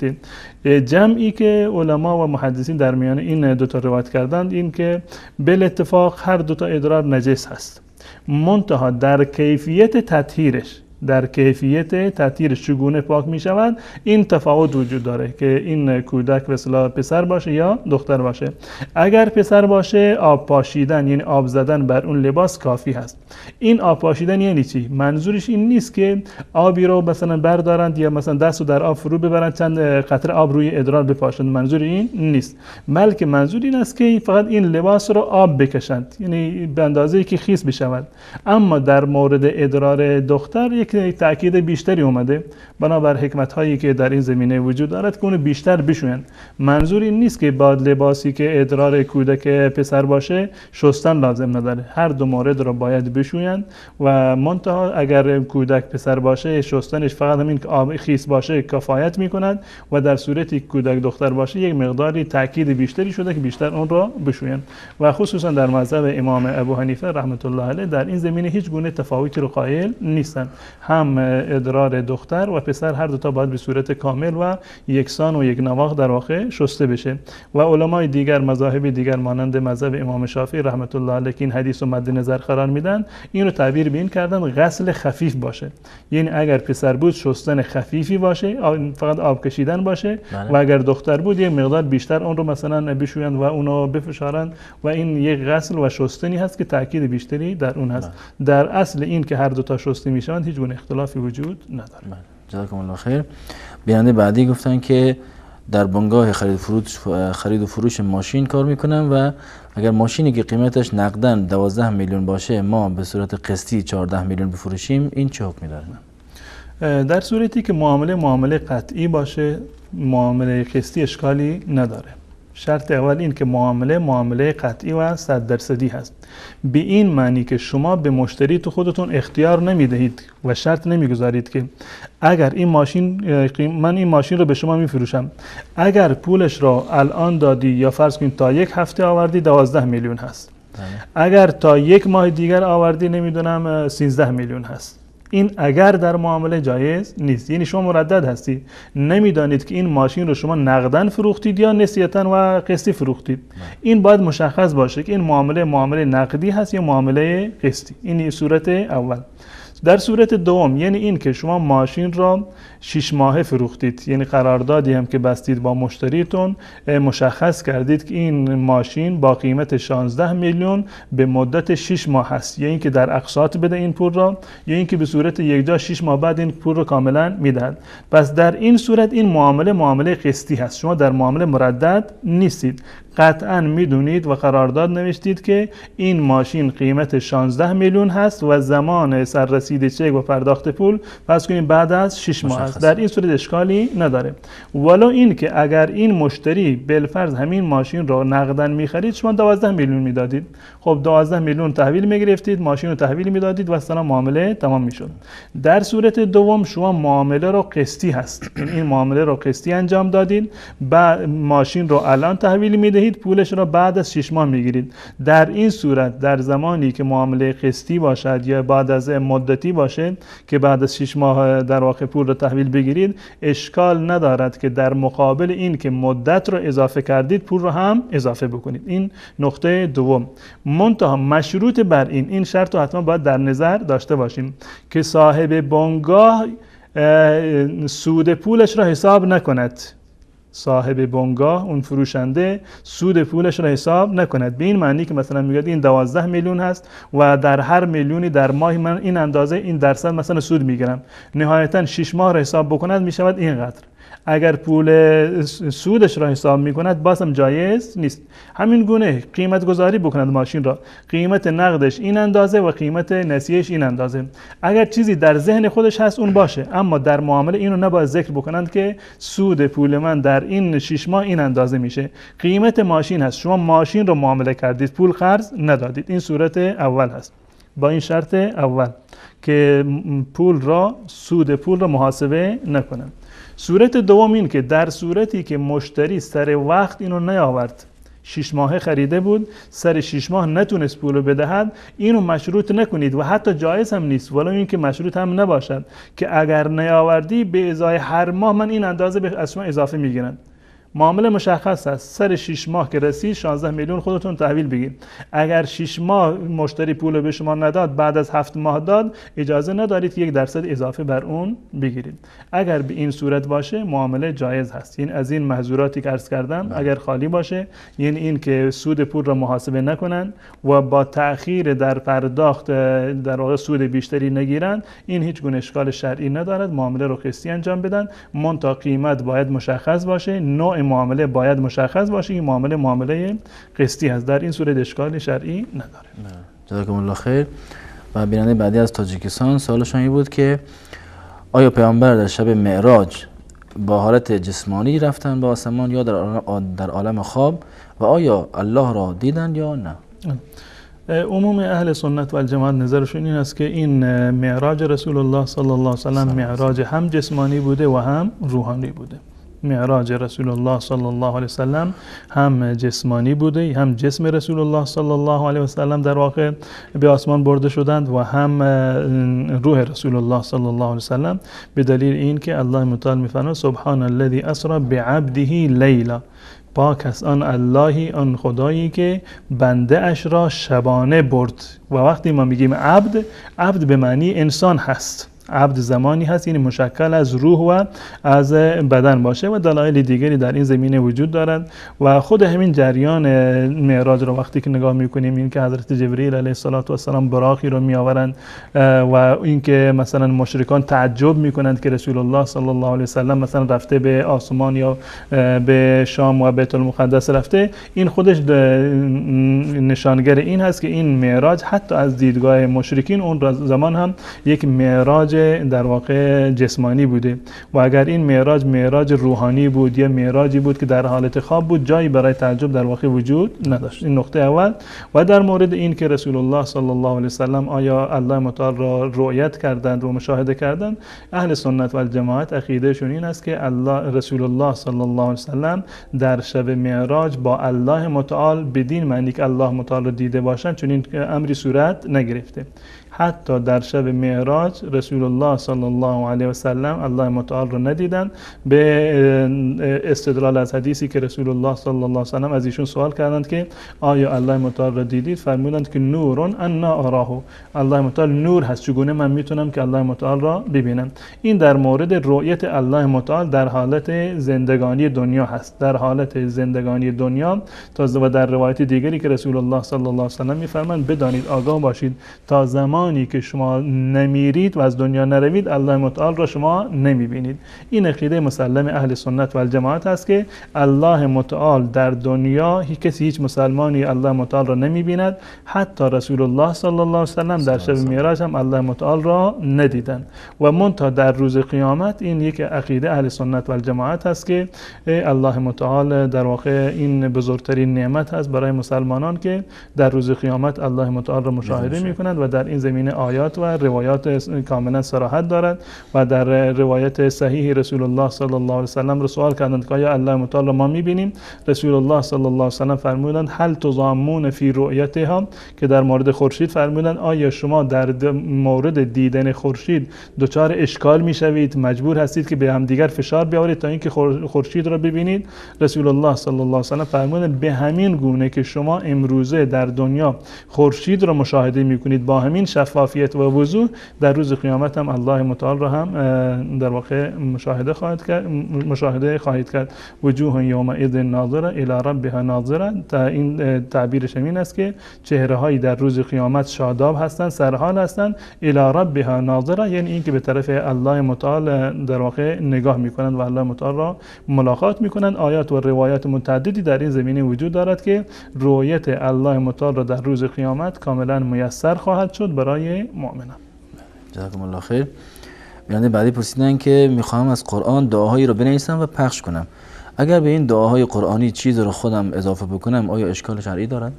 جمعی که علما و محدثین در میان این دو تا روایت کردند این که بالاتفاق هر دو تا ادرار نجس هست، منتها در کیفیت تطهیرش، در کیفیت تطهیرش چگونه پاک می شود این تفاوت وجود داره که این کودک به اصطلاح پسر باشه یا دختر باشه. اگر پسر باشه آب پاشیدن یعنی آب زدن بر اون لباس کافی هست. این آب پاشیدن یعنی چی؟ منظورش این نیست که آبی رو مثلا بردارند یا مثلا دست رو در آب فرو ببرند چند قطره آب روی ادرار بپاشند، منظور این نیست، بلکه منظور این است که فقط این لباس رو آب بکشند، یعنی به اندازه‌ای که خیس بشود. اما در مورد ادرار دختر یک تأکید بیشتری اومده بنابر حکمت هایی که در این زمینه وجود دارد که اونو بیشتر بشویند. منظور این نیست که با لباسی که ادرار کودک پسر باشه شستن لازم نداره، هر دو مورد رو باید بشویند و منتها اگر کودک پسر باشه شستنش فقط همین که آب خیس باشه کفایت میکند و در صورتی که کودک دختر باشه یک مقداری تأکید بیشتری شده که بیشتر اون رو بشویند. و خصوصا در مذهب امام ابو حنیفه رحمت الله علیه در این زمینه هیچ گونه تفاوتی رو قائل نیستند، هم ادرار دختر و پسر هر دو تا باید به صورت کامل و یکسان و یک نواخت در واقع شسته بشه. و علمای دیگر مذاهب دیگر مانند مذهب امام شافعی رحمت الله علیه که این حدیث رو مد نظر قرار میدن این رو تعبیر به این کردن غسل خفیف باشه، یعنی اگر پسر بود شستن خفیفی باشه، فقط آب کشیدن باشه، و اگر دختر بود یک مقدار بیشتر اون رو مثلا بشویند و اونو بفشارند و این یک غسل و شستنی هست که تاکید بیشتری در اون هست. در اصل این که هر دو تا شسته میشوند هیچ گونه اختلافی وجود نداره. جزاکم الله خیر. بیننده بعدی گفتن که در بنگاه خرید و فروش ماشین کار میکنم و اگر ماشینی که قیمتش نقداً 12 میلیون باشه ما به صورت قسطی 14 میلیون بفروشیم، این چه حکمی داره؟ در صورتی که معامله قطعی باشه معامله قسطی اشکالی نداره. شرط اول این که معامله قطعی و 100% هست، به این معنی که شما به مشتری تو خودتون اختیار نمیدهید و شرط نمیگذارید که اگر این ماشین، من این ماشین رو به شما میفروشم، اگر پولش رو الان دادی یا فرض کنید تا یک هفته آوردی 12 میلیون هست، اگر تا یک ماه دیگر آوردی نمیدونم 13 میلیون هست. این اگر در معامله جایز نیست، یعنی شما مردد هستید، نمیدانید که این ماشین رو شما نقداً فروختید یا نسیتاً و قسطی فروختید. این باید مشخص باشه که این معامله نقدی هست یا معامله قسطی. این صورت اول. در صورت دوم یعنی این که شما ماشین را 6 ماهه فروختید، یعنی قراردادی هم که بستید با مشتریتون مشخص کردید که این ماشین با قیمت 16 میلیون به مدت 6 ماه هست، یا اینکه در اقساط بده این پول را یا اینکه به صورت یکجا 6 ماه بعد این پول رو کاملا میدهد. پس در این صورت این معامله قسطی هست، شما در معامله مردد نیستید. قطعا میدونید و قرارداد نوشتید که این ماشین قیمت 16 میلیون هست و زمان سررسید چک و پرداخت پول فرض کنیم بعد از 6 ماه است. در این صورت اشکالی نداره. ولو این که اگر این مشتری بالفرض همین ماشین رو نقداً میخرید، شما 12 میلیون میدادید. خب 12 میلیون تحویل میگرفتید، ماشین رو تحویل میدادید و سلام، معامله تمام میشد. در صورت دوم شما معامله رو قسطی هست، این معامله رو قسطی انجام دادید، بعد ماشین رو الان تحویل میدهید، پولش رو بعد از 6 ماه میگیرید. در این صورت در زمانی که معامله قسطی باشد یا بعد از مدتی باشه که بعد از 6 ماه در واقع پول رو تحویل بگیرید، اشکال ندارد که در مقابل این که مدت رو اضافه کردید پول رو هم اضافه بکنید. این نقطه دوم. منتها مشروط بر این شرط رو حتما باید در نظر داشته باشیم که صاحب بنگاه سود پولش را حساب نکند. صاحب بنگاه، اون فروشنده، سود پولش را حساب نکند. به این معنی که مثلا میگه این 12 میلیون هست و در هر میلیونی در ماه من این اندازه این درصد مثلا سود میگیرم، نهایتا 6 ماه را حساب بکند میشود اینقدر. اگر پول سودش را حساب میکند باز هم جایز نیست. همین گونه قیمت گذاری بکند ماشین را، قیمت نقدش این اندازه و قیمت نسیهش این اندازه. اگر چیزی در ذهن خودش هست اون باشه، اما در معامله اینو نباید ذکر بکنند که سود پول من در این 6 ماه این اندازه میشه. قیمت ماشین هست، شما ماشین رو معامله کردید، پول قرض ندادید. این صورت اول هست، با این شرط اول که پول را، سود پول را محاسبه نکنند. صورت دوم این که در صورتی که مشتری سر وقت اینو نیاورد، 6 ماهه خریده بود، سر 6 ماه نتونست پولو بدهد، اینو مشروط نکنید و حتی جایز هم نیست، ولو اینکه مشروط هم نباشد، که اگر نیاوردی به ازای هر ماه من این اندازه از شما اضافه میگیرم. معامله مشخص است، سر 6 ماه که رسید 16 میلیون خودتون تحویل بگیرید. اگر 6 ماه مشتری پول به شما نداد، بعد از 7 ماه داد، اجازه ندارید که 1% اضافه بر اون بگیرید. اگر به این صورت باشه معامله جایز هست. یعنی از این محظوراتی که عرض کردم اگر خالی باشه، یعنی این که سود پول را محاسبه نکنند و با تأخیر در پرداخت در واقع سود بیشتری نگیرند، این هیچ گونه اشکال شرعی ندارد. معامله رو قسطی انجام بدن، منتها قیمت باید مشخص باشه، نوع معامله باید مشخص باشه، این معامله قسطی هست. در این صورت اشکال شرعی نداره. جزاکم الله خیر. و بیننده بعدی از تاجیکستان سوالشون این بود که آیا پیامبر در شب معراج با حالت جسمانی رفتن به آسمان یا در عالم خواب، و آیا الله را دیدن یا نه؟ عموم اهل سنت و الجماعت نظرشون این است که این معراج رسول الله صلی الله علیه و سلم معراج هم جسمانی بوده و هم روحانی بوده. معراج رسول الله صلی الله علیه وسلم هم جسمانی بوده، هم جسم رسول الله صلی الله علیه وسلم در واقع به آسمان برده شدند و هم روح رسول الله صلی الله علیه وسلم، به دلیل این که الله متعال می‌فرماید سبحان الذی اسری بعبده لیلا، پاک است آن اللهی، آن خدایی که بنده اش را شبانه برد. و وقتی ما میگیم عبد، عبد به معنی انسان هست. عبد زمانی هست یعنی مشکل از روح و از بدن باشه و دلایل دیگری در این زمینه وجود دارد. و خود همین جریان معراج رو وقتی که نگاه میکنیم، این که حضرت جبرئیل علیه السلام براقی رو میآورند و اینکه مثلا مشرکان تعجب میکنند که رسول الله صلی الله علیه وسلم مثلا رفته به آسمان یا به شام و بیت المقدس رفته، این خودش نشانگر این هست که این معراج حتی از دیدگاه مشرکین اون زمان هم یک معراج در واقع جسمانی بوده. و اگر این معراج معراج روحانی بود یا معراجی بود که در حالت خواب بود، جایی برای تعجب در واقع وجود نداشت. این نقطه اول. و در مورد این که رسول الله صلی الله علیه وسلم آیا الله متعال را رؤیت کردند و مشاهده کردند، اهل سنت و الجماعت عقیدهشون این است که الله رسول الله صلی الله علیه وسلم در شب معراج با الله متعال بدین معنی که الله متعال را دیده باشند چون این امری صورت نگرفته. حتی در شب معراج رسول الله صلی الله علیه و سلم الله متعال رو ندیدند، به استدلال از حدیثی که رسول الله صلی الله علیه و سلم از ایشون سوال کردند که آیا الله متعال را دیدید؟ فرمودند که نورون انا اراه، الله متعال نور هست، چگونه من میتونم که الله متعال را ببینم؟ این در مورد رؤیت الله متعال در حالت زندگانی دنیا هست، در حالت زندگانی دنیا. تا و در روایت دیگری که رسول الله صلی الله علیه و سلم میفرمایند بدانید، آگاه باشید تا زمانی که شما نمیرید و از دنیا دنیا نروید الله متعال را شما نمیبینید. این عقیده مسلم اهل سنت و الجماعت است که الله متعال در دنیا هیچ کسی، هیچ مسلمانی الله متعال را نمیبیند. حتی رسول الله صلی الله علیه و سلم در شب معراج هم الله متعال را ندیدند. و منتها در روز قیامت این یک عقیده اهل سنت و الجماعت است که الله متعال در واقع این بزرگترین نعمت است برای مسلمانان که در روز قیامت الله متعال را مشاهده میکنند و در این زمینه آیات و روایات کاملا صراحت دارد. و در روایت صحیح رسول الله صلی الله علیه و سلم را سوال کردند که آیا الله متعال را ما میبینیم؟ رسول الله صلی الله علیه و سلم فرمودند هل تضامون فی رؤیتها، که در مورد خورشید فرمودند آیا شما در مورد دیدن خورشید دچار اشکال میشوید، مجبور هستید که به همدیگر فشار بیاورید تا اینکه خورشید را ببینید؟ رسول الله صلی الله علیه و سلم فرمودند به همین گونه که شما امروزه در دنیا خورشید را مشاهده میکنید با همین شفافیت و وضوح، در روز قیامت هم الله متعال را هم در واقع مشاهده خواهید کرد. وجوه یومئذ ناظره الی ربها ناظره. تا این تعبیرش همین است که چهره هایی در روز قیامت شاداب هستند، سرحال هستند، الی ربها ناظره، یعنی اینکه به طرف الله متعال در واقع نگاه میکنند و الله متعال را ملاقات میکنند. آیات و روایات متعددی در این زمینه وجود دارد که رؤیت الله متعال را در روز قیامت کاملا میسر خواهد شد برای مؤمنان. جزاکم الله خیر. بیننده بعدی پرسیدن که میخواهم از قرآن دعاهایی رو بنویسم و پخش کنم، اگر به این دعاهای قرآنی چیز رو خودم اضافه بکنم آیا اشکال شرعی دارد؟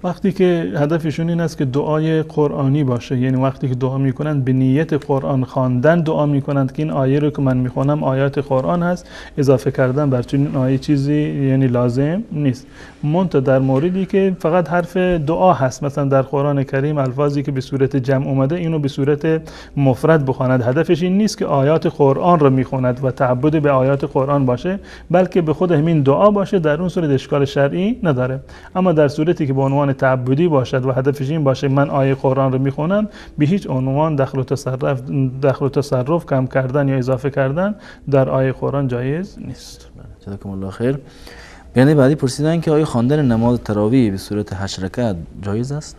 وقتی که هدفشون این است که دعای قرآنی باشه، یعنی وقتی که دعا میکنند به نیت قرآن خواندن دعا میکنند که این آیه رو که من میخونم آیات قرآن هست، اضافه کردن بر چنین آیه چیزی یعنی لازم نیست. منتها در موردی که فقط حرف دعا هست، مثلا در قرآن کریم الفاظی که به صورت جمع اومده اینو به صورت مفرد بخواند، هدفش این نیست که آیات قرآن رو میخوند و تعبد به آیات قرآن باشه، بلکه به خود همین دعا باشه، در اون صورت اشکال شرعی نداره. اما در صورتی که به عنوان تعبدی باشد و هدفش این باشه من آیه قرآن رو میخونم، به هیچ عنوان دخل و تصرف کم کردن یا اضافه کردن در آیه قرآن جایز نیست. جزاکم الله خیر. بیننده بعدی پرسیدن که آیا خواندن نماز تراویح به صورت 8 رکعت جایز است؟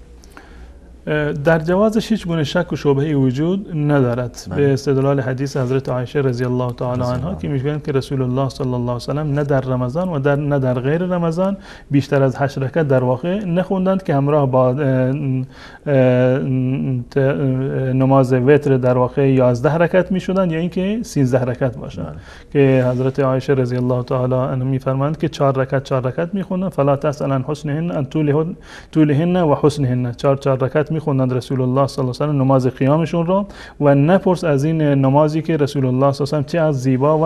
در جوازش هیچ گونه شک و شبهه‌ای وجود ندارد. به استدلال حدیث حضرت عایشه رضی الله تعالی عنها که میگویند که رسول الله صلی الله علیه و سلم نه در رمضان و نه در غیر رمضان بیشتر از 8 رکعت در واقع نخوندند که همراه با نماز وتر در واقع 11 رکعت میشدند یا اینکه 13 رکعت باشند. که حضرت عایشه رضی الله تعالی عنها میفرمایند که 4 رکعت 4 رکعت میخوندند، فلا تسأل عن حسنهن ان طولهن و حسنهن، 4 4 رکعت میخوندند رسول الله صلی الله علیه و سلم نماز قیامشون را، و نپرس از این نمازی که رسول الله صلی الله علیه و سلم چه از زیبا و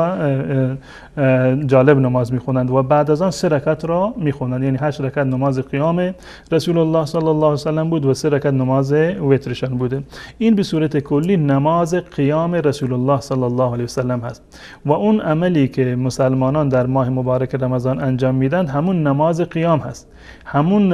جالب نماز میخوندند. و بعد از آن 3 رکعت را میخوندند، یعنی 8 رکعت نماز قیام رسول الله صلی الله علیه و سلم بود و 3 رکعت نماز وترشان بوده. این به صورت کلی نماز قیام رسول الله صلی الله علیه و سلم هست. و اون عملی که مسلمانان در ماه مبارک رمضان انجام میدن همون نماز قیام هست، همون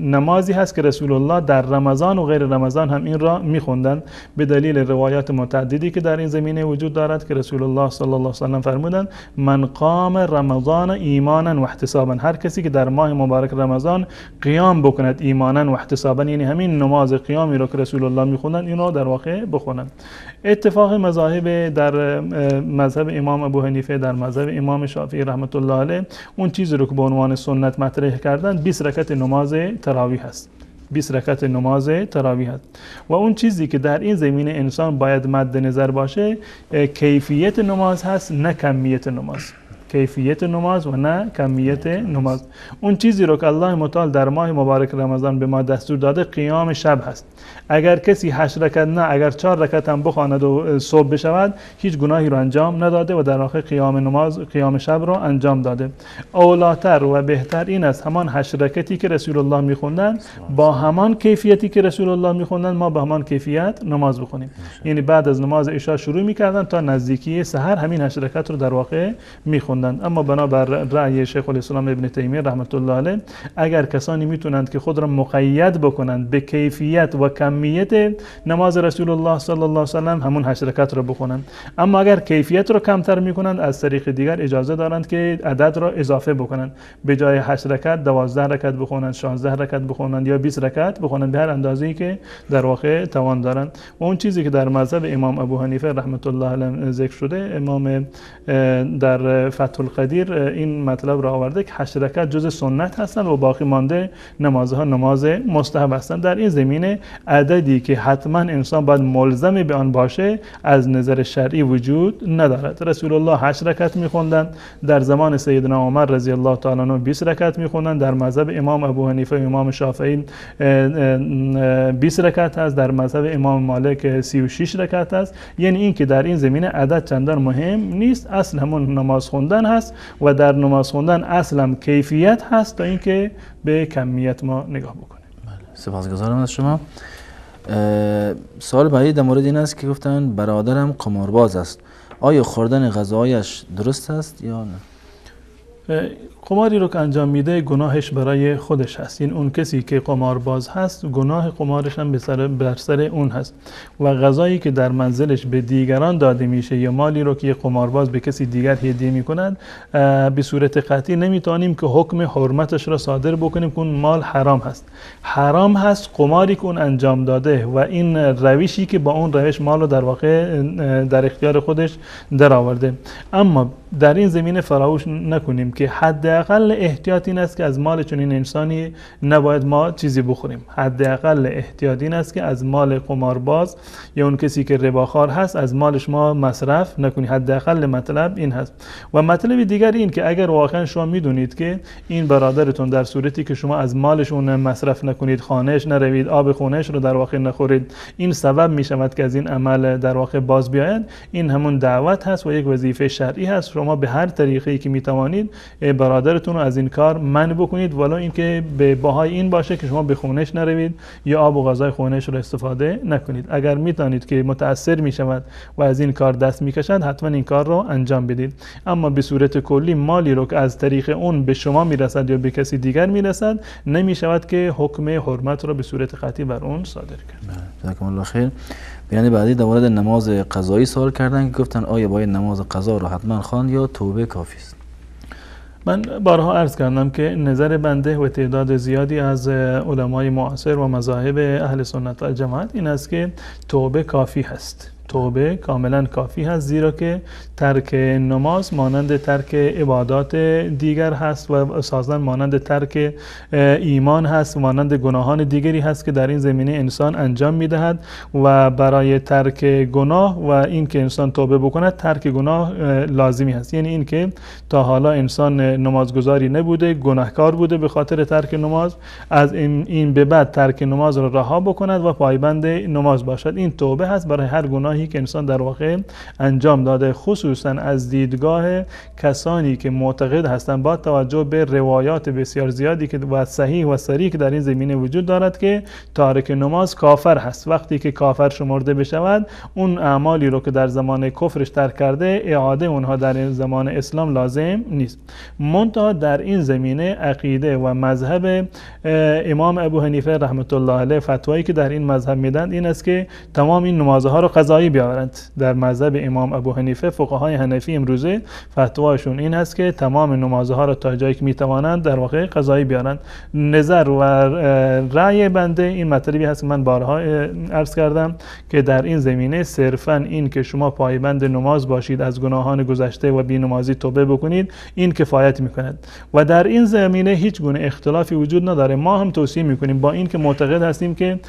نمازی هست که رسول الله در رمضان و غیر رمضان هم این را میخوندند، به دلیل روایات متعددی که در این زمینه وجود دارد که رسول الله صلی الله علیه و سلم فرمودند من قام رمضان ایمانا و احتسابا، هر کسی که در ماه مبارک رمضان قیام بکند ایمانا و احتسابا، یعنی همین نماز قیامی را که رسول الله میخوندند این را در واقع بخونند. اتفاق مذاهب در مذهب امام ابو حنیفه، در مذهب امام شافعی رحمت الله علیه، اون چیزی رو که به عنوان سنت مطرح کردن 20 رکعت نماز تراویح هست. 20 رکعت نماز تراویح هست. و اون چیزی که در این زمینه انسان باید مد نظر باشه کیفیت نماز هست، نه کمیت نماز. کیفیت نماز و نه کمیت نماز. اون چیزی رو که الله متعال در ماه مبارک رمضان به ما دستور داده قیام شب هست. اگر کسی 8 رکعت نه، اگر 4 رکعت هم بخواند و صبح بشود هیچ گناهی رو انجام نداده و در آخر قیام نماز، قیام شب رو انجام داده. اولاتر و بهتر این است همان 8 رکعتی که رسول الله میخوندن با همان کیفیتی که رسول الله میخوندن ما با همان کیفیت نماز بخونیم. یعنی بعد از نماز عشا شروع میکردن تا نزدیکی سحر همین 8 رکعت رو در واقع میخوندن. میخوندند. اما بنابر رأی شیخ الاسلام ابن تیمیه رحمت الله علیه، اگر کسانی میتونند که خود را مقید بکنند به کیفیت و کمیت نماز رسول الله صلی الله علیه و سلم، همون 8 رکعت را بخونند. اما اگر کیفیت را کمتر میکنند، از طریق دیگر اجازه دارند که عدد را اضافه بکنند، به جای 8 رکعت 12 رکعت بخونند، 16 رکعت بخونند یا 20 رکعت بخونند، به هر اندازه‌ای که در واقع توان دارند. و اون چیزی که در مذهب امام ابو حنیفه رحمت الله علیه ذکر شده، امام در فتح القدیر این مطلب را آورده که 8 رکعت جزء سنت هستند و باقی مانده نمازها نماز مستحب هستند. در این زمینه عددی که حتما انسان باید ملزم به آن باشه از نظر شرعی وجود ندارد. رسول الله 8 رکعت می‌خوندند، در زمان سیدنا عمر رضی الله تعالی عنه 20 رکعت می‌خوندند، در مذهب امام ابو حنیفه و امام شافعی 20 رکعت هست، در مذهب امام مالک 36 رکعت است. یعنی این که در این زمینه عدد چندان مهم نیست، اصل همون نماز خوندن هست و در نماز خوندن اصلا کیفیت هست تا اینکه به کمیت ما نگاه بکنیم. بله، سپاسگزارم از شما. سوال بعدی در مورد این است که گفتن برادرم قمارباز است، آیا خوردن غذایش درست است یا نه؟ قماری رو که انجام میده گناهش برای خودش هست. این اون کسی که قمارباز هست گناه قمارش هم بر سر اون هست و غذایی که در منزلش به دیگران داده میشه یا مالی رو که یک قمارباز به کسی دیگر هدیه میکند، به صورت قطعی نمیتونیم که حکم حرمتش را صادر بکنیم که اون مال حرام هست. حرام هست قماری که اون انجام داده و این روشی که با اون روش مال رو در واقع در اختیار خودش درآورده. اما در این زمینه فراموش نکنیم که حداقل احتیاط این است که از مال چنین انسانی نباید ما چیزی بخوریم. حداقل احتیاط این است که از مال قمارباز یا اون کسی که رباخوار هست از مالش ما مصرف نکنیم. حداقل مطلب این هست. و مطلب دیگر این که اگر واقعا شما میدونید که این برادرتون در صورتی که شما از مالش اون مصرف نکنید، خانهش نروید، آب خونهش رو در واقع نخورید، این سبب میشود که از این عمل در واقع باز بیاید، این همون دعوت هست و یک وظیفه شرعی هست. شما به هر طریقی که میتوانید برادرتون رو از این کار منع بکنید، ولو اینکه به بهای این باشه که شما به خونش نروید یا آب و غذای خونش رو استفاده نکنید. اگر میتونید که متاثر میشود و از این کار دست میکشد، حتما این کار رو انجام بدید. اما به صورت کلی مالی رو که از طریق اون به شما میرسد یا به کسی دیگر میرسد، نمیشود که حکم حرمت رو به صورت قطعی بر اون صادر کرد. جزاکم الله خیر. بیننده بعدی در مورد نماز قضایی سوال کردن که گفتن آیا باید نماز قضا رو حتما خواند یا توبه کافی است؟ من بارها عرض کردم که نظر بنده و تعداد زیادی از علمای معاصر و مذاهب اهل سنت و جماعت این است که توبه کافی هست. توبه کاملا کافی هست، زیرا که ترک نماز مانند ترک عبادات دیگر هست و اساساً مانند ترک ایمان هست، مانند گناهان دیگری هست که در این زمینه انسان انجام میدهد و برای ترک گناه و این که انسان توبه بکند ترک گناه لازمی هست. یعنی این که تا حالا انسان نمازگزاری نبوده، گناهکار بوده به خاطر ترک نماز، از این به بعد ترک نماز را رها بکند و پایبند نماز باشد. این توبه هست برای هر گناهی که انسان در واقع انجام داده، خصوصا از دیدگاه کسانی که معتقد هستند با توجه به روایات بسیار زیادی که و صحیح و صریح که در این زمینه وجود دارد که تارک نماز کافر هست. وقتی که کافر شمرده بشود، اون اعمالی رو که در زمان کفرش ترک کرده اعاده اونها در زمان اسلام لازم نیست. منتها در این زمینه عقیده و مذهب امام ابو حنیفه رحمت الله علیه، فتوایی که در این مذهب میدن این است که تمام این نمازها رو قضایی بیاورند. در مذهب امام ابو حنیفه فقهای حنفی امروزه فتواشون این هست که تمام نمازها را تا جایی که میتوانند در واقع قضایی بیارند. نظر و رأی بنده این مطلبی هست که من بارها عرض کردم که در این زمینه صرفا این که شما پایبند نماز باشید، از گناهان گذشته و بی‌نمازی توبه بکنید، این کفایت میکند و در این زمینه هیچ گونه اختلافی وجود نداره. ما هم توصیه میکنیم با این که معتقد هستیم که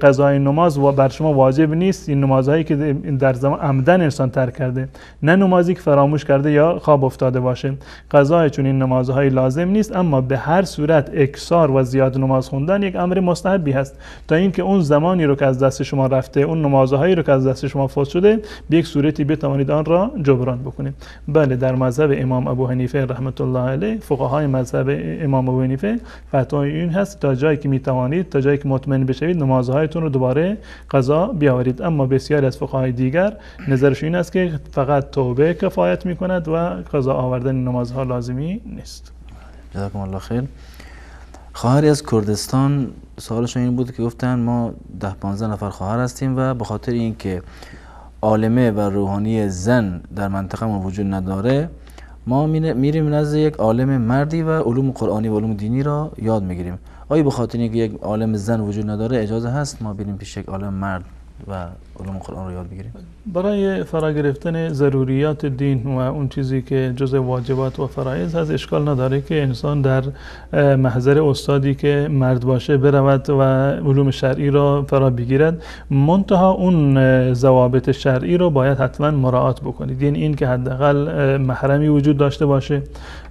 قضای نماز بر شما واجب نیست، این نمازهایی که در زمان عمدن انسان ترک کرده، نه نمازی که فراموش کرده یا خواب افتاده باشه، قضای چنین نمازهای لازم نیست. اما به هر صورت اکثار و زیاد نماز خوندن یک امر مستحبی هست تا اینکه اون زمانی رو که از دست شما رفته، اون نمازهایی رو که از دست شما فوت شده، به یک صورتی بتوانید آن را جبران بکنید. بله، در مذهب امام ابو حنیفه رحمت الله علیه، فقهای مذهب امام ابو حنیفه فتوای این هست تا جایی که میتوانید، تا جایی که مطمئن بشوید، نمازهایتون رو دوباره قضا بیاورید. اما بسیاری از از فقهای دیگر نظرشون این است که فقط توبه کفایت میکند و قضا آوردن نمازها لازمی نیست. جزاکم الله خیر. خواهری از کردستان سوالشون این بود که گفتن ما 10-15 نفر خواهر هستیم و به خاطر اینکه عالمه و روحانی زن در منطقه ما وجود نداره، ما میریم نزد یک عالم مردی و علوم قرآنی و علوم دینی را یاد میگیریم. آیا به خاطر اینکه یک عالم زن وجود نداره اجازه هست ما بریم پیش یک عالم مرد و علوم قرآن رو یاد بگیریم؟ برای فرا گرفتن ضروریات دین و اون چیزی که جزء واجبات و فرایض هست اشکال نداره که انسان در محضر استادی که مرد باشه برود و علوم شرعی را فرا بگیرد، منتها اون ضوابط شرعی رو باید حتما مراعات بکنید. یعنی این که حداقل محرمی وجود داشته باشه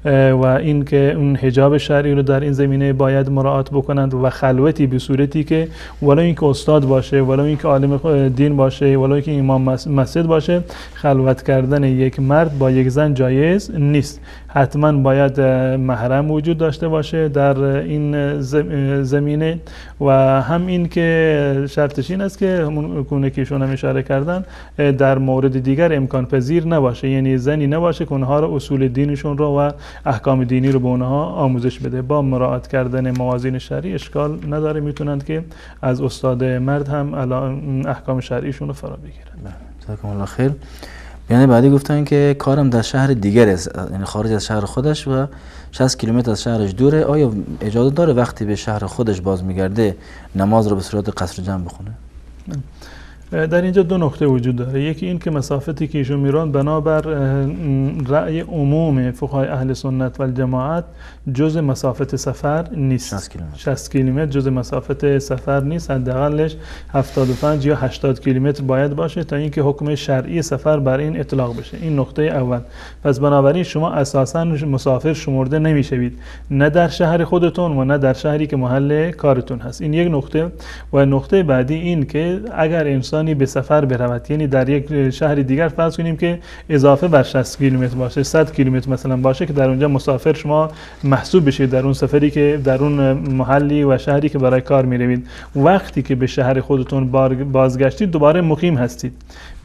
و این که اون حجاب شرعی رو در این زمینه باید مراعات بکنند و خلوتی به صورتی که ولو اینکه استاد باشه، ولو اینکه عالم دین باشه، ولو اینکه امام مسجد باشه، خلوت کردن یک مرد با یک زن جایز نیست. حتما باید محرم وجود داشته باشه در این زمینه و هم این که شرطش این است که همون گونه که ایشون هم اشاره کردن در مورد دیگر امکان پذیر نباشه، یعنی زنی نباشه که اونها رو اصول دینشون رو و احکام دینی رو به اونها آموزش بده. با مراعات کردن موازین شرعی اشکال نداره، میتونند که از استاد مرد هم احکام شرعیشون رو فرا بگیرن. جزاکم الله خیر. یعنی بعدی گفتن که کارم در شهر دیگر است، یعنی خارج از شهر خودش و 60 کیلومتر از شهرش دوره، آیا اجازه داره وقتی به شهر خودش باز میگرده نماز رو به صورت قصر جمع بخونه؟ در اینجا دو نکته وجود داره. یکی این که مسافتی که ایشون میران بنابر رأی عموم فقهای اهل سنت و الجماعت جز مسافت سفر نیست. 60 کیلومتر جز مسافت سفر نیست، حداقلش 75 یا 80 کیلومتر باید باشه تا اینکه حکم شرعی سفر بر این اطلاق بشه. این نقطه اول. پس بنابراین شما اساساً مسافر شمرده نمیشوید، نه در شهر خودتون و نه در شهری که محل کارتون هست. این یک نقطه. و نقطه بعدی این که اگر انسان به سفر برود، یعنی در یک شهر دیگر فرض کنیم که اضافه بر 60 کیلومتر باشه، 100 کیلومتر مثلا باشه، که در اونجا مسافر شما محسوب بشید در اون سفری که در اون محلی و شهری که برای کار میروید. وقتی که به شهر خودتون بازگشتید دوباره مقیم هستید.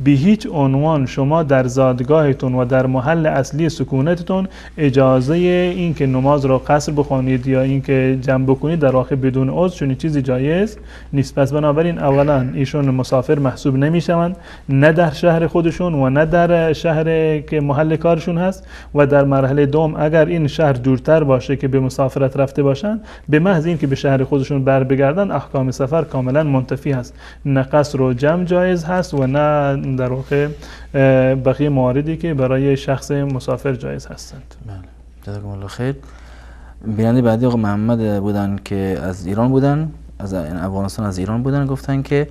به هیچ عنوان شما در زادگاهتون و در محل اصلی سکونتتون اجازه این که نماز را قصر بخوانید یا اینکه جمع بکنید در واقع بدون عذر چنین چیزی جایز نیست. پس بنابراین اولا ایشون مسافر محسوب نمیشوند، نه در شهر خودشون و نه در شهر که محل کارشون هست. و در مرحله دوم اگر این شهر دورتر باشه که به مسافرت رفته باشن، به محض اینکه به شهر خودشون بر بگردن احکام سفر کاملا منتفی هست، نه قصر و جمع جایز هست و نه در واقع بقیه مواردی که برای شخص مسافر جایز هستند. بله، جزاکم الله خیر. بیننده بعدی آقا محمد بودن که از ایران بودن، از افغانستان از ایران بودن، گفتن که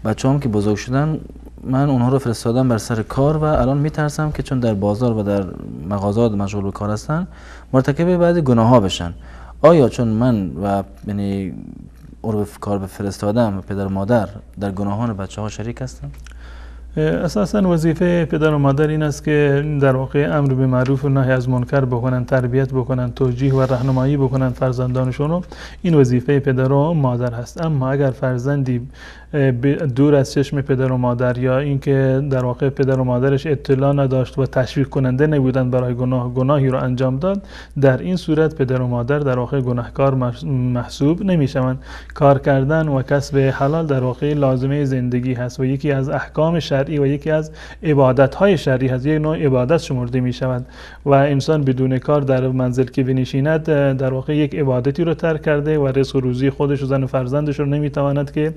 بچه‌هام که بزرگ شدن من اونها رو فرستادم بر سر کار و الان میترسم که چون در بازار و در مغازات مشغول به کار هستن مرتکب بعضی گناه‌ها بشن. آیا چون من و یعنی او رو به کار بفرستادم پدر و مادر در گناهان بچه‌ها شریک هستن؟ اساسا وظیفه پدر و مادر این است که در واقع امر به معروف و نهی از منکر بکنن، تربیت بکنن، توجیه و راهنمایی بکنن فرزندانشون رو. این وظیفه پدر و مادر هست. اما اگر فرزندی دور از چشم پدر و مادر یا اینکه در واقع پدر و مادرش اطلاع نداشت و تشویق کننده نبودن برای گناهی رو انجام داد، در این صورت پدر و مادر در واقع گناهکار محسوب نمیشوند. کار کردن و کسب حلال در واقع لازمه زندگی هست و یکی از احکام شرعی و یکی از عبادت‌های شرعی هست، یک نوع عبادت شمرده می شود و انسان بدون کار در منزل که بنشیند در واقع یک عبادتی رو ترک کرده و رزق و روزی خودش و زن و فرزندش رو نمیتواند که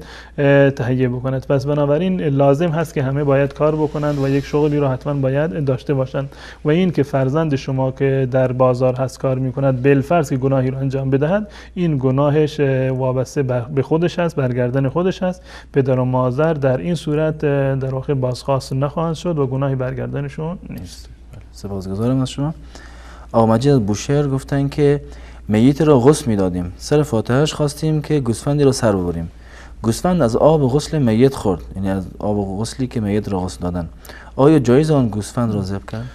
تهیه بکند. پس بنابراین لازم هست که همه باید کار بکنند و یک شغلی رو حتما باید داشته باشند. و این که فرزند شما که در بازار هست کار میکند بالفرض که گناهی رو انجام بدهد، این گناهش وابسته به خودش هست، بر گردن خودش هست. پدر و مادر در این صورت در واقع بازخواست نخواهند شد و گناهی برگردنشون نیست. سپاسگزارم از شما. آقا مجید از بوشهر گفتن که میت را غسل میدادیم، سر فاتحهش خواستیم که گوسفندی را سر ببریم. گوسفند از آب غسل میت خورد، یعنی از آب غسلی که میت را غسل دادن. آیا جایز آن گوسفند را ذبح کرد؟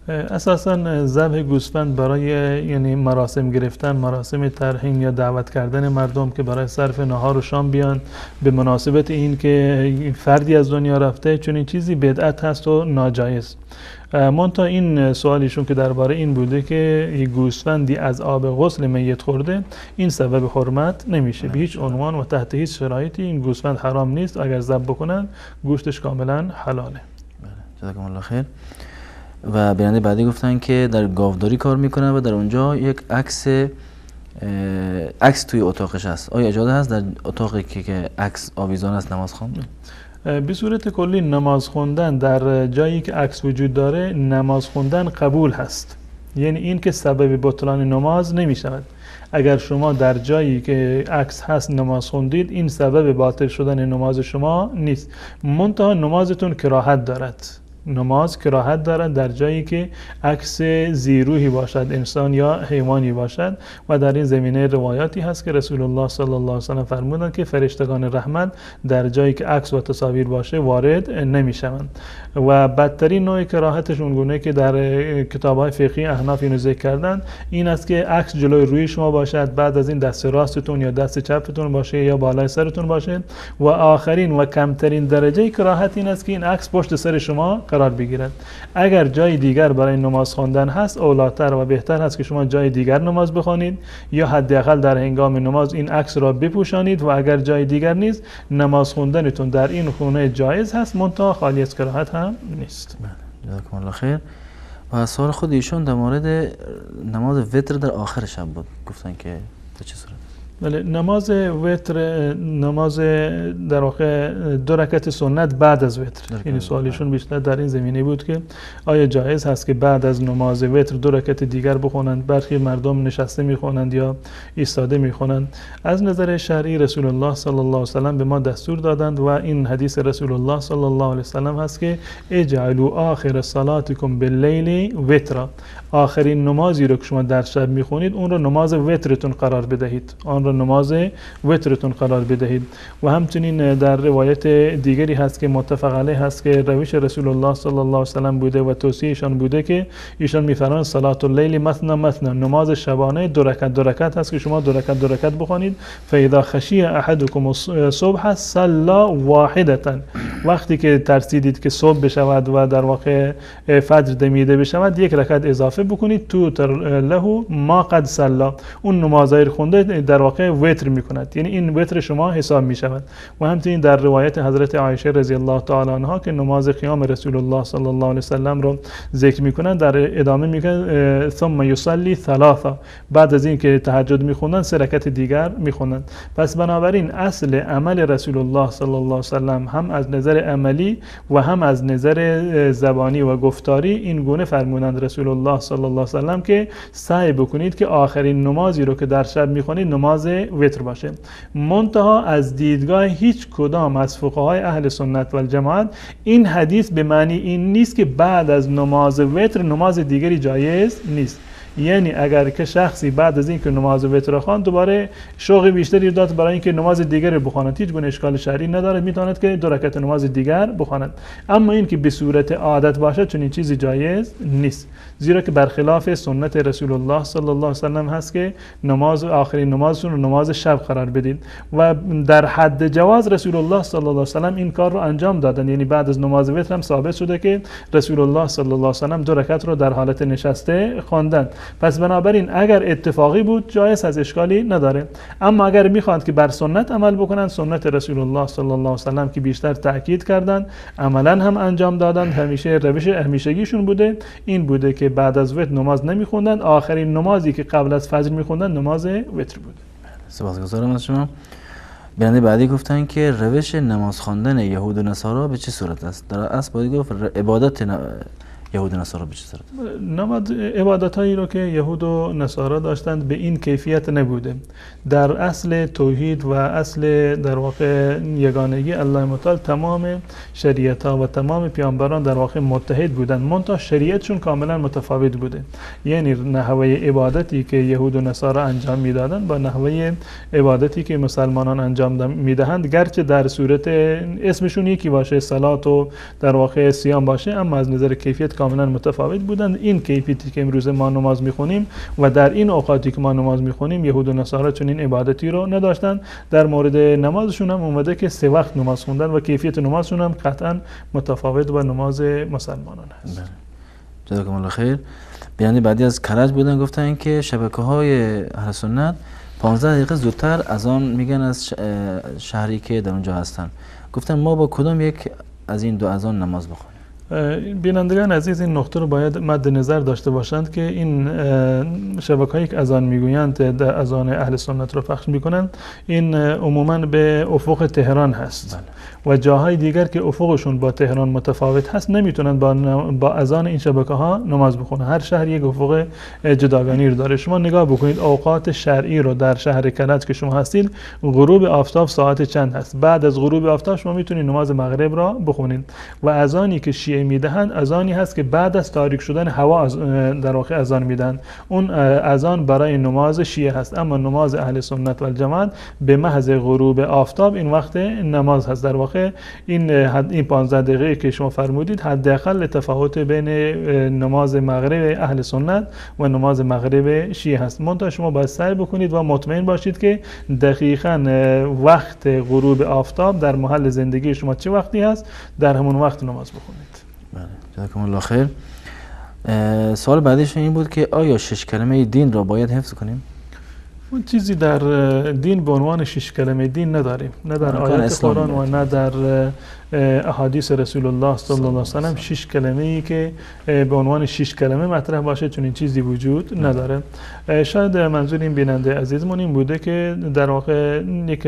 اساساً ذبح گوسفند برای یعنی مراسم گرفتن، مراسم ترحیم یا دعوت کردن مردم که برای صرف نهار و شام بیان به مناسبت این که فردی از دنیا رفته، چون این چیزی بدعت هست و ناجایز. منتها این سوالیشون که درباره این بوده که یک گوسفندی از آب غسل میت خورده، این سبب حرمت نمیشه به هیچ عنوان و تحت هیچ شرایطی. این گوسفند حرام نیست، اگر ذبح بکنن گوشتش کاملا حلاله. جزاکم الله خیر. و بیننده بعدی گفتن که در گاوداری کار میکنه و در اونجا یک عکس توی اتاقش هست، آیا اجازه هست در اتاقی که عکس آویزان است نماز خواند؟ به صورت کلی نماز خوندن در جایی که عکس وجود داره نماز خوندن قبول هست، یعنی این که سبب بطلان نماز نمی شود. اگر شما در جایی که عکس هست نماز خوندید، این سبب باطل شدن نماز شما نیست، منتها نمازتون کراهت دارد. نماز کراهت دارد در جایی که عکس زیروحی باشد، انسان یا حیوانی باشد. و در این زمینه روایاتی هست که رسول الله صلی الله علیه و سلم فرمودند که فرشتگان رحمت در جایی که عکس و تصاویر باشه وارد نمیشوند. و بدترین نوع کراهتش اون گونه که در کتاب‌های فقهی احناف اینو ذکر کردن این است که عکس جلوی روی شما باشد، بعد از این دست راستتون یا دست چپتون باشه یا بالای سرتون باشه. و آخرین و کمترین درجه کراهت این است که این عکس پشت سر شما قرار بگیرد. اگر جای دیگر برای نماز خواندن هست، اولاتر و بهتر هست که شما جای دیگر نماز بخوانید یا حداقل در هنگام نماز این عکس را بپوشانید. و اگر جای دیگر نیست، نماز خواندنتون در این خونه جایز هست، منتها خالی از کراهت هم نیست. جزاکم الله خیر. و سوال خود ایشون در مورد نماز وتر در آخر شب بود، گفتن که به چه صورت؟ بله، نماز وتر، نماز در واقع دو رکعت سنت بعد از وتر، یعنی سوالشون بیشتر در این زمینه بود که آیا جایز هست که بعد از نماز وتر دو رکعت دیگر بخونند؟ برخی مردم نشسته میخوانند یا ایستاده میخوانند. از نظر شرعی رسول الله صلی الله علیه و سلم به ما دستور دادند و این حدیث رسول الله صلی الله علیه و سلم هست که اجعلوا آخر صلاتکم باللیل وترا، آخرین نمازی رو که شما در شب میخونید اون رو نماز وترتون قرار بدهید، آن رو نماز وترتون قرار بدهید. و همچنین در روایت دیگری هست که متفق علیه هست که روش رسول الله صلی الله علیه و سلم بوده و توصیهشان بوده که ایشان میفرمایند صلات اللیل مثنا مثنا، نماز شبانه دو رکعت دو رکعت هست که شما دو رکعت دو رکعت بخوانید. فاذا خشی احدکم الصبح صلى واحده، وقتی که ترسیدید که صبح بشود و در واقع فجر دمیده بشود یک رکعت اضافه بکنید، تو له ما قد صلى، اون نمازهای خونده در واقع وتر میکند، یعنی این وتر شما حساب میشود. و همچنین در روایت حضرت عایشه رضی الله تعالی عنها که نماز قیام رسول الله صلی الله علیه و سلم رو ذکر میکنند، در ادامه میگن ثم یصلی ثلاثه، بعد از این که تهجد میخوندن سه رکعت دیگر میخوندن. پس بنابراین اصل عمل رسول الله صلی الله علیه و سلم هم از نظر عملی و هم از نظر زبانی و گفتاری این گونه فرمودند رسول الله صلی الله علیه و سلم که سعی بکنید که آخرین نمازی رو که در شب میخونید نماز وتر باشه. منتها از دیدگاه هیچ کدام از فقهای اهل سنت و الجماعت این حدیث به معنی این نیست که بعد از نماز وتر نماز دیگری جایز نیست. یعنی اگر که شخصی بعد از اینکه نماز وتر خواند دوباره شوق بیشتری داد برای اینکه نماز دیگر بخواند، هیچ گونه اشکال شرعی نداره، میتواند که دو رکعت نماز دیگر بخواند. اما اینکه به صورت عادت باشد چنین چیزی جایز نیست، زیرا که برخلاف سنت رسول الله صلی الله علیه و سلم هست که نماز آخرین نمازتون رو نماز شب قرار بدید. و در حد جواز رسول الله صلی الله علیه و سلم این کار رو انجام دادن، یعنی بعد از نماز وتر هم ثابت شده که رسول الله صلی الله علیه و سلم دو رکعت رو در حالت نشسته خواندن. پس بنابراین اگر اتفاقی بود جایز از اشکالی نداره، اما اگر میخواند که بر سنت عمل بکنند، سنت رسول الله صلی الله علیه و سلم که بیشتر تاکید کردند، عملا هم انجام دادند، همیشه روش همیشگیشون بوده این بوده که بعد از وتر نماز نمیخوندند، آخرین نمازی که قبل از فجر میخوندند نماز وتر بود. سپاسگزارم از شما. بیننده بعدی گفتن که روش نماز خواندن یهود و نصارا به چه صورت است؟ در اصل باید گفت عبادت یهود و نصارا به چه صورت؟ نماز عبادت هایی رو که یهود و نصارا داشتند به این کیفیت نبوده. در اصل توحید و اصل در واقع یگانگی الله متعال تمام شریعت ها و تمام پیامبران در واقع متحد بودند، منتها شریعتشون کاملا متفاوت بوده. یعنی نحوه عبادتی که یهود و نصارا انجام میدادند با نحوه عبادتی که مسلمانان انجام میدهند، گرچه در صورت اسمشون یکی باشه، صلات و در واقع صیام باشه، اما از نظر کیفیت کاملا متفاوت بودند. این کیفیتی که امروز ما نماز میخونیم و در این اوقاتی که ما نماز میخونیم، یهود و نصارا چنین عبادتی رو نداشتند. در مورد نمازشون هم اومده که 3 وقت نماز خوندن و کیفیت نمازشون هم قطعا متفاوت با نماز مسلمانان است. جزاکم الله خیر. بیننده بعدی از کرج بودن، گفتن که شبکه‌های اهل سنت 15 دقیقه زودتر از آن میگن از شهری که در اونجا هستن. گفتن ما با کدام یک از این دو اذان نماز بخونیم؟ بینندگان عزیز، این نقطه رو باید مد نظر داشته باشند که این شبکه‌هایی که اذان میگویند، در اذان اهل سنت رو پخش میکنند، این عموما به افق تهران هست. بله. و جاهای دیگر که افقشون با تهران متفاوت هست نمیتونن با اذان این شبکه ها نماز بخونن. هر شهر یک افق جداگانی رو داره. شما نگاه بکنید اوقات شرعی رو در شهر کرج که شما هستید، غروب آفتاب ساعت چند هست؟ بعد از غروب آفتاب شما میتونید نماز مغرب را بخونید و اذانی که شیعه میدهند اذانی هست که بعد از تاریک شدن هوا در واقع اذان میدهند. اون اذان برای نماز شیعه هست، اما نماز اهل سنت و الجماعت به محض غروب آفتاب این وقت نماز هست. در واقع این 15 دقیقه که شما فرمودید حداقل تفاوت بین نماز مغرب اهل سنت و نماز مغرب شیعه هست. منتها شما باید سعی بکنید و مطمئن باشید که دقیقاً وقت غروب آفتاب در محل زندگی شما چه وقتی هست، در همون وقت نماز بخونید. بله، جزاکم الله خیر. سوال بعدیش این بود که آیا 6 کلمه دین را باید حفظ کنیم؟ اون چیزی در دین به عنوان 6 کلمه دین نداریم، نه در آیات قرآن و نه در احادیث رسول الله صلی الله علیه و سلم. 6 کلمه ای که به عنوان 6 کلمه مطرح باشه چون این چیزی وجود نداره. شاید منظور این بیننده عزیزمون این بوده که در واقع یک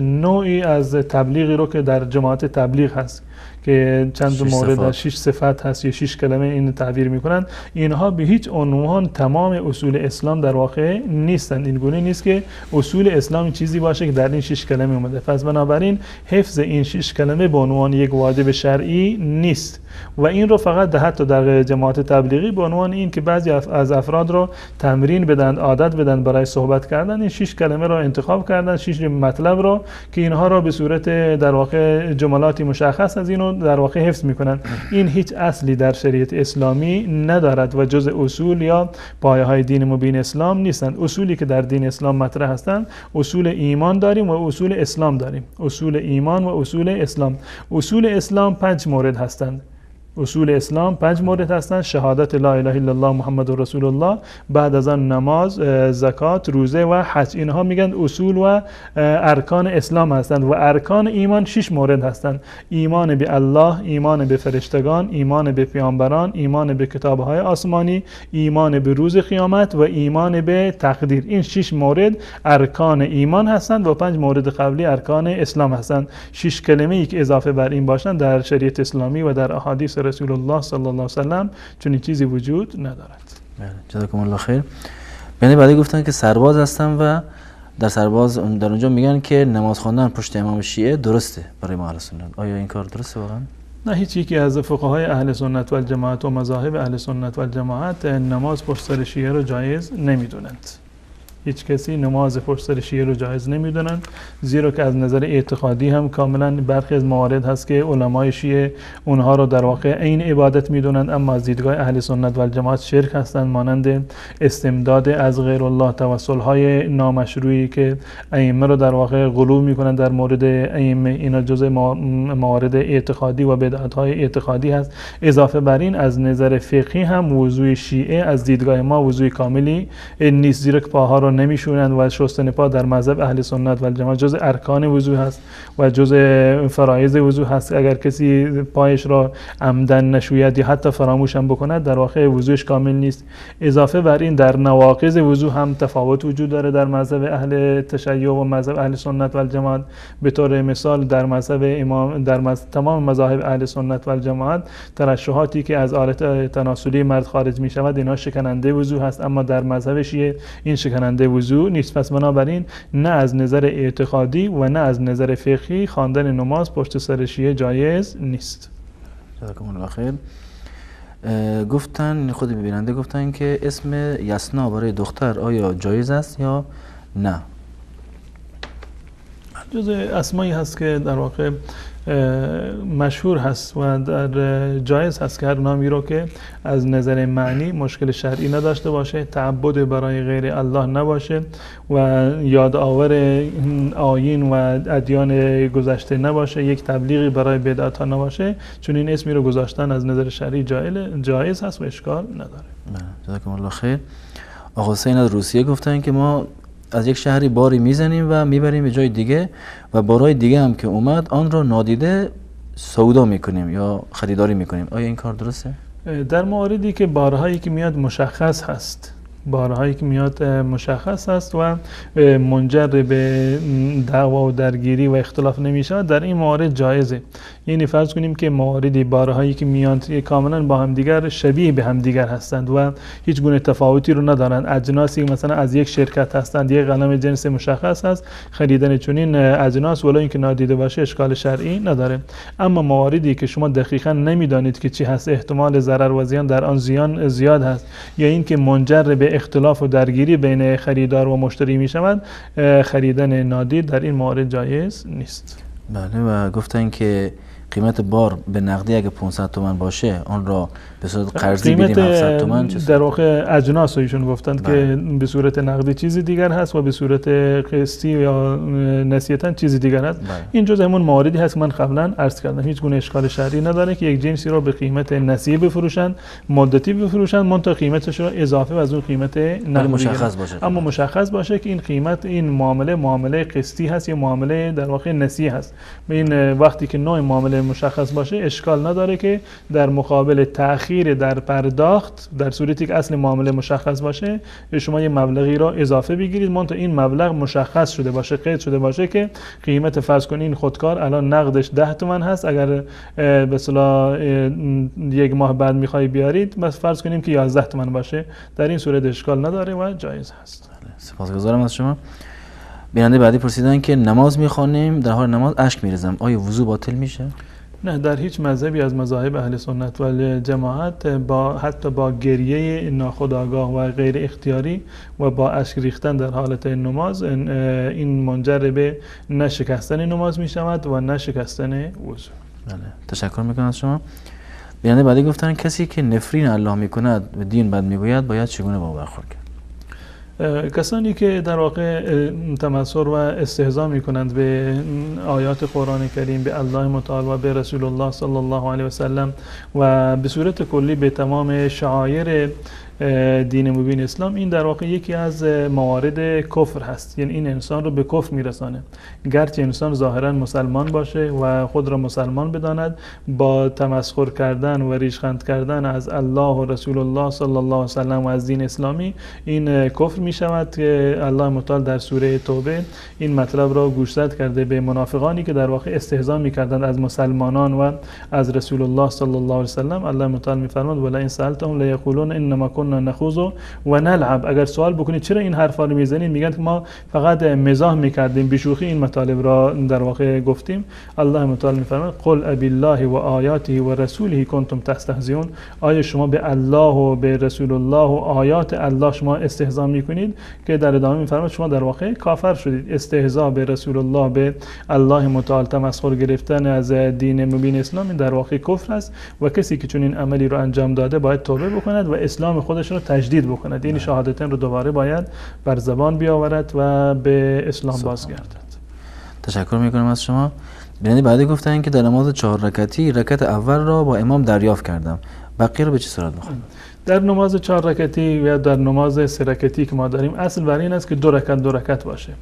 نوعی از تبلیغی رو که در جماعت تبلیغ هست که چند مورد 6 صفت هست یا 6 کلمه این تعبیر میکنن، اینها به هیچ عنوان تمام اصول اسلام در واقع نیستند. این گونه نیست که اصول اسلام چیزی باشه که در این 6 کلمه اومده. پس بنابراین حفظ این 6 کلمه به عنوان یک واجب شرعی نیست و این رو فقط حتی در جماعت تبلیغی به عنوان این که بعضی از افراد رو تمرین بدن، عادت بدن برای صحبت کردن، این 6 کلمه رو انتخاب کردن، 6 مطلب رو که اینها رو به صورت در واقع جملاتی مشخص از اینو در واقع حفظ میکنن. این هیچ اصلی در شریعت اسلامی ندارد و جز اصول یا پایه های دین مبین اسلام نیستند. اصولی که در دین اسلام مطرح هستند، اصول ایمان داریم و اصول اسلام داریم. اصول ایمان و اصول اسلام. اصول اسلام 5 مورد هستند. اصول اسلام 5 مورد هستند: شهادت لا اله الا الله محمد رسول الله، بعد از آن نماز، زکات، روزه و حج. اینها میگن اصول و ارکان اسلام هستند. و ارکان ایمان 6 مورد هستند: ایمان به الله، ایمان به فرشتگان، ایمان به پیامبران، ایمان به کتاب‌های آسمانی، ایمان به روز قیامت و ایمان به تقدیر. این 6 مورد ارکان ایمان هستند و 5 مورد قبلی ارکان اسلام هستند. 6 کلمه‌ای که اضافه بر این باشند در شریعت اسلامی و در احادیث رسول الله صلی الله علیه و سلم چنین چیزی وجود ندارد. بله، جزاکم الله خیر. یعنی بعدی گفتن که سرباز هستم و در سرباز در اونجا میگن که نماز خواندن پشت امام شیعه درسته برای ما اهل سنت. آیا این کار درسته واقعا؟ نه، هیچ یکی از فقهای اهل سنت و الجماعت و مذاهب اهل سنت و الجماعت نماز پشت سر شیعه رو جایز نمیدونند. هیچ کسی نماز پشت سر شیعه رو جایز نمیدونند، زیرا که از نظر اعتقادی هم کاملا برخی از موارد هست که علمای شیعه اونها رو در واقع عین عبادت میدونند، اما از دیدگاه اهل سنت و الجماعت شرک هستند، مانند استمداد از غیر الله، توسل های نامشروعی که ائمه رو در واقع غلو میکنند در مورد ائمه، اینا جزء موارد اعتقادی و بدعت های اعتقادی هست. اضافه بر این از نظر فقهی هم وضوع شیعه از دیدگاه ما وضوع کاملی نیست، زیرا که پاها رو نمیشونند و شستن پا در مذهب اهل سنت و الجماعت جزء ارکان وضو هست و جزء فرایض وضو هست. اگر کسی پایش را عمدن نشوید یا حتی فراموش هم بکند در واقع وضوش کامل نیست. اضافه بر این در نواقض وضو هم تفاوت وجود داره در مذهب اهل تشیع و مذهب اهل سنت و الجماعت. به طور مثال در مذهب امام، در تمام مذاهب اهل سنت و الجماعت ترشحاتی که از آلت تناسلی مرد خارج می شود اینها شکننده وضو هست، اما در مذهب شیعه این شکننده وضو نیست. پس بنابراین نه از نظر اعتقادی و نه از نظر فقهی خواندن نماز پشت سر شیعه جایز نیست. جزاکم الله خیر. گفتن خود بیننده گفتن که اسم یسنا برای دختر آیا جایز است یا نه؟ جزء اسمایی هست که در واقع مشهور هست و در جایز هست که هر نامی رو که از نظر معنی مشکل شرعی نداشته باشه، تعبد برای غیر الله نباشه و یادآور آیین و ادیان گذشته نباشه، یک تبلیغی برای بدعت ها نباشه، چون این اسمی رو گذاشتن از نظر شرعی جایز هست و اشکال نداره. جزاکم الله خیر. آقا حسین از روسیه گفتن که ما از یک شهری باری میزنیم و میبریم به جای دیگه و بارای دیگه هم که اومد آن را نادیده سودا میکنیم یا خریداری میکنیم، آیا این کار درسته؟ در مواردی که بارهایی که میاد مشخص هست، بارهایی که میاد مشخص است و منجر به دعوا و درگیری و اختلاف نمیشه، در این موارد جایزه. یعنی فرض کنیم که مواردی بارهایی که میاد کاملا با همدیگر شبیه به همدیگر هستند و هیچ گونه تفاوتی رو ندارند، اجناسی مثلا از یک شرکت هستند، یک قلم جنس مشخص هست، خریدن چنین اجناس ولو اینکه نادیده باشه اشکال شرعی نداره. اما مواردی که شما دقیقاً نمیدانید که چی هست، احتمال ضرر و زیان در آن زیان زیاد هست یا اینکه منجر به اختلاف و درگیری بین خریدار و مشتری می شود، خریدن نادید در این موارد جایز نیست. بله، و گفتن که قیمت بار به نقدی اگه 500 تومان باشه آن را به صورت قرضی بدیم 700 تومان. در واقع اجناس ایشون گفتند که به صورت نقدی چیزی دیگر هست و به صورت قسطی یا نسیتاً چیزی دیگر هست. این جزء همون مواردی هست که من قبلا عرض کردم، هیچ گونه اشکال شرعی نداره که یک جنسی را به قیمت نسیه بفروشند، مدتی بفروشند، منتها قیمتش را اضافه و از اون قیمت نقدی مشخص باشه. اما مشخص باشه که این قیمت، این معامله، معامله قسطی هست یا معامله در واقع نسیه هست. این وقتی که نوع معامله مشخص باشه اشکال نداره که در مقابل تأخیر در پرداخت، در صورتی که اصل معامله مشخص باشه، شما یه مبلغی را اضافه بگیرید، منتها این مبلغ مشخص شده باشه، قید شده باشه که قیمت فرض کن این خودکار الان نقدش 10 تومن هست، اگر به اصطلاح یک ماه بعد میخوای بیارید بس فرض کنیم که 11 تومن باشه، در این صورت اشکال نداره و جایز هست. سپاسگزارم از شما. بیننده بعدی پرسیدن که نماز میخوانیم، در حال نماز اشک میریزم، آیا وضو باطل میشه؟ نه، در هیچ مذهبی از مذاهب اهل سنت و جماعت با حتی با گریه ناخودآگاه و غیر اختیاری و با اشک ریختن در حالت نماز این منجر به نشکستن نماز میشود و نشکستن وضو. بله، تشکر میکنم از شما. بیننده بعدی گفتن کسی که نفرین الله میکند و دین بد میگوید باید چگونه با او برخورد کرد؟ کسانی که در واقع تمسخر و استهزا میکنند به آیات قرآن کریم، به الله متعال و به رسول الله صلی الله علیه و سلم و به صورت کلی به تمام شعایر دین مبین اسلام، این در واقع یکی از موارد کفر هست. یعنی این انسان رو به کفر میرسانه. گرچه انسان ظاهرا مسلمان باشه و خود را مسلمان بداند، با تمسخر کردن و ریشخند کردن از الله و رسول الله صلی الله علیه و سلم و از دین اسلامی، این کفر می شود که الله متعال در سوره توبه این مطلب را گوشزد کرده به منافقانی که در واقع استهزا میکردند از مسلمانان و از رسول الله صلی الله علیه و سلم. الله متعال میفرماد ولا ان سالتهم لیقولون انما كنا نخوض و نلعب. اگر سوال بکنید چرا این حرفا رو میزنید، میگن که ما فقط مزاح میکردیم، بیشوخی این مطالب را در واقع گفتیم. الله متعال میفرماد قل ابی الله و آیاته و رسوله کنتم تستهزئون. آیا شما به الله و به رسول الله و آیات الله شما استهزا میکنید؟ که در ادامه میفرماد شما در واقع کافر شدید. استهزا به رسول الله، به الله متعال، تمسخر گرفتن از دین مبین اسلام در واقع کفر است و کسی که چنین عملی رو انجام داده باید توبه بکند و اسلام خودش رو تجدید بکند، یعنی شهادتین رو دوباره باید بر زبان بیاورد و به اسلام بازگردد. تشکر میکنم از شما. بیننده بعدی گفتن که در نماز 4 رکعتی رکعت اول را با امام دریافت کردم، بقیه رو به چه صورت بخوانم؟ در نماز 4 رکعتی یا در نماز 3 رکعتی که ما داریم، اصل بر این است که 2 رکعت 2 رکعت باشه.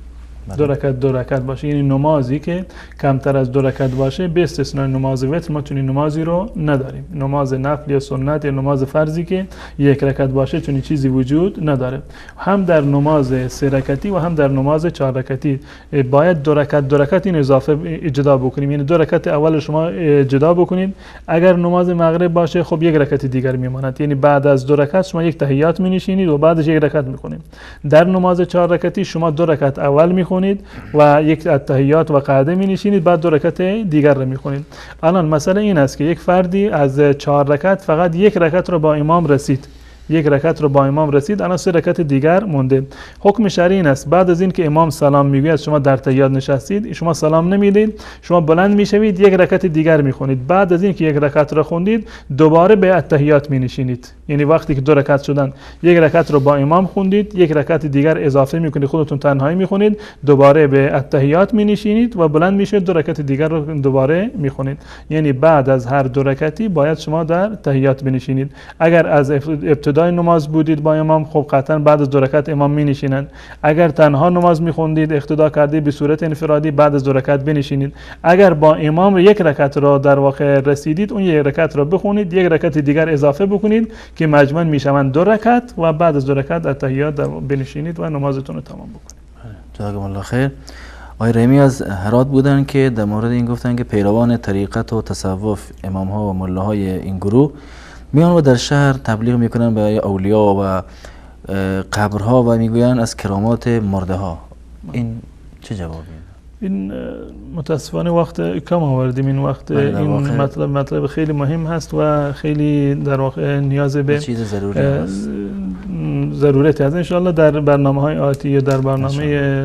2 رکعت 2 رکعت باشه، یعنی نمازی که کمتر از 2 رکعت باشه به استثنای نماز وتر ما چنین نمازی رو نداریم. نماز نفل یا سنت یا نماز فرضی که 1 رکعت باشه چنین چیزی وجود نداره. هم در نماز 3 رکعتی و هم در نماز 4 رکعتی باید 2 رکعت 2 رکعت این اضافه جدا بکنیم، یعنی 2 رکعت اول شما جدا بکنید. اگر نماز مغرب باشه خب 1 رکعت دیگر میماند، یعنی بعد از 2 رکعت شما یک تحیات می‌نشینید و بعدش 1 رکعت می‌خونید. در نماز 4 رکعتی شما 2 رکعت اول می‌خونید و یک التحیات و قعده می نشینید، بعد 2 رکعت دیگر رو می خونید. الان مسئله این است که یک فردی از 4 رکعت فقط 1 رکعت رو با امام رسید، یک رکعت رو با امام رسید، الان 3 رکعت دیگر مونده. حکم شرعی این است بعد از این که امام سلام میگوید شما در تحیات نشستید، شما سلام نمیدید، شما بلند میشوید، یک رکعت دیگر میخونید. بعد از این که یک رکعت رو خوندید دوباره به التحیات مینشینید. یعنی وقتی که 2 رکعت شدن، یک رکعت رو با امام خوندید، یک رکعت دیگر اضافه میکنید، خودتون تنهایی میخونید، دوباره به التحیات مینشینید و بلند میشید، 2 رکعت دیگر رو دوباره میخونید. یعنی بعد از هر 2 رکعتی باید شما در تحیات بنشینید. اگر از ابتدای نماز بودید با امام، خب قطعا بعد از 2 رکعت امام مینشینند. اگر تنها نماز میخوندید، اقتدا کردید به صورت انفرادی، بعد از 2 رکعت بنشینید. اگر با امام یک رکعت را در واقع رسیدید، اون یک رکعت را بخونید، یک رکعت دیگر اضافه بکنید که مجموعاً میشوند 2 رکعت و بعد از 2 رکعت التحیات بنشینید و نمازتون رو تمام بکنید. جزاکم الله خیر. آقای رحیمی از هرات بودن که در مورد این گفتن که پیروان طریقت و تصوف، امام ها و ملاهای این گروه میان و در شهر تبلیغ میکنن به اولیا و قبرها و میگویند از کرامات مرده ها. این چه جوابی؟ این متاسفانه وقت کم آوردیم. این وقت این مطلب خیلی مهم هست و خیلی در واقع نیاز به چیز ضروری هست، ضرورتی هست. انشاءالله در برنامه های آتی یا در برنامه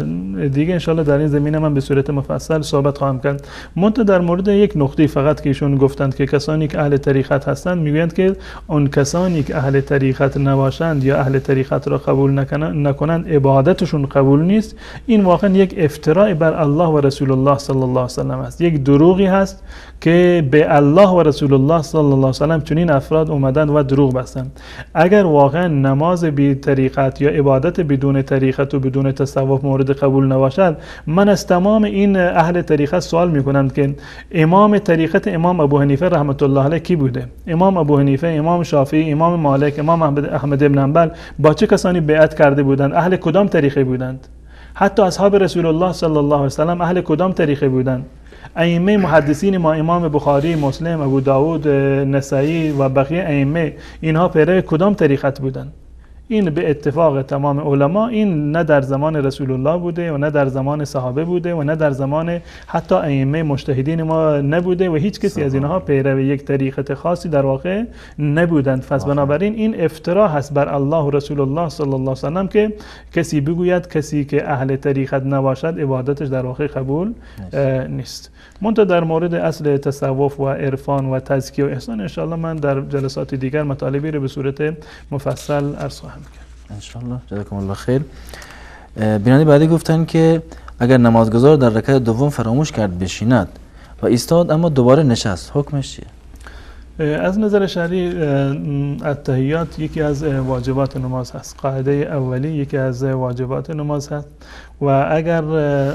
دیگه انشاءالله در این زمینه من به صورت مفصل صحبت خواهم کرد. منتها در مورد یک نقطه فقط که ایشون گفتند که کسانی که اهل طریقت هستند، میگویند که آن کسانی که اهل طریقت نباشند یا اهل طریقت را قبول نکنند عبادتشون قبول نیست. این واقعا یک افتراء بر الله و رسول الله صلی الله علیه و سلم است. یک دروغی هست که به الله و رسول الله صلی الله علیه و سلم چنین افراد اومدند و دروغ بستند. اگر واقعا نماز بی طریقت یا عبادت بدون طریقت و بدون تصوف مورد قبول نباشد، من از تمام این اهل طریقت سوال میکنم که امام طریقت امام ابو حنیفه رحمت الله علیه کی بوده؟ امام ابو حنیفه، امام شافعی، امام مالک، امام احمد بن حنبل با چه کسانی بیعت کرده بودند؟ اهل کدام طریقه بودند؟ حتی اصحاب رسول الله صلی الله علیه و سلم اهل کدام طریقه بودند؟ ائمه محدثین ما، امام بخاری، مسلم، ابو داود، نسائی و بقیه ائمه، اینها پیرو کدام طریقت بودند؟ این به اتفاق تمام علما این نه در زمان رسول الله بوده و نه در زمان صحابه بوده و نه در زمان حتی ائمه مجتهدین ما نبوده و هیچ کسی از اینها پیرو یک طریقت خاصی در واقع نبودند. پس بنابراین این افترا هست بر الله و رسول الله صلی الله علیه و سلم که کسی بگوید کسی که اهل طریقت نباشد عبادتش در واقع قبول نیست. منتها در مورد اصل تصوف و عرفان و تزکیه و احسان انشاءالله من در جلسات دیگر مطالبی رو به صورت مفصل عرض خواهم کرد انشاءالله. جزاکم الله خیر. بیننده بعدی گفتن که اگر نمازگزار در رکعت دوم فراموش کرد بشیند و ایستاد اما دوباره نشست، حکمش چیه؟ از نظر شرعی التحیات یکی از واجبات نماز هست. قاعده اولی یکی از واجبات نماز هست و اگر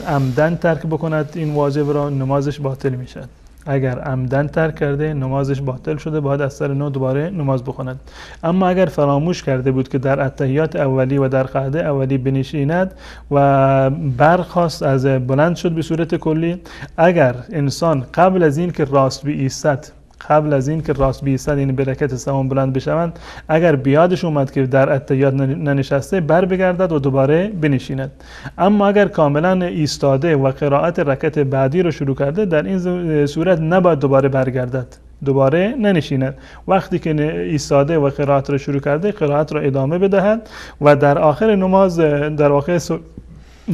عمدن ترک بکند این واجب را نمازش باطل میشد. اگر عمدن ترک کرده نمازش باطل شده، باید از سر نو دوباره نماز بخواند. اما اگر فراموش کرده بود که در التحیات اولی و در قعده اولی بنشیند و برخاست از بلند شد به صورت کلی، اگر انسان قبل از این که راست بایستد، قبل از این که راست بیستد یعنی برکت سوم بلند بشوند، اگر بیادش اومد که در التحیات ننشسته بر بگردد و دوباره بنشیند. اما اگر کاملا ایستاده و قرائت رکعت بعدی رو شروع کرده، در این صورت نباید دوباره برگردد، دوباره ننشیند. وقتی که ایستاده و قرائت رو شروع کرده قرائت رو ادامه بدهد و در آخر نماز در واقع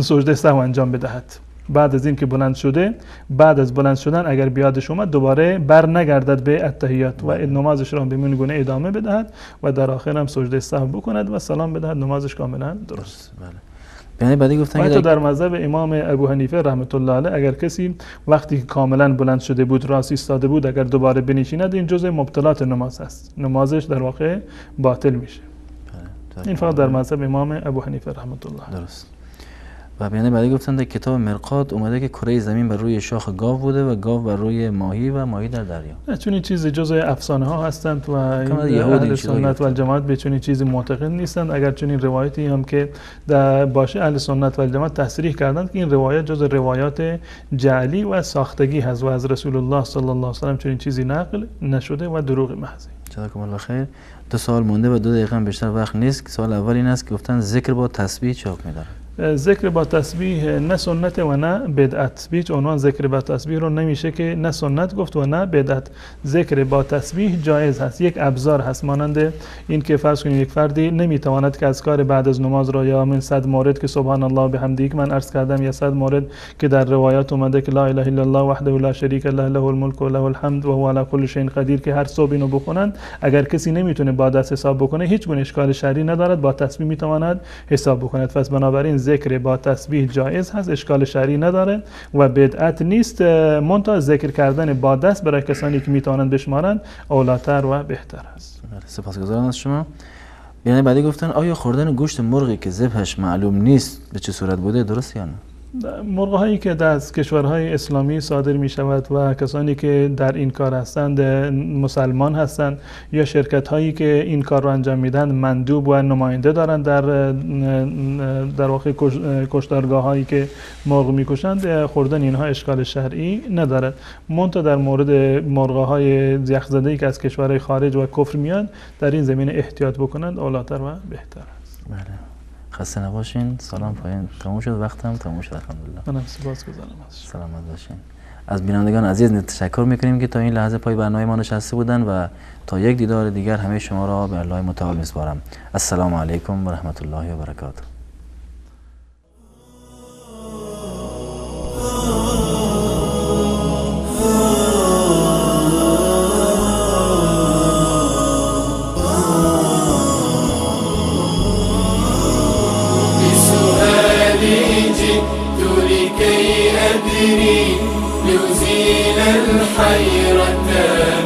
سجده سهو انجام بدهد. بعد از این که بلند شده، بعد از بلند شدن اگر بیادش اومد دوباره بر نگردد به التحیات و نمازش را به این گونه ادامه بدهد و در آخر هم سجده سهو بکند و سلام بدهد، نمازش کاملا درست. بله. یعنی بعدی گفتن که در مذهب امام ابو حنیفه رحمت الله علیه اگر کسی وقتی که کاملا بلند شده بود، راست ایستاده بود، اگر دوباره بنشیند این جزء مبطلات نماز است، نمازش در واقع باطل میشه. بله. این فقط در مذهب امام ابو حنیفه رحمت الله. درست. و بیانه بعدی گفتن در کتاب مرقات اومده که کره زمین بر روی شاخ گاو بوده و گاو بر روی ماهی و ماهی در دریا. چون این چیز جزء افسانه ها هستند و اهل سنت و الجماعت به چنین چیزی معتقد نیستند. اگر چنین روایتی هم که در باشه اهل سنت و الجماعت تصریح کردند که این روایت جزء روایات جعلی و ساختگی هست و از رسول الله صلی الله علیه و سلم چنین چیزی نقل نشده و دروغ محض. جزاکم الله خیر. دو سوال مونده و 2 دقیقه هم بیشتر وقت نیست. سوال اول این است که گفتن ذکر با تسبیح چه حکمی داره؟ ذکر با تسبیح نه سنت و نه بدعت. به هیچ عنوان ذکر با تسبیح رو نمیشه که نه سنت گفت و نه بدعت. ذکر با تسبیح جایز هست، یک ابزار هست، مانند این که فرض کنیم یک فردی نمیتواند که اذکار بعد از نماز را یا من 100 مورد که سبحان الله بحمده که من عرض کردم، یا 100 مورد که در روایات اومده که لا اله الا الله وحده لا شریک له له الملک و له الحمد و هو علی کل شیء قدیر، که هر صبح اینو بخونند، اگر کسی نمیتونه با دست حساب بکنه هیچ گونه اشکال شرعی ندارد، با تسبیح میتواند حساب بکند. پس بنابراین ذکر با تسبیح جایز هست، اشکال شرعی نداره و بدعت نیست. منتها ذکر کردن با دست برای کسانی که میتوانند بشمارند اولاتر و بهتر است. سپاسگزارم از شما. یعنی بعدی گفتن آیا خوردن گوشت مرغی که ذبحش معلوم نیست به چه صورت بوده درست یا نه؟ مرغ‌هایی که در کشورهای اسلامی صادر می شود و کسانی که در این کار هستند مسلمان هستند یا شرکت هایی که این کار رو انجام میدن مندوب و نماینده دارند در واقع کشتارگاه هایی که مرغ میکشند، خوردن اینها اشکال شرعی ندارد. منتها در مورد مرغ‌های یخزده‌ای که از کشورهای خارج و کفر میان در این زمینه احتیاط بکنند اولاتر و بهتر است. بله. خسته نباشین. سلام پایین تموم شد، وقتم تموم شد الحمدلله. منم سپاسگزارم. سلامت باشین. از بینندگان عزیز تشکر میکنیم که تا این لحظه پای برنامه ما نشسته بودن و تا یک دیدار دیگر همه شما را به الله متعال میسپارم. السلام علیکم و رحمت الله و برکاته. لأزيل الحيرة.